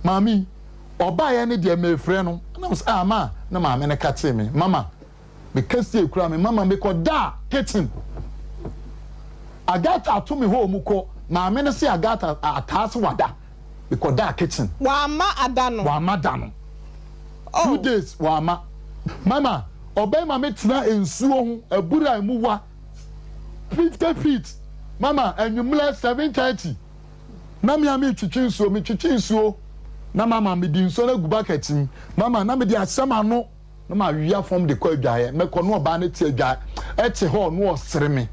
maame yi, ɔbaeɛ no deɛ, mefrɛ no. Na mese, Ah, ma, na maame no ka kyeree me, Mama, Me kɛseɛ kura me mama me kɔ daa kitchen Agatha ato me hɔ ɔmu kɔ maame no se Agatha ataa se wada me kɔ daa kitchen. Wamma ada no. Wamma da no. Oh. 2 days wamma. Mama ɔbɛma me tena nsuo ho abura emu wa 50 feet mama anwummerɛ 7:30 na me a me twitwi nsuo me twitwi nsuo na mama me di nsuo no agu bucket mu mama na me de ahyɛ m'ano. Na mawea fam de kɔ adwaeɛ. Mɛkɔ na ɔbaa no te adwaeɛ te hɔ na ɔsere me.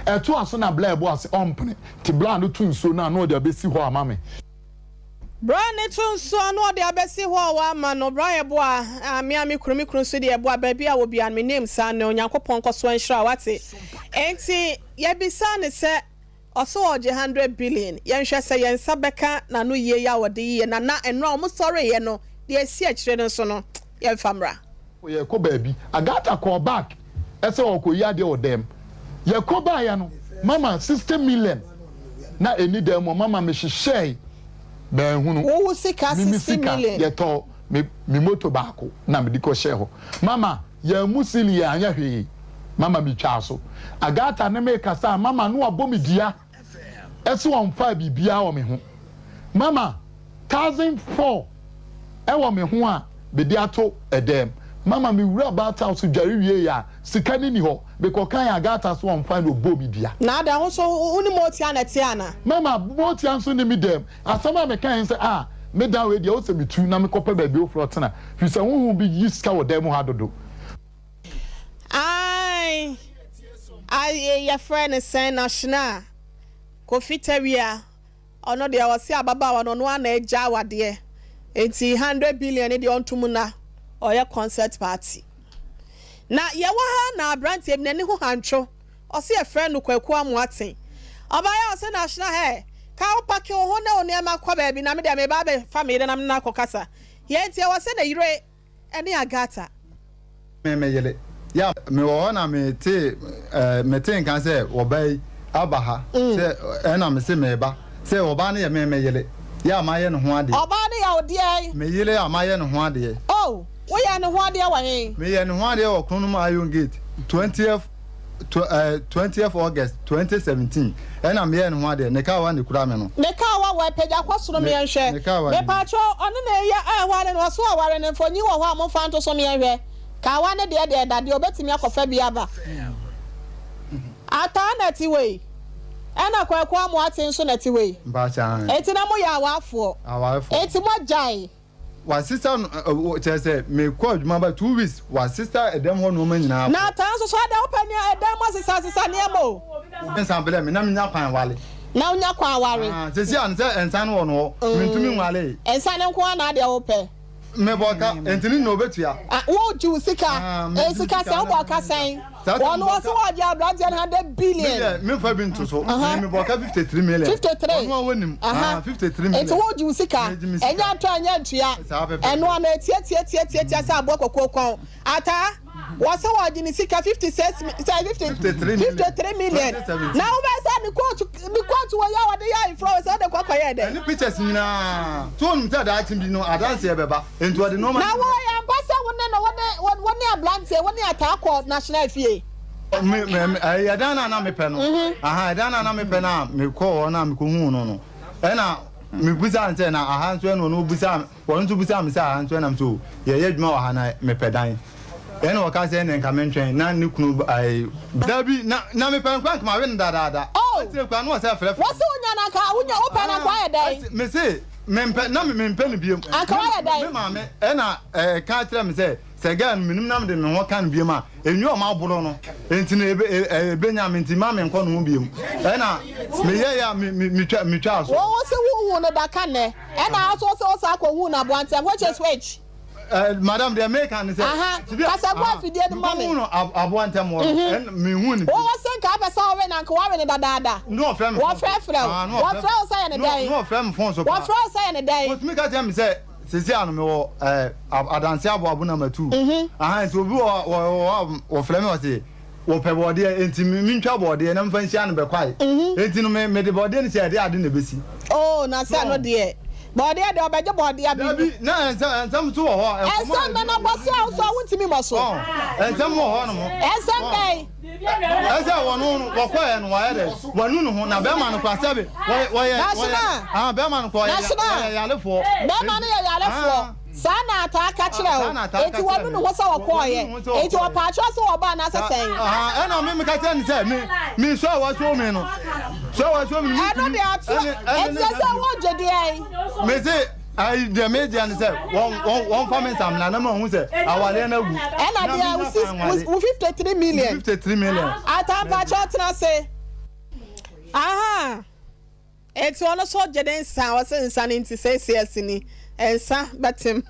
Ɛtoa so na bla ɛbɔ ase ɔmpene. Nti bla no to nsuo no a na ɔde abɛsi hɔ ama me. Bra no to nsuo a na ɔde abɛsi hɔ a wama no. Bra yɛboa ah me a me kunu me kunu nso deɛ ɛboa baabi a wɔ biara no menim saa no Onyankopɔn nkɔso nhyira wo wate. Enti yɛbisaa no sɛ. Ɔse ɔɔgye hundred billion, yɛnhwɛ sɛ yɛn nsa bɛka n'ano yie yi a ɔde yi yɛ na na ɛnora a ɔmo sɔreeɛ no deɛ ɛsi akyire no nso no yɛnfa mmra. Yɛkɔ baabi Agatha kɔɔ back sɛ ɔɔkɔyi adeɛ wɔ dɛm yɛkɔ baeɛ no mama 60 million na ɛni dan mu mama mehyehyɛe manhunu Wo wo sika me me 60 sika million. yɛtɔɔ me me moto baako na mede kɔhyɛɛ hɔ mama Yɛammu Celia anyɛ hwee. Mama mitwaa so. Agatha ne me rekasa a, Mama na wabɔ me dua se ɔmfaa biribiara wɔ me ho. Mama, 1004 wɔ me ho a mede ato dɛm. Mama mewuraa bath house dware wiei a, sika no nni hɔ. Mekɔkae Agatha se ɔmfae na ɔbɔɔ me dua. Na adɛn, wo nso wo ne Motia na ɛte anaa? Mama, Motia nso nni me dɛm. Asɛm a mekae ne sɛ, Ah, me dan wei deɛ, ɛwɔ sɛ metu na mekɔpɛ baabi foforɔ tena, firi sɛ honhom bi yi sika wɔ dan mu ha dodo. Ae, ae, yɛfrɛ no sɛn, National Kofi Tawia, ɔno deɛ ɔse ababaawa no ɔno ara na agya awadeɛ, nti hundred billion no deɛ ɔnto mu na ɔyɛ concert party. Na yɛwɔ ha na aberanteɛ bi n'ani ho hantwo. Ɔse yɛfrɛ no Kwaku Amoaten. Ɔbaeɛ a ɔse National hey, ka wo pake wo ho ne wo nneɛma kɔ baabi na me deɛ meba abɛfa me yere na me ne no akɔkasa. Yei nti ɛwɔ sɛ ne yere ne Agatha. Me me yere. Ya me wɔ hɔ na me tee eh, me tee nka sɛ ɔbaa yi aba ha sɛ ɛna me se meba sɛ ɔbaa no yɛ me me yere ya mayɛ ne ho adeɛ. Ɔbaa no yɛ wo deɛn? Me yere a mayɛ ne ho adeɛ. Oh, woyɛɛ ne ho adeɛ wɔ he? Meyɛ ne ho adeɛ wɔ Kronom Iron Gate, 20th 20th August 2017 ɛna meyɛɛ ne ho adeɛ, ne car wa na ekura me no. Ne car wa wɔ pagya kɔ soro meɛnhwɛ. Ne car wa ni. Mepakyɛw ɔno na ɛyɛ ɛware no ɔso ɔware no mfonyin wɔ hɔ a momfa nto so meɛnhwɛ. Car wa no deɛ deɛ ɛda deɛ ɔbɛtumi akɔfa bi aba. Ataa na ɛte wei ɛna Kwaku Amoate nso na ɛte wei. Mpakyɛ aane. Enti na moyɛ awarefoɔ. Awarefoɔ. Enti moagyae. Wasesa no ɛ kyerɛ sɛ mekɔ adwuma ba 2 weeks wasesa ɛdɛm hɔ nneɛma nyinaa kɔ. Na taa nso so adɛn wopɛ nea ɛdan mu asesa asesa nneɛma o. Nsa brɛ me na menya kwan wale. Na wonya kwan aware. Ah sɛsi a no sɛ nsa no wɔ no hɔ mentumi nwale. Nsa no nko ara na adeɛ wopɛ. Mebɔ ka, nti ne nyinaa obetua. Ah, wogye wo sika. Eh, sika sɛn, wobɔ ka sɛn? Wɔn wɔ so wɔgye aberanteɛ no 100 billion. Me deɛ, memfa bi nto so. Me mebɔ ka 53 million. 53. Ɔno a wɔnim. Ah, 53 million. Nti wogye wo sika. Ɛnyɛ atɔ ɛnyɛ ntua. Saa pɛpɛ. Ɛno ano etiatiatiatiatia sɛ aboa kɔkɔɔ kɔn. Ataa, wɔ sɛ wɔgye ne sika 56 sɛ 50 53 million. Na wobɛ sɛ ne coat ne coat wɔ yɛ a wɔde yɛ ayeforɔ wɔ sɛ wode kɔ kɔyɛ dɛ. Ɛne pictures nyinaa. So wonim sɛ daakye bi no adanseɛ bɛba. Nti ɔde nneɛma. Na wo yɛ ampa sɛ wo ne no wo ne wo ne abranteɛ wo ne ataa kɔ national fie. Me me ɛyɛ ɛdan na na mepɛ no. Aha ɛdan na na mepɛ no a mekɔɔ hɔ na mekɔhuu no no. Ɛna mebusaa no sɛ na aha nso ɛna ɔno obusaa Wɔn nso bisaa me sɛ, Aha nso ɛnam so yɛyɛ adwuma wɔ ha na mepɛ dan. Ɛnna ɔkaa sɛ, Ɛnneɛ nka mentwɛn na ne kunu ba. Dabi, na na mepɛ no koraa nka mawe no dadaada. Oh! Akyire koraa na ɔsɛ frɛfrɛ me. Wose wonya no anka wonya wopɛ no anka wayɛ dɛn? Mese mempɛ na mempɛ no biom. Anka wayɛ dɛn? Me maame ɛna ɛka kyerɛ me sɛ sɛ girl no menim na mede me ho ka no biom a, Enwi a wɔaboro no nti no, ebenya me nti mma menkɔ ne ho bio. Ɛnna meyɛe a mitwaa so. Wo wo se wo hu no da ka nnɛ ɛna wo so wo se wo saa kɔ hu no aboantam which is which. Eh, madam deɛ meka ne sɛ. Aha, kasa gu afidie no ma me. Mekɔ hu no aboantam hɔ no, ɛnna mehu no. Wo wo se nka apɛ sɛ ɔwe no anka wawe no dadaada. Na ɔfrɛ me phone so. Wɔfrɛfrɛ wo, wɔfrɛ wo sɛ yɛ ne dɛn? Na ɔfrɛ me phone so paa. Wɔfrɛ wo sɛ yɛ ne dɛn? Wɔtumi ka kyerɛ me sɛ. Sesei ano mewɔ eh, adanse aboabo number 2. Aha, nti obi wɔ wɔ wɔ a wɔfrɛ me ɔse wɔpɛ bɔɔdeɛ, nti mentwa bɔɔdeɛ na mfa nhyia no bɛkwae. Nti no me mede bɔɔdeɛ no si a ɛde ade na ɛbɛsi. Oh, na sɛ no deɛ, bɔɔdeɛ deɛ ɔbɛgye bɔɔdeɛ bi. Dabi, na ɛnsɛm ɛnsɛm nso wɔ hɔ. Ɛnsɛm bɛ na bɔ so a wosɔ a wontumi mmɔ so. Ɔn, ɛnsɛm wɔ hɔ nom. Ɛnsɛm bɛn? Ɛsɛ wɔn no wɔkɔɛ no wɔayɛ dɛ wɔnu ne ho na bɛrima no kora sɛbe wɔyɛ wɔyɛ ah bɛrima no kora ɔyɛ ɔyɛ yalefoɔ. Bɛrima no yɛ yalefoɔ saa na ataa ka kyerɛ o eti wɔnu ne ho sɛ wɔkɔɔyɛ eti ɔpaakyɛw sɛ wɔba anaasɛ sɛn. Ɛna me meka kyerɛ ne sɛ me me sɔ a wɔsɔ mi no sɔ a wɔsɔ mi no. Ɛno deɛ ato eti sɛ wɔgye deɛ. Me se. Ayi deɛ me deɛ ne sɛ wɔn wɔn wɔn fa me nsamina na ma hu sɛ awareɛ no agu. Ɛna deɛ wo six wo 53 million. 53 million. Atampakyɛ ɔtena ase. Aha. Eti ɔno so gye ne nsa ɔse nsa no nti sɛsi asini nsa bɛtem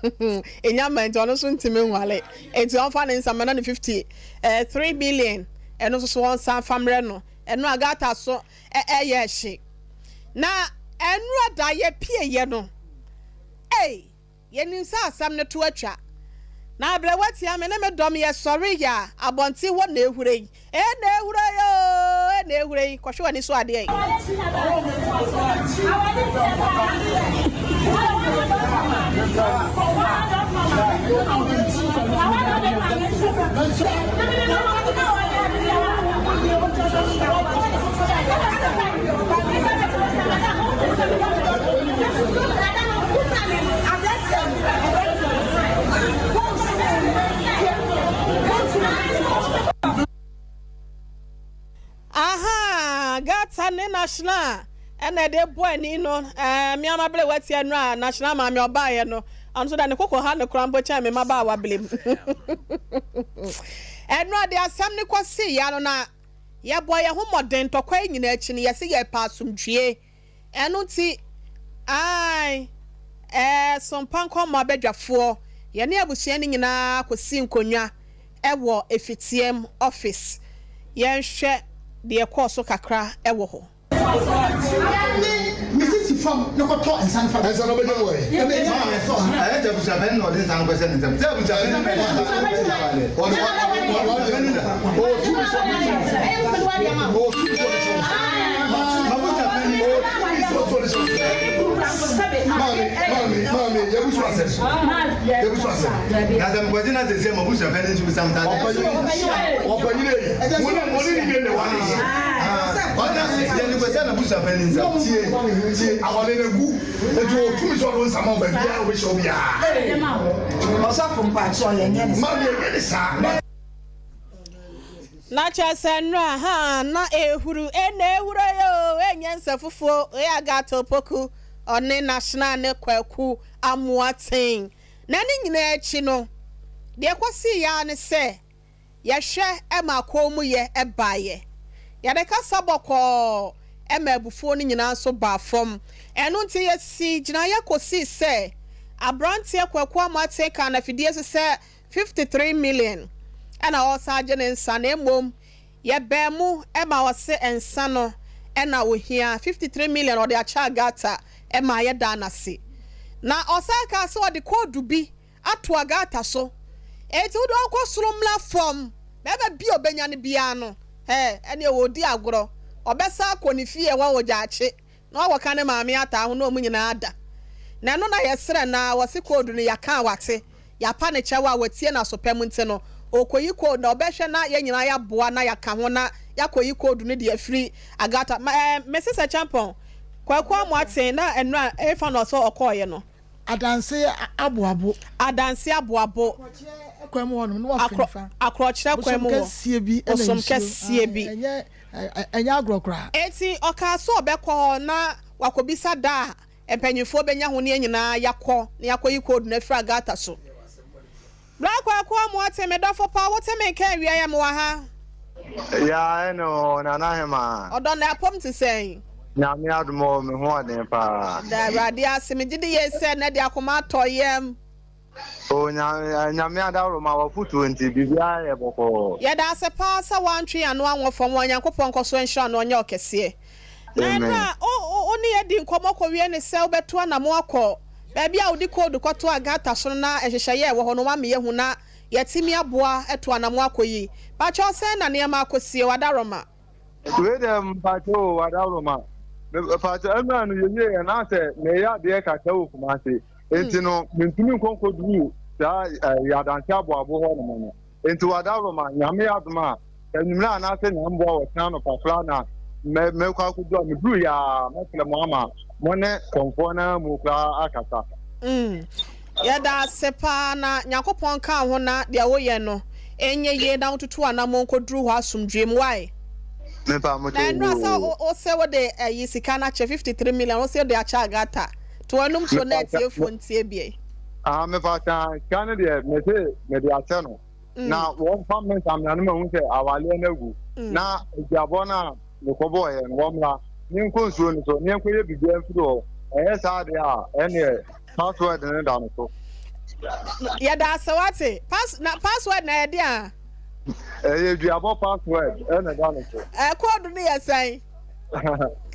enya ma nti ɔno so ntimi nwale eti ɔnfa ne nsa mɛna no 53 million ɛno nso so ɔnsa fa mmerɛ no ɛno agata so ɛyɛ hye. Na ɛnora da yɛpieeɛ no, ei, yɛnim sɛ asɛm no to atwa. Na aberewa tia me ne me dɔm yɛsɔre yɛ a, abɔnten hɔ na ɛhura yi. Ee na ɛhura yi oo, ee na ɛhura yi. Kɔhwɛ w'ani so adeɛ yi. Ahaa, Gata ne National ɛna ɛde bɔ ani no ɛɛ me ama bere wati ɛno a National maame ɔbaayɛ no ɔno nso da ne koko ha no koraa mpo kyɛn me mmabaawa bere mu ɛno a de asɛm no kɔsi ya no na Yɛbɔɔ yɛn ho mmɔden ntɔkwa yi nyinaa akyi no, yɛse yɛrepɛ asomdwie. Ɛno nti, ae, ɛɛ, Sompa Nkɔmmɔ abadwafoɔ, yɛne abusua no nyinaa kɔsii nkonnwa wɔ Efitiam office. Yɛnhwɛ deɛ ɛkɔɔ so kakra wɔ hɔ. Ne me sisi fam na kɔtɔ nsa no fa. Nsa no bɛnya wɔ he? Ɛbɛnya wɔ sɔ ha. Ɛyɛ sɛ abusuapanin na ɔde nsa no kɔhyɛ ne nsam. Sɛ abusuapanin na ɔde nsa no kɔhyɛ ne nsam. Ɔsɔfo mpakyɛw yɛnyɛ ne saa. Na kyerɛ sɛ nnora haa na ehuru e na ehuro yi oo enyɛ nsɛ fufuo e Agatha Opoku ɔne National ne Kwaku Amoateng na ne nyinaa akyi no deɛ ɛkɔsii yɛ ara ne sɛ Yɛhwɛ ma kommyɛ baeɛ. Yɛde kasa bɔkɔɔ ma abufuo no nyinaa nso baa fam. Ɛno nti yɛsii gyinaeɛ kɔsii sɛ Abranteɛ Kwaku Amoateng kaa no afidie so sɛ 53 million ɛna ɔresan agye ne nsa na mmom yɛbaa mu ma ɔse nsa no na ɔhia, 53 million ɔde akyɛ Agatha ma yɛdaa no ase. Na ɔsan kaa sɛ ɔde koodu bi ato Agatha so, enti wode ɔnkɔ soro mmra fam, barima bi a ɔbɛnya no biara no, hɛ, ɛneɛ ɔredi agorɔ, ɔbɛsan akɔ ne fie hɔ wɔ Gyaakye na wakɔka ne maame ataa ho na wɔn nyinaa ada. Na ɛno na yɛsrɛ no ara, wɔse koodu no yɛaka a wate, yɛapa no kyɛw a watie no aso pa mu nti no, ɔrekɔyi koodu na ɔbɛhwɛ na yɛn nyinaa yɛaboa na yɛaka ho na yɛakɔyi koodu no de afiri Agatha. Ma ɛɛ, Mrs. Acheampong, Kwaku Amoateng na nnora ɛhefa na ɔsɛ ɔkɔeɛ no? Adanse aboabo. Adanse aboabo. Akorɔkyerɛ kwan mu hɔ nom na wafa nifa. Akorɔkyerɛ kwan mu hɔ. Bosom kɛseɛ bi ɛna nsuo. Bosom kɛseɛ bi. Ɛnyɛ ɛnyɛ agorɔ koraa. Enti ɔkaa sɛ ɔbɛkɔ hɔ na wakɔbisa da a mpanyinfoɔ bɛnya ho na yɛn nyinaa yɛakɔ na yɛakɔyi koodu no afiri Agatha so. Bra Kwaku Amoate, me dɔfo pa, wote me nka awia yi a mewɔ ha? Yaa ɛne o, Nana Hemaa. Ɔdɔ na apom te sɛn? Nyame adom o, me ho ɔden paa. Da Awurade ase, megye di yie sɛ nnɛ de akoma atɔ yam. O Nyame adaworoma, w'afotuo nti, biribiara yɛ bɔkɔɔ. Yɛda ase paa sɛ woantwe yɛn ano anwɔ fam, Onyankopɔn nkɔ so nhyira no ɔnyɛ ɔkɛseɛ. Na Amen. ɛno a wo ne yɛ di nkɔmmɔ kɔwie ne sɛ wobɛto anamo akɔ baabi a wode koodu kɔto Agatha so no na nhyehyɛeɛ a ɛwɔ hɔ no woama yɛahu na yɛatumi aboa atu anamo akɔ yi. Pakyɛw sɛn na nneɛma akɔsie o Adaworoma? Wei deɛ mpakyɛw o Adaworoma. Mpakyɛw ɛmmerɛ no yɛwie yɛ na sɛ meyɛ adeɛ kakra wɔ Kumasi nti no mentumi nkɔ nkɔduru saa ɛyɛ adanse aboabo hɔ nom no. Enti w'adaworoma, Nyame adom a, anwummerɛ anaasɛ Nyame boa ɔkyena anɔpa koraa na mɛ mɛkɔ akɔduru a, meduru yɛ a, mɛfrɛ mo ama mo ne kɔmfoɔ no ara mu koraa akasa. Mm, yɛda ase paa na Nyankopɔn nka wo ho na deɛ woyɛ no ɛnyɛ yie na wotutu anamon kɔduru hɔ asomdwoeɛ mu wai? Mepa mo Na kyɛw ɛnora sɛ yoo. wo wo se wode ayi sika no akyɛ 53 million wo se wode akyɛ Agatha to w'anum tuo na Mepa kyɛw, atiefoɔ ntie bie. Ah, mepa kyɛw, sika no deɛ mese mede akyɛ no. Na wɔmfa me nsamena no mahu sɛ awaleɛ no agu. Na aduabɔ no a mekɔbɔɔeɛ no, wɔmmra ne nkɔ nsuo no so ne yɛnkɔyɛ biribiara mfiri hɔ. Ɛnyɛ saa deɛ a, ɛnneɛ password no da no so. Yɛda ase wate. Pass na password na yɛde a. Ɛyɛ duabɔ password ɛna ɛda no so. Ɛ code no yɛ sɛn?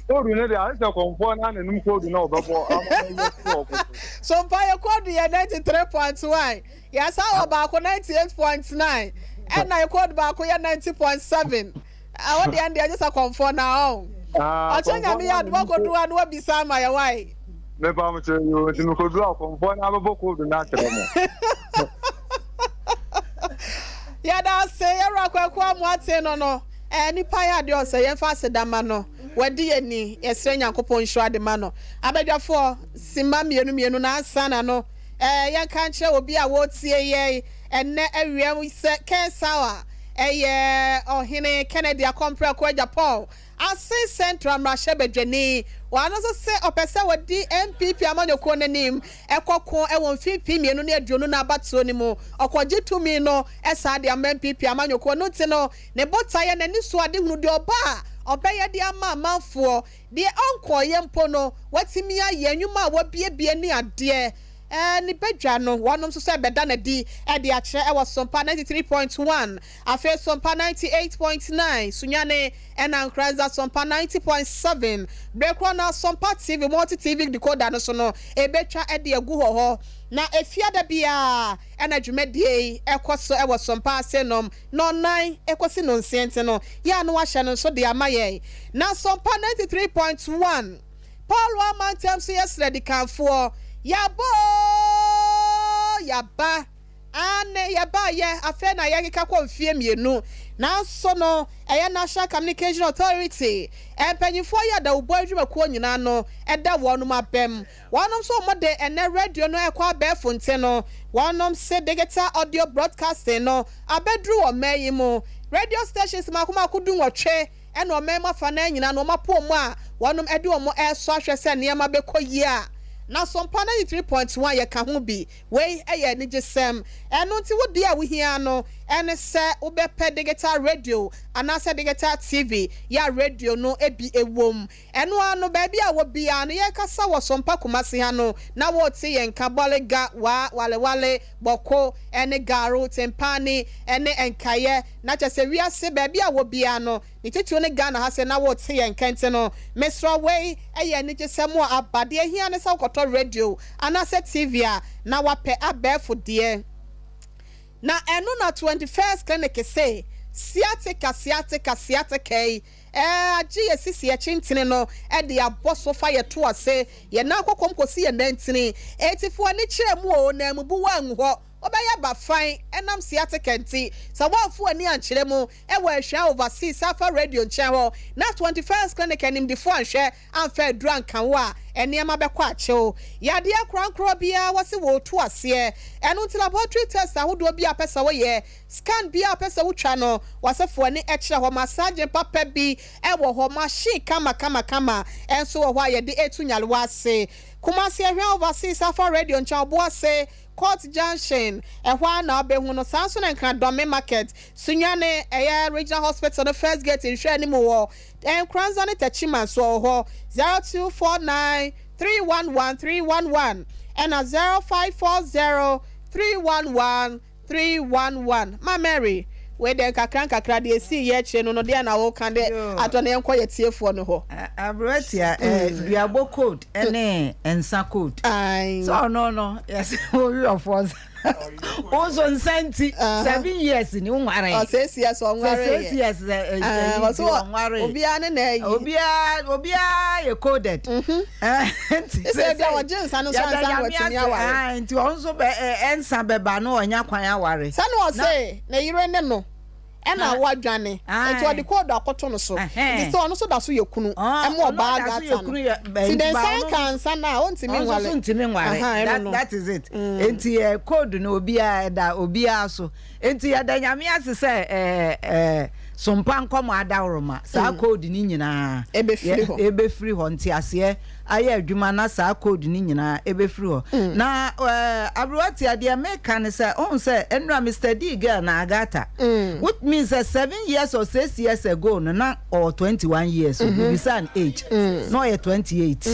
Code no deɛ ayɛ sɛ kɔmfoɔ no ananum code na ɔbɛbɔ ama no yɛ so ɔbɔ so. So mpa yɛ code yɛ 93.1. Yɛasan wɔ baako 98.9 ɛna yɛ code baako yɛ 90.7. Ɛwɔ deɛ ɛndeɛ gye sɛ kɔmfoɔ na ɔn. Ɔkyɛ nyame yɛ adom akɔduru a na wabisa ama yɛ wae. Mepa mo kyerɛ yoo nti mekoduru a kɔmfoɔ no abɛbɔ code no akyerɛ mo. Yɛda ase yɛwura Kwaku Amoateng no no ɛɛ nipa yɛ adeɛ ɔsɛ yɛmfa aseda ma no wadi yɛ ni yɛsrɛ Nyankopɔn nhyira de ma no abadwafoɔ simma mmienu mmienu na ansa na no ɛɛ yɛnka nkyerɛ obi a wɔretie yɛn ɛnnɛ awia yi sɛ Ken Sauer ɛyɛ ɔhene Kennedy Akɔmprɛko Agyapong Asin Central mmarahyɛbadwani. Ɔno nso se ɔpɛ sɛ ɔdi NPP amanyɔkuo no anim kɔ ko wɔ mfe 2020 no abatoɔ no mu. Ɔkɔgye tumi no saa de ama NPP amanyɔkuo no nti no, ne botaeɛ, n'anisoadehunu, deɛ ɔba a ɔbɛyɛ de ama amanfoɔ, deɛ ɔnkɔeɛ mpo no watumi ayɛ, nnwuma a wabiebie ne adeɛ. Ne badwa no, wɔnom nso sɛ bɛda no adi de akyerɛ wɔ Sompa 93.1, afei Sompa 98.9, Sunyani, ɛna Nkoranza Sompa 90.7. Berɛ korɔ no ara Sompa TV, Multi TV decoder no so no, ɛbɛtwa de agu hɔ hɔ. Na Efiada biara ɛna dwumadie yi ɛkɔ so wɔ Sompa ase nom nnɔnnan kɔsi nnɔnsia nti no, yɛ a na wahyɛ no nso de ama yɛn. Na Sompa 93.1. Paul amantam so yɛ srɛdikanfoɔ. Yɛaba oo, yɛaba. Aane, yɛbaeɛ, afei na yɛrekeka kɔ mfeɛ mmienu. Nanso no, ɛyɛ National Communication Authority mpanyinfoɔ yi adawubɔ adwumakuo nyinaa no da wɔnom abam. Wɔnom nso wɔde ɛnnɛ radio no rekɔ abɛɛfo nti no, wɔnom se digital audio broadcasting no abɛduru ɔman yi mu. Radio stations mmaako mmaako dunwɔtwe ɛna ɔman mu afanan nyinaa no wɔapo wɔn a wɔnom de wɔn resɔ ahwɛ sɛ nneɛma bɛkɔ yie a, na Sompa 93.1 yɛka ho bi. Wei yɛ anigyesɛm. Ɛno nti wo deɛ a wohia ara no ne sɛ wobɛpɛ digital radio anaasɛ digital TV yɛ a radio no bi wom. Ɛno ara no, baabi a wɔ biara no, yɛrekasa wɔ Sompa Kumasi ha no, na worete yɛn nka, Bolga, Wa, Walewale, Bɔko, ne Garu, Tempane, ne Nkaeɛ, na kyerɛ sɛ wiase baabi a wɔ biara no, ne titiriw ne Ghana ha sɛ na worete yɛn nka nti no, mesrɛ wo, wei yɛ anigyesɛm a aba. Deɛ ɛhia ne sɛ wokɔtɔ radio anaasɛ TV a, na woapɛ abɛɛfo deɛ. Na ɛno na 21st Clinic se, Sciatica, sciatica, sciatica yi, Ɛɛ, agye yɛn sisi akyi ntini no de abɔ so fa yɛn to ase, yɛn nan kɔkɔm kɔsi yɛn nantini. Enti fa w'ani kyerɛ mu oo, na ammubu wo angu hɔ. Wobɛyɛ bafan ɛnam sciatica nti. Sɛ woamfa w'ani ankyerɛ mu wɔ Ahwea Overseas Alpha Radio nkyɛn hɔ na 21st Clinic animdefo anhwɛ amfa aduru anka wo a, nneɛma bɛkɔ akyew. Yadeɛ korankorɔ biara wɔse wɔretu aseɛ. Ɛno nti laboratory test ahodoɔ bi a wopɛ sɛ woyɛ, Scan biara a wopɛ sɛ wotwa no, w'asefo ani kyerɛ hɔ. Massaging papa bi wɔ hɔ, machine kama kama kama nso wɔ hɔ a yɛde retu nyarewa ase. Kumasi Ahwea Overseas Alpha Radio nkyɛn, Obuase, Court Junction, ɛhɔ ara na wobɛhu no. Saa nso na Nkran Dɔme Market, Sunyani, ɛyɛ Regional Hospital no first gate nhwɛanim wɔ Nkoranza ne Techiman nso wɔ hɔ. 0249 311 311 ɛna 0540 311 3:11 Ma Mary, Wei deɛ nkakra nkakra deɛ ɛsii yɛ akyire no no deɛn na woka de atɔ na yɛnkɔ yɛ tiefoɔ no hɔ. Aberewa tia duabɔ code ne nsa code. Sɛ ɔno no yɛsɛ wowe ɔfoɔ nsa wo nso nsa nti 7 years ni wonware. 6 years ɔnware yɛ. 6 years nti ɔnware. Obiara ne na ayi. Obiara obiara yɛ coded. Nti sɛ ebi a wɔgye nsa no nso ansa na wɔatumi aware. Nti ɔno nso bɛ ɛnsa bɛba no ɔnya kwan aware. Sɛ na ɔse ne yere ne no ɛna wadwane nti ɔde code akɔto no so nti sɛ ɔno nso da so yɛ kunu ɛma ɔbaa gata no nti ne nsa nka nsa no a ɔntumi nware. Ɔno nso ntumi nware that that is it nti ɛ code no obiara ɛda obiara so nti yɛda Nyame ase sɛ ɛɛ ɛɛ sompa nkɔmɔ adaworoma saa code no nyinaa ɛbɛfiri hɔ ɛbɛfiri hɔ nteaseɛ ayɛ adwuma na saa code no nyinaa ɛbɛfiri hɔ. Mm. Na uh, aberewa tia deɛ meka ne sɛ ɔhu sɛ ɛnura Mr. D girl na Agatha. Mm. Which means sɛ 7 years or 6 years ago no na ɔwɔ 21 years. Mm -hmm. Bisa an age. Na ɔyɛ 28.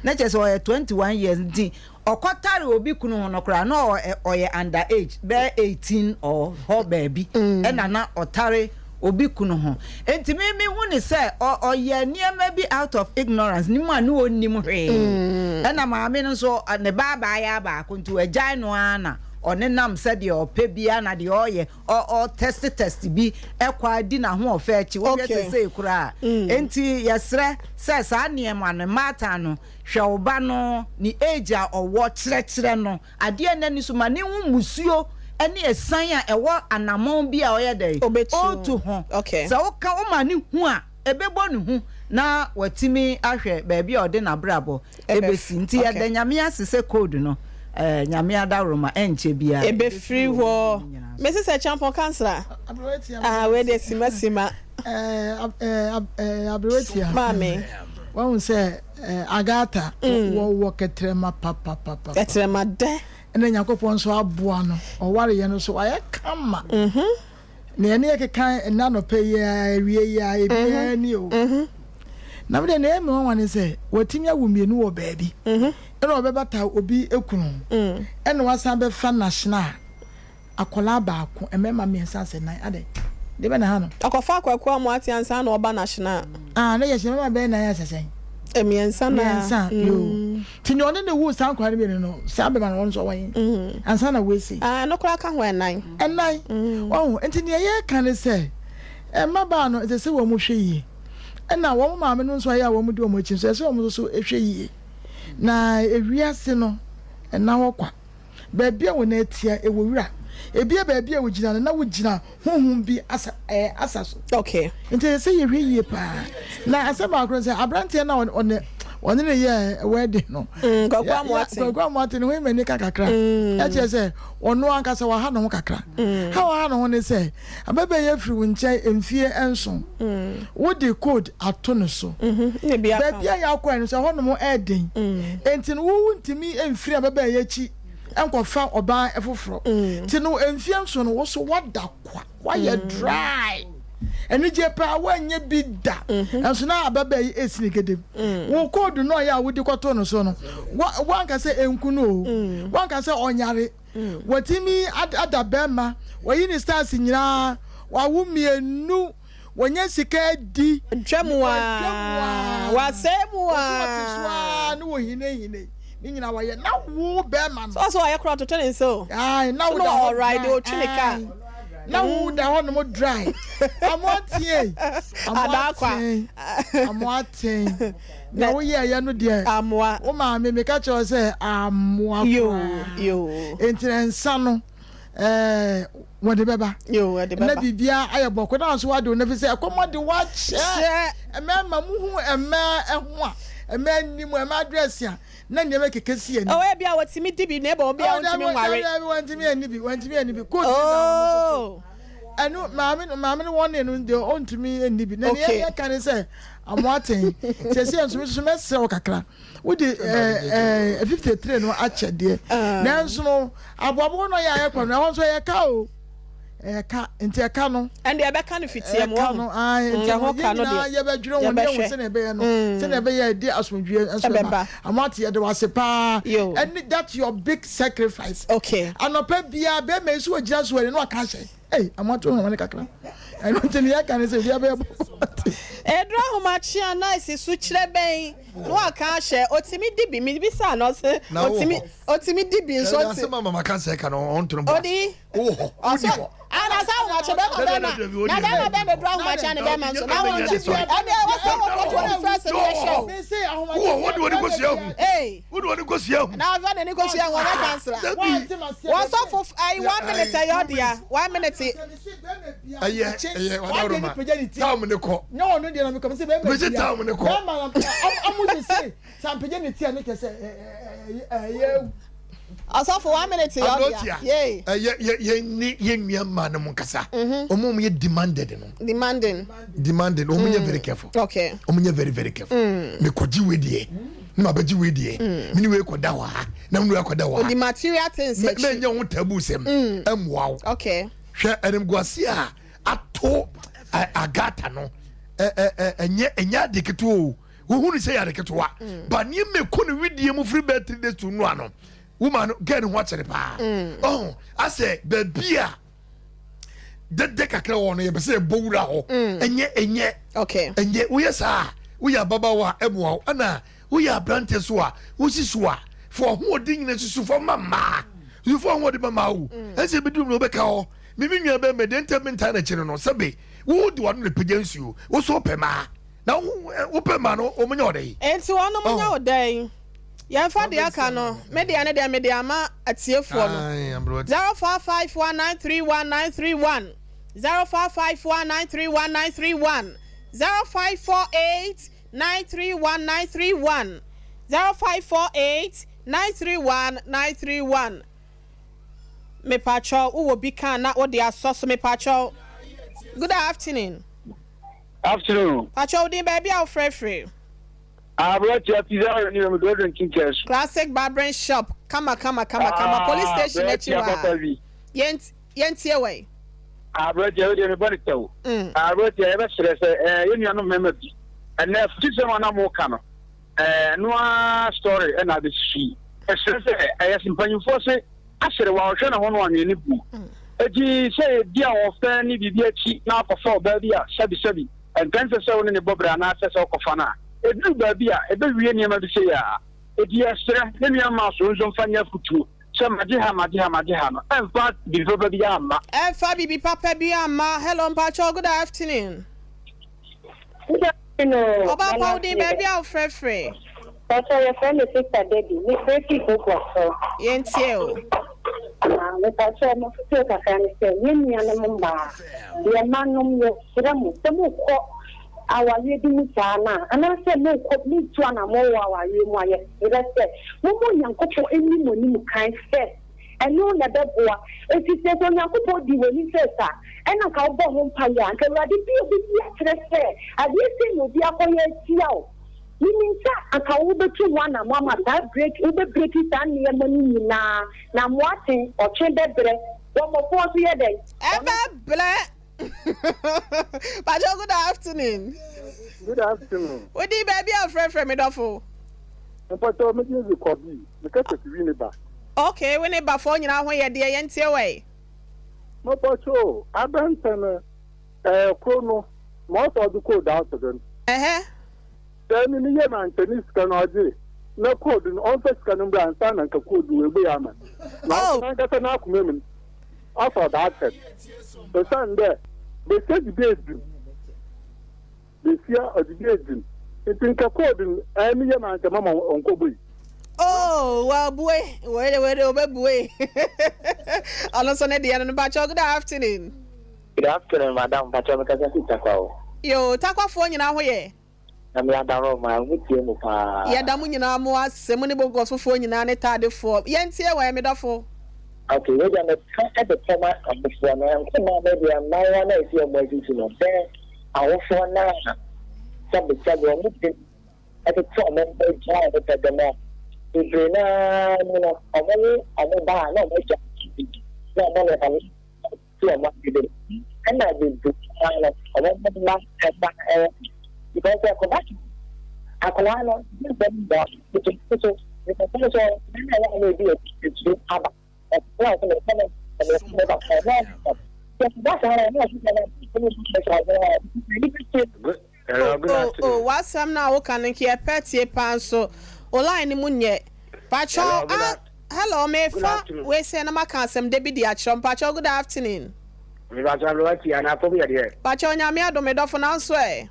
Na kyerɛ sɛ ɔyɛ 21 years nti ɔkɔtare obi kunu ho no koraa na ɔyɛ under age bɛyɛ 18 or hɔ baabi ɛna na ɔtare obi kunu ho. Nti mi mi hu ne sɛ ɔyɛ nneɛma bi out of ignorance ne mu a ne ɔnnim hwee. Ɛna maame no nso ne ba abaayewa baako nti wagyae no ara na ɔne nam sɛdeɛ ɔpɛ biara na deɛ ɔyɛ ɔ test test bi ɛkɔ adi n'ahoɔfɛ akyi wɔhwɛ sesei koraa. Nti yɛsrɛ sɛ saa nneɛma no mmaatan no hwɛ wo ba no ne age a ɔwɔ, kyerɛkyerɛ no adeɛ n'ani so ma ne ho musuo ne ɛsan a ɛwɔ anammɔn bi a ɔyɛ dɛ ɔretu ho. Sɛ woka woma ne hu a ɛbɛbɔ ne hu na watumi ahwɛ baabi a ɔde n'abrabɔ ɛbɛsi. Nti yɛda Nyame ase sɛ code no Nyame adaworoma ɛnkyɛ biara ɛbɛfiri hɔ. Mesi sɛ Champon kansra ah wei de sima sima. Aberewa Maame. Wahu sɛ Agatha wɔwɔ kɛtrɛma papapapa. Kɛtrɛma dɛ. Ɛna Nyankopɔn nso aboa no ɔwareyɛ no so wayɛ kama. Na ɛne yɛ keka ɛna nɔpɛ yi a awie yi a ebiara ni o. Na me deɛ na ɛyɛ me nwanwa ne sɛ watumi awo mmienu wɔ baabi. Ɛna ɔbɛbata obi ekunu. Ɛna wasan bɛfa national akwadaa baako mmarima mmiɛnsa asɛ nan adɛ de bɛ na ha no. Akɔfa akwaku amoate ansa na ɔba national. Ah ne yɛ hyɛ mmarima bɛyɛ nan asɛ sɛn. Mmiɛnsa na. Mmiɛnsa yoo ti nea ɔne ne wu saa nkwadaa no mmienu no saa bɛma no ɔno nso ɔwɔ he ansa na wesi. Ah ɛno koraa ka ho ɛnan. Ɛnan ɔho nti nea yɛka ne sɛ mmabaa no ɛsɛ sɛ wɔn hwɛ yie ɛna wɔn maame no nso ayɛ a wɔn di wɔn akyi nso ɛsɛ wɔn nso so hwɛ yie na ewiase no ɛna hɔ kwa. Baabi a wɔn atia ɛwɔ wura. Ebia baabi a wogyina no na wogyina honhom bi asa ɛɛ asa so. Okay. Nti ɛsɛ sɛ yɛhwɛ yie paa. Na asɛm baako no sɛ aberanteɛ no a ɔne ɔne ne yɛ wedding no. Kwaku Amoate. Kwaku Amoate ne ho yɛ m'ani ka kakra. Ɛkyerɛ sɛ ɔno ankasa waha ne ho kakra. Ha waha ne ho ne sɛ ababaa yi afiri wo nkyɛn mfie 7. Wode code ato ne so. Baabi a yɛakɔ no sɛ hɔnom ɛɛden. Enti no wo ntumi mfiri ababaa yi akyi nkɔfa ɔbaa foforɔ. Nti no mfie 7 no wo so wada kwa. Woayɛ dry. Anigye paa woanyɛ bi da. Nanso na ababaa yi resi ne gede mu. Wo koodu no a ɔyɛ a wode kɔtoo no so no, woanka sɛ ɛnku no o. Woanka sɛ ɔnyare. Watumi ada bɛrima, wayi ne stars nyinaa, wawo mmienu, wanya sika adi. Wadwa mu aa, wasɛe mu aa. Wɔsi wɔte so aa ne wɔhinehine. Ne nyinaa wayɛ. Na wo bɛrima no. Sɛ ɔsɛ ɔyɛ koraa ɔtotɔ ne nsa o. Ae, na wo da hɔ dry. Ɔtwe ne kaa. Na wo da hɔ nom dry. Amoaten. Amoaten. Amoaten. Nea woyɛeɛ no deɛ. Amoa. Wo maame meka kyerɛ wo sɛ amoa koraa. Enti na nsa no ɛɛ wɔde bɛba. Wɔde bɛba. Na biribiara ayɛ bɔkɔ na nso wade wo na fi sɛ ɛkɔm ade wakyɛ. Mmarima muhu mmaa ɛho a mmaa anim mmaa dress a na nneɛma keke si ani. Oh ebia wɔtumi di bi na ebɔ obi a wɔntumi nware. Dabi wɔntumi ani bi wɔntumi ani bi coat bi da wɔn nso so. Ɛno maame maame no wɔne no deɛ ɔntumi ani bi na nea yɛka ne sɛ Amoaten, seesei nso me nso mɛsrɛ wo kakra. Wode ɛɛ 53 no akyɛ deɛ. Nanso no, aboaboa no yɛ a ɛkɔ no, ɛhɔ nso ɛyɛ ka o. Ɛyɛ ka, nti ɛka no. Ɛnde ɛbɛka no fitiɛ mu. Ɛka no, ae, nti ɛho ka no deɛ. Yɛbɛdwene ho ne yɛhu sɛnea ɛbɛyɛ no, sɛnea ɛbɛyɛ ɛde asomdwoeɛ nso ɛba. Amoate, yɛde wo ase paa. Ɛne that your big sacrifice. Okay. Anɔpa biara, bɛrima yi so ogyina so ɛne no aka ahyɛ. Ei, amoato nhoma no kakra. Ɛno nti ne yɛka ne sɛ obiara bɛyɛ bɔkɔte. Ɛduru ahomakye a na esi so kyerɛ bɛn na waka ahyɛ otumi di bi mebisa no ɔse otumi otumi di bi nso ɔte. Asɛm a mama ka sɛ ka no ɔntono bɔ. Odi. Wowɔ hɔ. Wodi hɔ. Ana sɛ ahomakye bɛma bɛma na bɛma bɛma duru ahomakye a ne bɛma nso na wɔn ɛdeɛ wɔsɛ wɔ kɔtɔ wɔn fɛ sɛ ne yɛhyɛ o. Wowɔ hɔ de wɔn kɔsua hu. Wode wɔn kɔsua hu. Na ɔfɛ n'ani kɔsua hu ɔnyɛ kansila. Wɔn sɔfo ayi one minute ɛyɛ ɔdea one minute. Ɛyɛ ɛyɛ wadawuruma taam ne kɔ. Nyɛ wɔn deɛ na mi kɔ mi sɛ bɛrima bia. Mesi taam ne kɔ. Bɛrima amu sese sampagye ne ti a ne kyɛ sɛ ɛyɛ. Ɔsɔfo one minute yɛ ɔdea. Yay. Ɛyɛ yɛ yɛ ni yɛ nua mmaa no mu nkasa. Wɔn mu yɛ demanded no. Demanding. Demanding wɔn nyɛ very careful. Okay. Wɔn nyɛ very very careful. Mekɔgye wei deɛ. Ne ma bɛgye wei deɛ. Me ne wei kɔda wɔ ha. Na me ne wei akɔda wɔ ha. Odi material things akyi. Mɛ nyɛ ho taboo sɛm. Ɛmmoa wo. Okay. Hwɛ animguase a ato Agatha no. Ɛnyɛ ɛnyɛ ade ketewa o. Wohu no sɛ yɛ ade ketewa. Ba nneɛma ɛkɔ ne widie mu firi bɛɛ 3 days to nnua no. Woman no girl no ho akyere paa. Ɔho asɛ baabi a dɛdɛ kakra wɔ no yɛpɛ sɛ yɛbɔ wura hɔ. Ɛnyɛ ɛnyɛ. Okay. Ɛnyɛ woyɛ saa woyɛ ababaawa a ɛboa wo ɛna woyɛ aberante so a wosi so a fa ɔhoɔden nyina susu fam ma mmaa. Susu fa ɔhoɔden ma mmaa o. Ɛsɛ ebi dum na wobɛka hɔ. Me me nua bɛrima deɛ ntɛm mentaa n'akyi no no sɛbe wo de w'ano na pagya nsuo wo so wopɛ mmaa. Na wopɛ mmaa no wɔn nyɛ ɔdɛn? Enti wɔnom nyɛ wo dɛn? Yɛmfa deɛ aka no, me deɛ ne deɛ mede ama atiefoɔ no. 0451931931, 0451931931, 0548931931, 0548931931. Mepakyɛw, wowɔ bi ka na wode asɔ so mepakyɛw. Good afternoon. Afternoon. Pakyɛw, wo din baabi a wofrɛ firi? Aberanteɛ pizza ni mi dodo nkyinkyɛn so. Classic barbering shop kama kama kama kama police station akyi hɔ a. Yɛn yɛn tie wɔ yi. Aberanteɛ wo deɛ mi bɔ ne tɛw. Aberanteɛ yɛ bɛ srɛ sɛ ɛɛ yɛn nuanom mmarima bi ɛnɛ afutusɛm a na mo ka no ɛɛ noa story ɛna abɛsisi ɛsrɛ sɛ ɛyɛ mpanyinfoɔ se asere wa ɔhwɛ ne ho no anwene ne bu eti sɛ ebi a ɔfɛ ne biribi akyi na akɔfa ɔbaa bi a sɛbi sɛbi Ɛmpɛ nsɛ sɛ wo ne no bɔ bra anaasɛ sɛ wokɔfa no a, ɛduru baabi a, ɛbɛwie nneɛma bi sei ara. Enti yɛsrɛ, yɛn nua mmaa so nso mfa nyɛ afotuo sɛ magye ha, magye ha, magye ha no, ɛmfa biribi papa biara mma. Ɛmfa biribi papa biara mma. Hello mpakyɛw good afternoon. Good afternoon o. Ɔbaa pa wo din baabi a wo frɛ firi. Pakyɛ yɛfrɛ me sister Debbie me frɛ firi Boguaso. Yɛn tie o. Ah mepakyɛ mafotuo kakra ne sɛ yɛn nuanom mmaa yɛn mma nom yɛsrɛ mo sɛ mokɔ awareɛ bi mu saa no a anaasɛ mokɔ motu anamɔ wɔ awareɛ mu a yɛsrɛ sɛ momma Onyankopɔn nni mo anim kan first ɛno na ɛbɛboa ɛfiri sɛ sɛ Onyankopɔn di w'anim first a ɛna nka wobɔ ho mpaeɛ a nka Awurade bi a ɔbɛyi akyerɛ sɛ adeɛ sei na obi akɔyɛ atia wo. Minim sɛ anka wobetu ho anammɔn ama saa break, wobɛbreki saa nneɛma no nyinaa, na mmoaten, ɔtwe bɛbrɛ. Bɔmmɔfoɔ nso yɛ dɛn? Ɛbɛbrɛ. Pacho good afternoon. Good afternoon. Wodi baabi a frɛfrɛ me dɔfo. Mpacho me din dze Kɔbi, me kasa fi Winneba. Okay, Winneba foɔ nyinaa ho yɛ deɛ yɛn tie wɛ. Mepacho, aberantsɛ no ɛɛ kor no ma ɔsɛ ɔdze code ato do no. Ɛhɛ. Sɛ emi me yamu a nkyɛ ne sika no ɔgye na code no ɔmfa sika no mbra ansaana nka code no oebue ama no. Na ɔno nankasa n'akoma mu no ɔsɛ ɔdze akyɛ no. Osiandɛ basia dze bi edzi mu, basia ɔdze bi edzi mu ntsi nka code no ɛɛ me yamu a nkyɛ mama ɔnnkɔbue. Oh, wabue. Wei de wei de obebue. Ɔno nso ne deɛ no no. Mpakyɛw, good afternoon. Good afternoon madam, mpakyɛw mekasa fi Tarkwa o. Yoo, Tarkwafoɔ nyinaa ho yɛ? Nyame adaworo ma mo tie mo paa. Yɛda mo nyinaa mo ase, mo ne Bogɔsofoɔ nyinaa ne Taadefoɔ. Yɛntie wɔ ɛ, me dɔfo. Ok, wei deɛ meka de kɔma awofoɔ no, ɛnko mma me deɛ mmaayewa no a ɛsi wɔn asisi no, sɛ awofoɔ no a sɛbe sɛbe wɔn de tete wɔn mma gyaa wɔn pɛ dɛm a, bebree no ara mu no, wɔn ne wɔn ba a na wɔn agya na wɔn ne wɔn ti wɔn ade dɛm, ɛna bebree no ara no, wɔn mma ɛba ɛyɛ because ɛkɔba akwadaa no ne bɛn bɔ nso nso nso ɛna ɛyɛ a na ebi akyiri aba. Oh oh oh w'asɛm no a woka no nka yɛpɛ tie paa nso wo line no mu nyɛ pakyɛw ah hello mefa wei sɛ na maka asɛm da bi de akyerɛ wo mpakyɛw good afternoon. Mepakyɛw me wati anaa fam yɛ deɛ. Pakyɛw nyame adom me dɔfo nanso ɛ.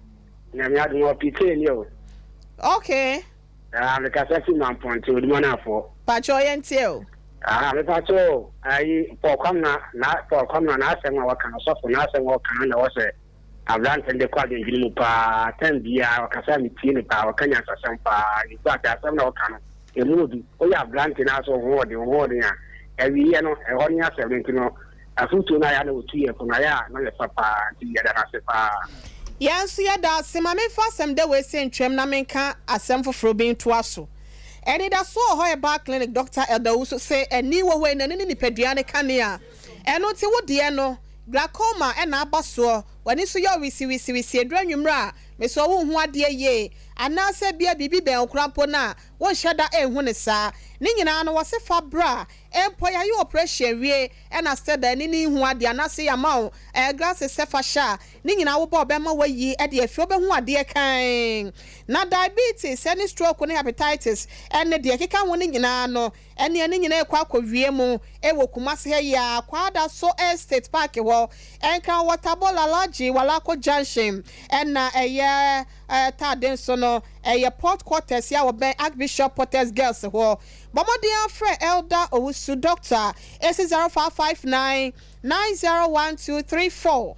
Nyame adom ɔ PK ni o. Okay. Ah me kasa fi mampɔnten odumanafoɔ. Pakyɛw yɛn tie o. Ah me pakyɛw o ayi Paul Kwamina na Paul Kwamina n'asɛm a waka no ɔsɔfo n'asɛm a ɔka no na ɛwɔ sɛ aberante no de kɔ adwendwene mu paa time biara ɔkasa a metie no paa ɔka nyansasɛm paa in fact asɛm na ɔka no ɛmu odu woyɛ aberante na asɛ wo ho ɔden wo ho ɔden a awieɛ no ɛhɔ ne asɛm no nti no Afotuo no ayɛ a na wɔtu yɛn fo no ayɛ a na yɛfa paa nti yɛda no ase paa. Yɛn nso yɛda ase. Ma memfa asɛm dɛ wei sei ntwam na menka asɛm foforɔ bi ntoa so. Anidasoɔ wɔ hɔ Herbal Clinic Dɔkta Elder Owusu se ani wɔ hɔ yi n'ani ne nipadua no kanea. Ɛno nti wo deɛ no glaucoma na aba soɔ, w'ani so yɛ wo wisiwisiwisi ɛduru anwummerɛ a mesrɛ wo wonhu adeɛ yie anaasɛ ebia biribi bɛn wo koraa mpo no a wonhyɛ da nhu no saa. Ne nyinaa no wɔse fa bra mpo yɛayɛ oprehyɛn awie Ɛna sɛ da ani no nhu adeɛ anaase yɛama wo ɛɛ glasses sɛ fa hyɛ a, ne nyinaa wobɔ a ɔbɛma wayi de afi wobɛhu adeɛ kann. Na diabetes ɛne stroke ne hepatitis ɛne deɛ ɛkeka ho no nyinaa no ɛneɛ ne nyinaa ɛkɔ akɔ wie mu ɛwɔ Kumasi ha yi ara Kwadaso Estate Park hɔ, Nkran Waterbowl Alhaji Walako Junction ɛna ɛyɛ Taade nso no ɛyɛ Port Quarters yi a wɔbɛn Archbishop Porters Girls hɔ. Bɔ mmɔden ara frɛ Elder Owusu, Doctor, esi 0559 901234,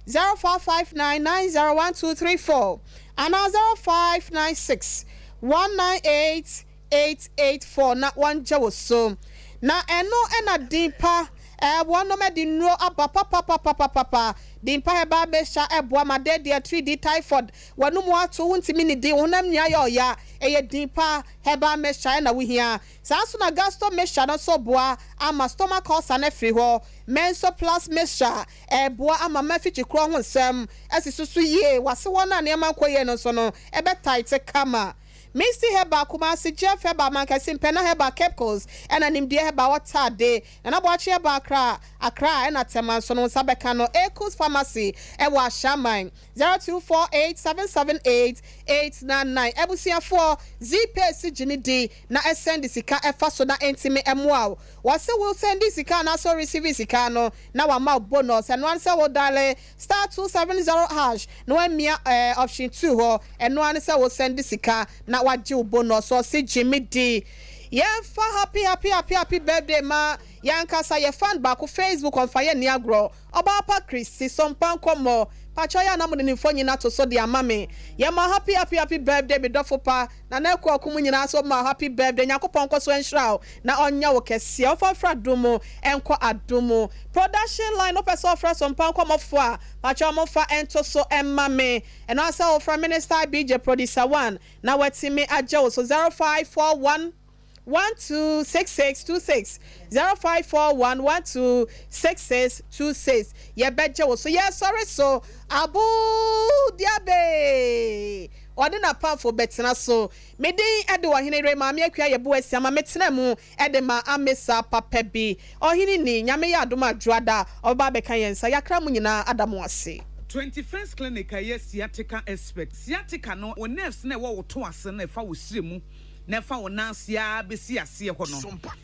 0559 901234, anaa 0596 198 884 na wɔngye wo so. Na ɛno na din pa eh, wɔnom de nnuro aba papapapapapa. Din pa herbal mixture ɛboa ma dɛɛdeɛ, atiridii, typhoid, w'anomu ato, wontumi nnidi, wo honam nyinaa yɛ ɔya, ɛyɛ din pa Herbal mixture na wohia. Saa nso na Gasto mixture no nso boa ama stomach ulcer no afiri hɔ. Menso plus mixture ɛboa ama mafikyikorɔ ho nsɛm asisi so yie. W'ase hɔ no a nneɛma nkɔ yie no nso no ɛbɛ tight kama. Misty Herbal, Kumasi, Jeff Herbal, Mankessim, Pena Herbal, Cape Coast, ɛna Nimdeɛ Herbal, Ɔtaade, Nana Boakye Herbal, Accra, Accra, ɛna Tema nso no wo nsa bɛka no. Ekus Pharmacy ɛwɔ Ashaiman. 0248 778 899 Abusuafoɔ, Zeepay si gye ne di na ɛsɛnde sika ɛfa so na ɛntimi ɛmoa wo. Wɔse wo sɛnde sika anaasɛ wo receive sika no na wama wo bonus. Ɛno ara ne sɛ wo diale star 270 hash na wamia ɛɛ option 2 hɔ. Ɛno ara ne sɛ wo sɛnde sika na wagye wo bonus. Wɔse gye me di. Yɛnfa happy happy happy happy birthday ma yɛn ankasa yɛ fan baako Facebook ɔnfa yɛn nni agorɔ. Ɔbaa pa Christy Sompa nkɔmmɔ pakyɛw yɛ a na mode ne mfonyin ato so de ama me. Yɛ ma happy happy happy birthday me dɔfo pa Nana Aku Ɔko mo nyinaa nso ma happy birthday Nyankopɔn nkɔ so nhyira wo na ɔnyɛ wo kɛseɛ ɔmfa mfiri adom mu nkɔ adom mu. Production line wopɛ sɛ ɔfrɛ Sompa nkɔmmɔfoɔ a pakyɛw momfa nto so mma me. Ɛno ara sɛ wofrɛ Minister BJ Producer One na watumi agye wo so 0541. 12 6626, 0541 12 6626. Yɛbɛgye wo so. Yɛsɔre so. Abu Diabe! Ɔne n'apamfo bɛtena so. Me din de Ɔhene Ray Maame Akua Yeboah Asiamah. Metena mu de ma Amesa papa bi. Ɔhene ni, Nyame yɛ adom a Dwoada ɔbɛba abɛka yɛn nsa. Yɛakra mo nyinaa ada mo ase. 21st Clinic a ɛyɛ sciatica expert. Sciatica no, wo nerves no a ɛwɔ wo to ase no na ɛfa wo srɛ mu na ɛfa wo nan ase ara bɛsi aseɛ hɔ no.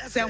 Sɛ.